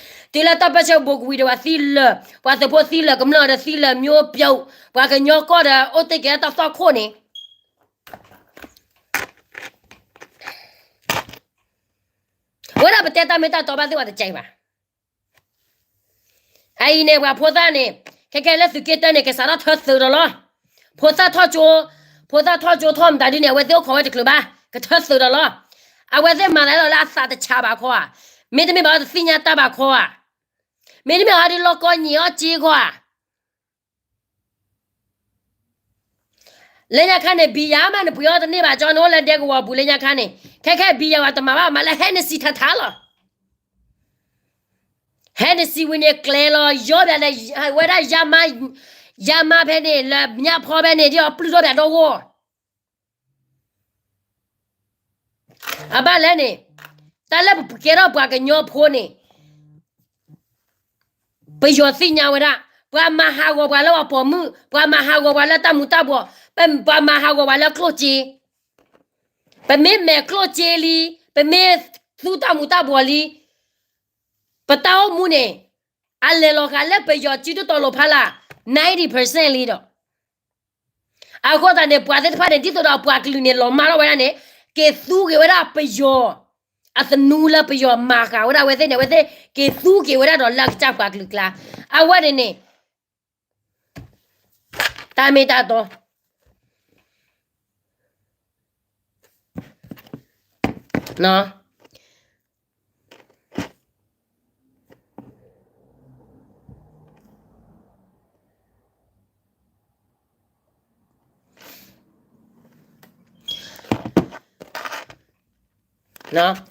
တုၤလၢတၢ်ပၢၢ်ဆၢဘူးကဝံၤဒီး ပှၤသံလၢာ်, ပှၤသုးဖိသံလၢာ် ကမျၢၢ်ဒီးသံလၢာ် မျိုးပြုတ်, ပှၤကညီကီၢ်ဒီး အိၣ်တ့ၢ်က့ၤတၢ်သွၣ်ခိၣ်န့ၣ် ဝဲဒၣ်ပတဲတၢ်မ့ၢ်တၢ်တီဘၣ်သ့ၣ်ပှၤတကဲဘၣ်. အအံၤန့ၣ် ပှၤဖိသၣ်န့ၣ် ခဲခဲလၢသုးက့တၢၢ်န့ၣ် ကစးထီၣ်ထၢသုးဒီးလီၤ. ဖိသၣ်ထီၣ်ကၠိ, ဖိသၣ်ထီၣ်ကၠိထီၣ်မတၤဒ်န့ၣ် အဝဲသ့ၣ်အိၣ်ခိးဝဲတချုးဘၣ်, ကထၢသုးဒီးလီၤ. အဝဲသ့ၣ်မၤသးဒ်သိးလၢအသးတဆးဘၣ်ခီဧါ, မ့တမ့ၢ်ဘၣ်အီၤတသ့ၣ်ညါတၢ်ဘၣ်ခီဧါ, မ့တမ့ၢ်အီၤဒ်လီၢ်ကီၢ်ညံၤအီၣ်က့ခီဧါ. လၢညါခါန့ၣ် ဘံယၤမး နပှ့ၤအီၣ်တန့ၢ်ဘၣ် ကၠီ နအိၣ်လၢဒဲကဝီၤပူၤလၢညါခါန့ၣ်, ခဲခဲဘံယၤဝဲတမၤဘၣ် မၤလၢ Hennessy ထါထါလီၤ. Hennessy ဝံၤန့ၣ် ကျဲၤလီၤယီဘၣ်ဒီး ဝဲဒၣ် ယါမါဖဲန့ၣ် လၢညါဖီဖဲန့ၣ် ဒ်အီၤပျုၢ်ထီၣ်ဘၣ်ဒီဂီၢ် အဘၣ်လဲၣ်န့ၣ်, တၢ်လၢပကဲထီၣ်ပှၤကညီဖိန့ၣ် ပယီၤသ့ၣ်ညါဝဲဒၣ်, ပှၤမၤဟးဂီၤပှၤလၢပှၤပိာ်မုၣ်, ပှၤမၤဟးဂီၤပှၤလၢတၢ်မူၤတၢ်ဘှီး, ပှၤမၤဟးဂီၤပှၤလၢကျိၣ်စ့, ပမ့ၢ်မဲာ်ကျိၣ်စ့လံ, ပမ့ၢ်သူတၢ်မူၤတၢ်ဘှီးလံ, ပတၢ်အိၣ်မူန့ၣ် အလဲၤလီၤဃာ်လၢပယီၤစုတတီၤလိာ်ဖးလၢ် ninety percent လံဒီး အဃိသတးန့ၣ် ပှၤသ့ၣ်တဖၣ်န့ၣ် ဒ်သိးဒီးပှၤကလုာ်န့ၣ် လီၤမၢ်ထီၣ်ဝဲဒၣ်န့ၣ် က့ၤသူက့ၤဝဲဒၣ်ပယီၤ အသနူလၢပယီၤမၤဃာ်ဝဲဒၣ်အဝဲသ့ၣ်န့ၣ် အဝဲသ့ၣ်က့ၤသူက့ၤဝဲဒၣ်ဒီးလၢအကစၢ်ပှၤကလုာ်ကျါ, အဝဲန့ၣ်န့ၣ် တၢ်မ့ၢ်တၢ်တီ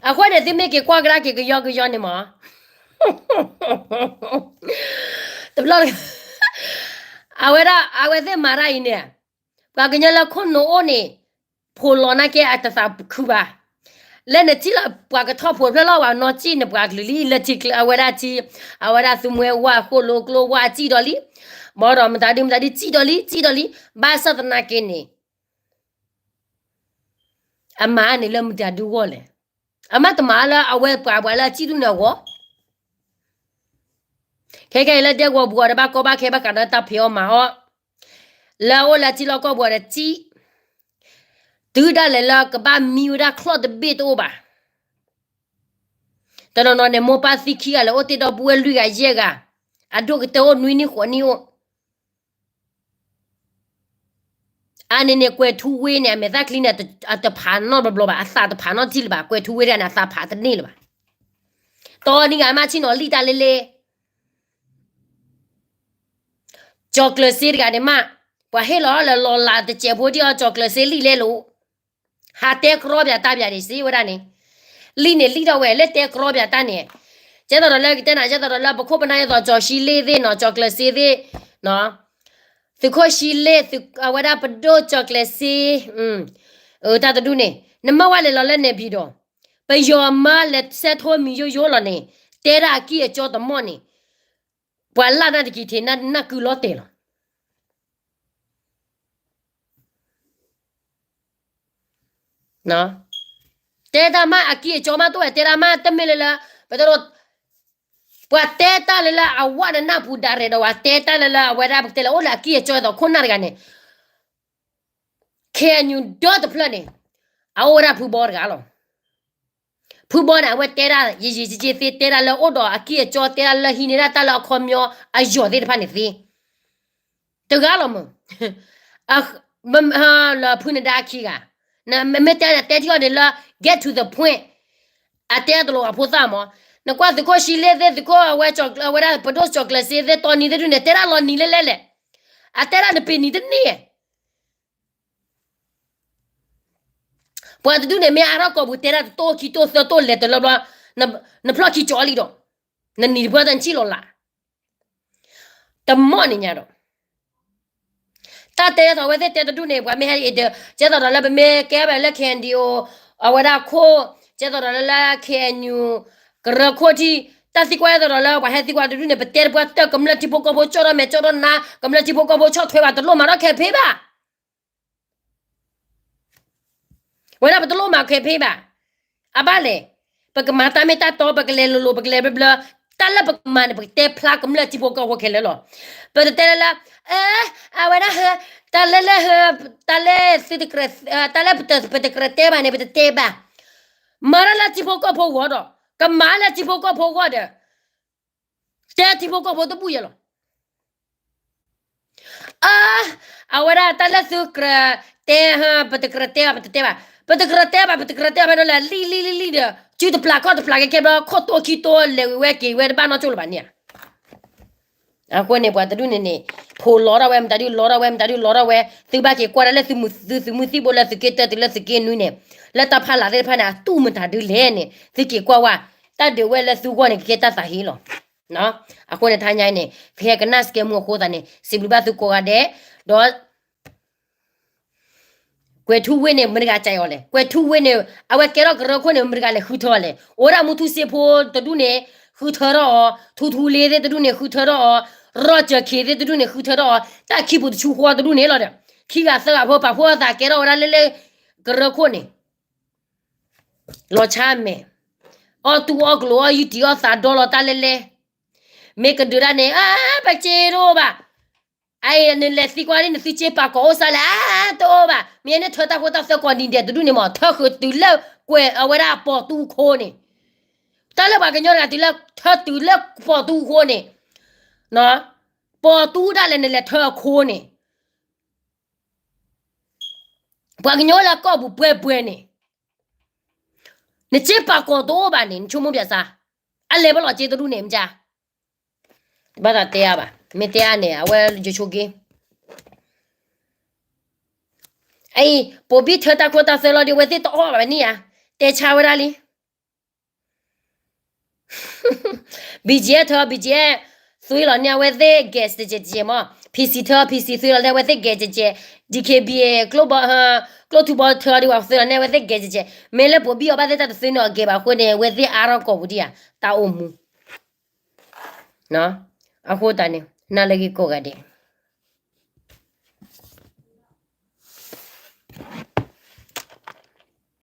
အဃိန့ၣ် သုမ့ၢ်က့ၤကွၢ်ကဒါက့ၤကယီကယီန့ၣ်မး တဘျီ အဝဲဒၣ် အဝဲသ့ၣ်မၤတၢ်အံၤန့ၣ် ပှၤကညီလၢခိၣ်နူာ်အိၣ်န့ၣ် ဖိးလီၤနာ်က့အတသးခုဘၣ်. လၢနထံၣ်လီၤ ပှၤကထီၣ်ဖိးဖျၢၣ်လီၤဝဲနီၢ်စံၣ်န့ၣ် ပှၤကလုာ်လံ လၢထံချၢ အဝဲဒၣ်ထံ အဝဲဒၣ်သူမွဲဝၣ်ဃိၣ်လိကျိဝၣ်စံၣ်ဒီးလံ ဘၣ်ဒီးမတၤဒုမတၤဒုစံၣ်ဒီးလံ စံၣ်ဒီးလံ ဘၣ်ဆၣ်သနာ်က့န့ၣ် အမၤန့ၣ်လၢမတၤဒုဂီၢ်လဲၣ်. အမ့ၢ်တမၤလၢအဝဲပှၤပှၤလၢအစံၣ်ဒုန့ၣ်အဂီၢ် ခဲခဲအံၤလၢဒဲကဝီၤပူၤအီၤဒီး ဘၣ်ကီဘၣ်ခဲဘၣ်ဃးဒီးတၢ်ဖံးအီၣ်မၤအီၣ် လၢအအိၣ်လၢထံလီၢ်ကီၢ်ပူၤအီၤဒီးစံၣ် တုၤဒၣ်လဲာ်လၢကဘၣ်မံဝဲဒၣ်ချီၣ်တဘ့ၣ်တအိၣ်ဘၣ်. တနီၤနီၤန့ၣ် မိၢ်ပၢ်သံခံဂၤလၢအိၣ်တ့ၢ်ဒီပုၢ်ဝဲၢ်လွံၢ်ဂၤယဲၢ်ဂၤ အဒိၣ်ကတၢၢ်အိၣ်နွံနံၣ်ဃိးနံၣ်အိၣ် အါန့ၣ်န့ၣ် ကွဲၤထူဝ့န့ၣ် အမဲာ်သၣ်ချံန့ၣ် အတဖးနီတဘျီဘၣ် အသးတဖးနီတထံၣ်လၢၤဘၣ် ကွဲၤထူဝ့တဂၤန့ၣ် အသးဖးတန့ၢ်လၢၤဘၣ်. တီနံၤဂၤမးဆ့ၣ်နီၤလံၣ်တၢ်လဲလဲ ကၠီၤကျၢၤစ့တဂၤန့ၣ်မး ပှၤဟ့ၣ်လီၤလၢလီၤလးတစဲးဖိဒ်အီၤ ကၠီၤကျၢၤစ့လံၣ်လဲလိာ် ဟးတဲကြီပၠးတၢ်ပၠးဒံးစ့ဝဲဒၣ်န့ၣ် လံၣ်န့ၣ်လံၣ်ထီၣ်ဝဲလၢတဲကြီပၠးတၢ်န့ၣ် ကဲသိးဒီးလၢကတဲနၤ ကဲသိးဒီးလၢပခိၣ်ပနၢ်ဒ်သိး ကၠီၤဆံလ့ၣ်သ့ၣ်နီၤ ကၠီၤကျၢၤစ့သ့ၣ် သုးခိၣ်ဆံလ့ၣ် အဝဲဒၣ်ပဒိၣ်ကၠီၤကျၢၤစ့ တၢ်တဒူၣ်န့ၣ် နမ့ၢ်ဝဲလဲၤလီၤလၢနဲၣ်ပံၤဒီး ပယီၤမါလဲၤဆဲးထိမံၤယိယိလီၤန့ၣ် တဲဒၣ်အကံၢ်အကၠီတမီၢ်န့ၣ် ပှၤလၢ်နၢ်တကံၤထံး နၢ်ကုလီၤတဲာ်လီၤ. တဲတၢ်မးအကံၢ်အကၠီမးတအိၣ်ဝဲ တဲတၢ်မးတမ့ၢ်လၢလၢ ပတ ပှၤတဲတၢ်လၢလၢအဝဲနနၢ်ပူၤဒၣ်ရဲၣ်ဒီး ပှၤတဲတၢ်လၢလၢအဝဲဒၣ်ပကတဲလၢအိၣ်လၢအကံၢ်အကၠီအသိးခိၣ်နၢ်တဂၤန့ၣ် KNU ဒီတဖျၢၣ်န့ၣ် အအိၣ်ဝဲဒၣ်ဖုဘီတဂၤလီၤ. ဖုဘီန့ၣ် အဝဲတဲဒၣ်ယံာ်ယံာ်က့က့သ့ တဲဒၣ်လၢအိၣ်ဒီးအကံၢ်အကၠီ တဲဒၣ်လၢဟံးန့ၢ်ဒၣ်တၢ်လၢအခီပညီအယီၤသ့ၣ်တဖၣ်န့ၣ်သ့ တဂၤလီၤမး လၢဖုနဒါအခံဂၤ မ့ၢ်တဲန့ၣ် တဲထံအီၤန့ၣ်လၢ get to the point အတဲတလိၤအဖိသၣ်မး နကွၢ်သုးခိၣ်ဆံလ့ၣ်သ့ၣ် သုးခိၣ်အဝဲ အဝဲဒၣ်ပဒိၣ်ကၠီၤကျၢၤစ့သ့ၣ် တီနံၤသ့ၣ်ဒုန့ၣ် တဲဒၣ်လီၤနံၤလဲၣ်လဲၣ်လဲၣ် အတဲဒၣ်နပ့ၤနံၤတန့ၢ် ပှၤတဒူၣ်န့ၣ် မ့ၢ်အါထီၣ်ကိာ်ပူၤတဲဒၣ်တတိၢ်ခံတိၢ်သၢတိၢ်လဲၤတလၢဘျီ နဖျီၣ်ခံကၠီလံဒီး နနံၤတပှၢ်တနဆံၣ်လီၤလၢ် တမီၣ်န့ၣ်ညါဒီး တၢ်တဲဒ်သိးအဝဲသ့ၣ်တဲတဒူၣ်န့ၣ် ပှၤမ့ၢ်ဟဲအံၤဒီး ကဲသိးဒီးလၢပမ့ၢ်ကဲဘၣ်လၢ KNDO အဝဲဒၣ်ခိၣ် ကဲသိးဒီးလၢလၢ KNU ကရၢခိၣ်ထံး တၢ်သံကွၢ်ဒ်သိးဒီးလၢပှၤဟဲသံကွၢ်တဒူၣ်န့ၣ် ပတဲတပှၢ်တၢၢ် ကမျၢၢ်ထံဖိကီၢ်ဖိကၠီၣ်ထီၣ်မဲာ်ကၠီၣ်ထီၣ်နါ ကမျၢၢ်ထံဖိကီၢ်ဖိဆီၣ်ထွဲဘၣ် တလိၣ်မၤထီၣ်ခဲဖ့ဘၣ် ဝဲဒၣ်ပတလိၣ်မၤခဲဖ့ဘၣ်. အဘၣ်လဲၣ်, ပကမၤတၢ်မ့ၢ်တၢ်တီ ပကလဲၤလိၤလိၤ ပကလဲၤဘျၢဘျၢ, တၢ်လၢပကမၤန့ၣ် ပကတဲဖျါကမျၢၢ်ထံဖိကီၢ်ဖိခဲလၢာ်လီၤ. ပတတဲလၢလၢ အဝဲဒၣ် တၢ်လၢလၢ တၢ်လၢသုတကြၢး တၢ်လၢပတကြၢးတဲဘၣ်န့ၣ် ပတတဲဘၣ်. မၤတၢ်လၢထံဖိကီၢ်ဖိဂီၢ်ဒီး ကမၤလၢထံဖိကီၢ်ဖိဂီၢ်ဒီး တဲထံဖိကီၢ်ဖိတဘူၣ်ယဲလီၤ. အ အဝဲဒၣ်တၢ်လၢသုကြၢးတဲ ပတကြၢးတဲဘၣ် ပတတဲဘၣ်, ပတကြၢးတဲဘၣ် ပတကြၢးတဲဘၣ်ဖဲန့ၣ်လဲၣ် လံၣ်လံၣ်လံၣ်လံၣ်ဒီး စုတပျၢ်ခီၣ်တပျၢ်ကဲကဲဘျီ ခိၣ်တိခံတိလဲၤဝဲက့ၤဝဲတဘၣ်နီၢ်ကၠိလၢၤဘၣ်န့ၣ်ဧါ. အဃိန့ၣ် ပှၤတဒူၣ်န့ၣ်န့ၣ် ဖိးလီၤထီၣ်ဝဲ မတၤဒုးလီၤထီၣ်ဝဲ မတၤဒုးလီၤထီၣ်ဝဲ, သုဘၣ်က့ၤကွၢ်ဒၣ်လၢသုးမုၢ်သုးမုၢ်သံၣ်ဘိလၢသုးက့တၢတုၤလၢသုးက့နွံန့ၣ်, လၢတၢ်ဖးလၢ်သ့ၣ်တဖၣ်န့ၣ် အတူၢ်မတၤဒုးလဲၣ်န့ၣ် သုက့ၤကွၢ်ဝဲ, တၢ်ဒုးဝဲလၢသုဂီၢ်န့ၣ် ကကဲတၢ်သးဟ့လီၤ. အဃိန့ၣ် တဟါညါအံၤန့ၣ် ပဟဲကနၣ်စကဲမူအဃိသတးန့ၣ် စံးဘျုးဘၣ်သုကိးဂၤဒဲး, ဒီး ကွဲၤထူဝ့ၣ်န့ၣ် မတၤတဂၤကးအီၤလဲၣ်, ကွဲၤထူဝ့ၣ်န့ၣ် အဝဲကဲထီၣ်ကရၢခိၣ်န့ၣ် မတၤတဂၤလဲၤဃုထၢအီၤလဲၣ်, အိၣ်ဝဲဒၣ်မူထူစ့ဖိတဒူၣ်န့ၣ် ဃုထၢထီၣ်အီၤ, ထူထူလ့သ့ၣ်တဒူၣ်န့ၣ် ဃုထၢထီၣ်အီၤ, ရီၣ်ကၢၢ်ခ့သ့ၣ်တဒူၣ်န့ၣ် ဃုထၢထီၣ်အီၤ, တၢ်ခံပူၤတဆူဃီတဒူၣ်န့ၣ်လီၤဒီး ခံဂၤသၢဂၤဖိပာ်ဖှိၣ်အသးကဲထီၣ်ဝဲဒၣ်လၢလၢ ကရၢခိၣ်န့ၣ် လီၤဆါမဲာ်, အီၣ်တူၢ်အီၣ်ကျိၤအီၣ်ယုၢ်တံၢ်အီၣ်သးဒီလီၤတၢ်လဲၣ်လဲၣ်, မ့ၢ်ကဒုးဒၣ်န့ၣ် အါ ပစ့တအိၣ်ဘၣ်, အအံၤနလဲၤသံကွၢ်ဒ်နသုစ့ပာ်ကီၤအိၣ်စါလဲၣ် အါ တအိၣ်ဘၣ်, မ့ၢ်နထၢတၢ်ဖိတၢ်သၢကိးနံၤဒဲးတဒူၣ်န့ၣ်မး ထၢဃုာ်တုၤလၢကွဲးအဝဲဒၣ်ပိာ်တူအဃိန့ၣ်, တၢ်လၢပှၤကညီတဂၤတုၤလၢထၢတုၤလၢပိာ်တူအဃိန့ၣ်, ပိာ်တူဒၣ်လဲာ်နလဲၤထၢအခိန့ၣ် ပှၤကညီလၢကီၢ်ပူၤပှဲၤပှဲၤန့ၣ်, နစ့ပာ်ကီၤတအိၣ်ဘၣ်န့ၣ် နဆိကမိၣ်ပၠးစါ, အလဲၤဘၣ်လီၤစ့တဒူၣ်န့ၣ် မ့ၢ်ကါ, ဘၣ်သးတဲအါဘၣ်, မ့ၢ်တဲအါန့ၣ် အဝဲယဆိက့, အံၤ ပိာ်ဘံၣ်ထၢတၢ်ခိတၢ်သွဲလီၤဒီး အဝဲသ့ၣ်တအီၣ်ဘၣ်န့ၣ်ဧါ, တဲဆါဝဲဒၣ်လံ BGF ထၢ BGF သွံလီၤန့ၣ် အဝဲသ့ၣ် gas တကဲးတကဲးမး, PC ထၢ PC သွံလီၤန့ၣ် အဝဲသ့ၣ် gas တကဲး, DKBA ကျိထူဘီထၢဒီး သွံလီၤန့ၣ် အဝဲသ့ၣ် gas တကဲး, မ့ၢ်လၢပိာ်ဘံၣ်အီၤဘၣ်သ့ၣ်တၢ်တသွံန့ၣ်အီၤ gas ဘၣ်အဃိန့ၣ် အဝဲသ့ၣ်အါထီၣ်ကိာ်ပူၤဒံးဧါ, တၢ်အိၣ်မူ အဃိသတးန့ၣ် နၤလၢဂ့ၤကိးဂၤဒဲး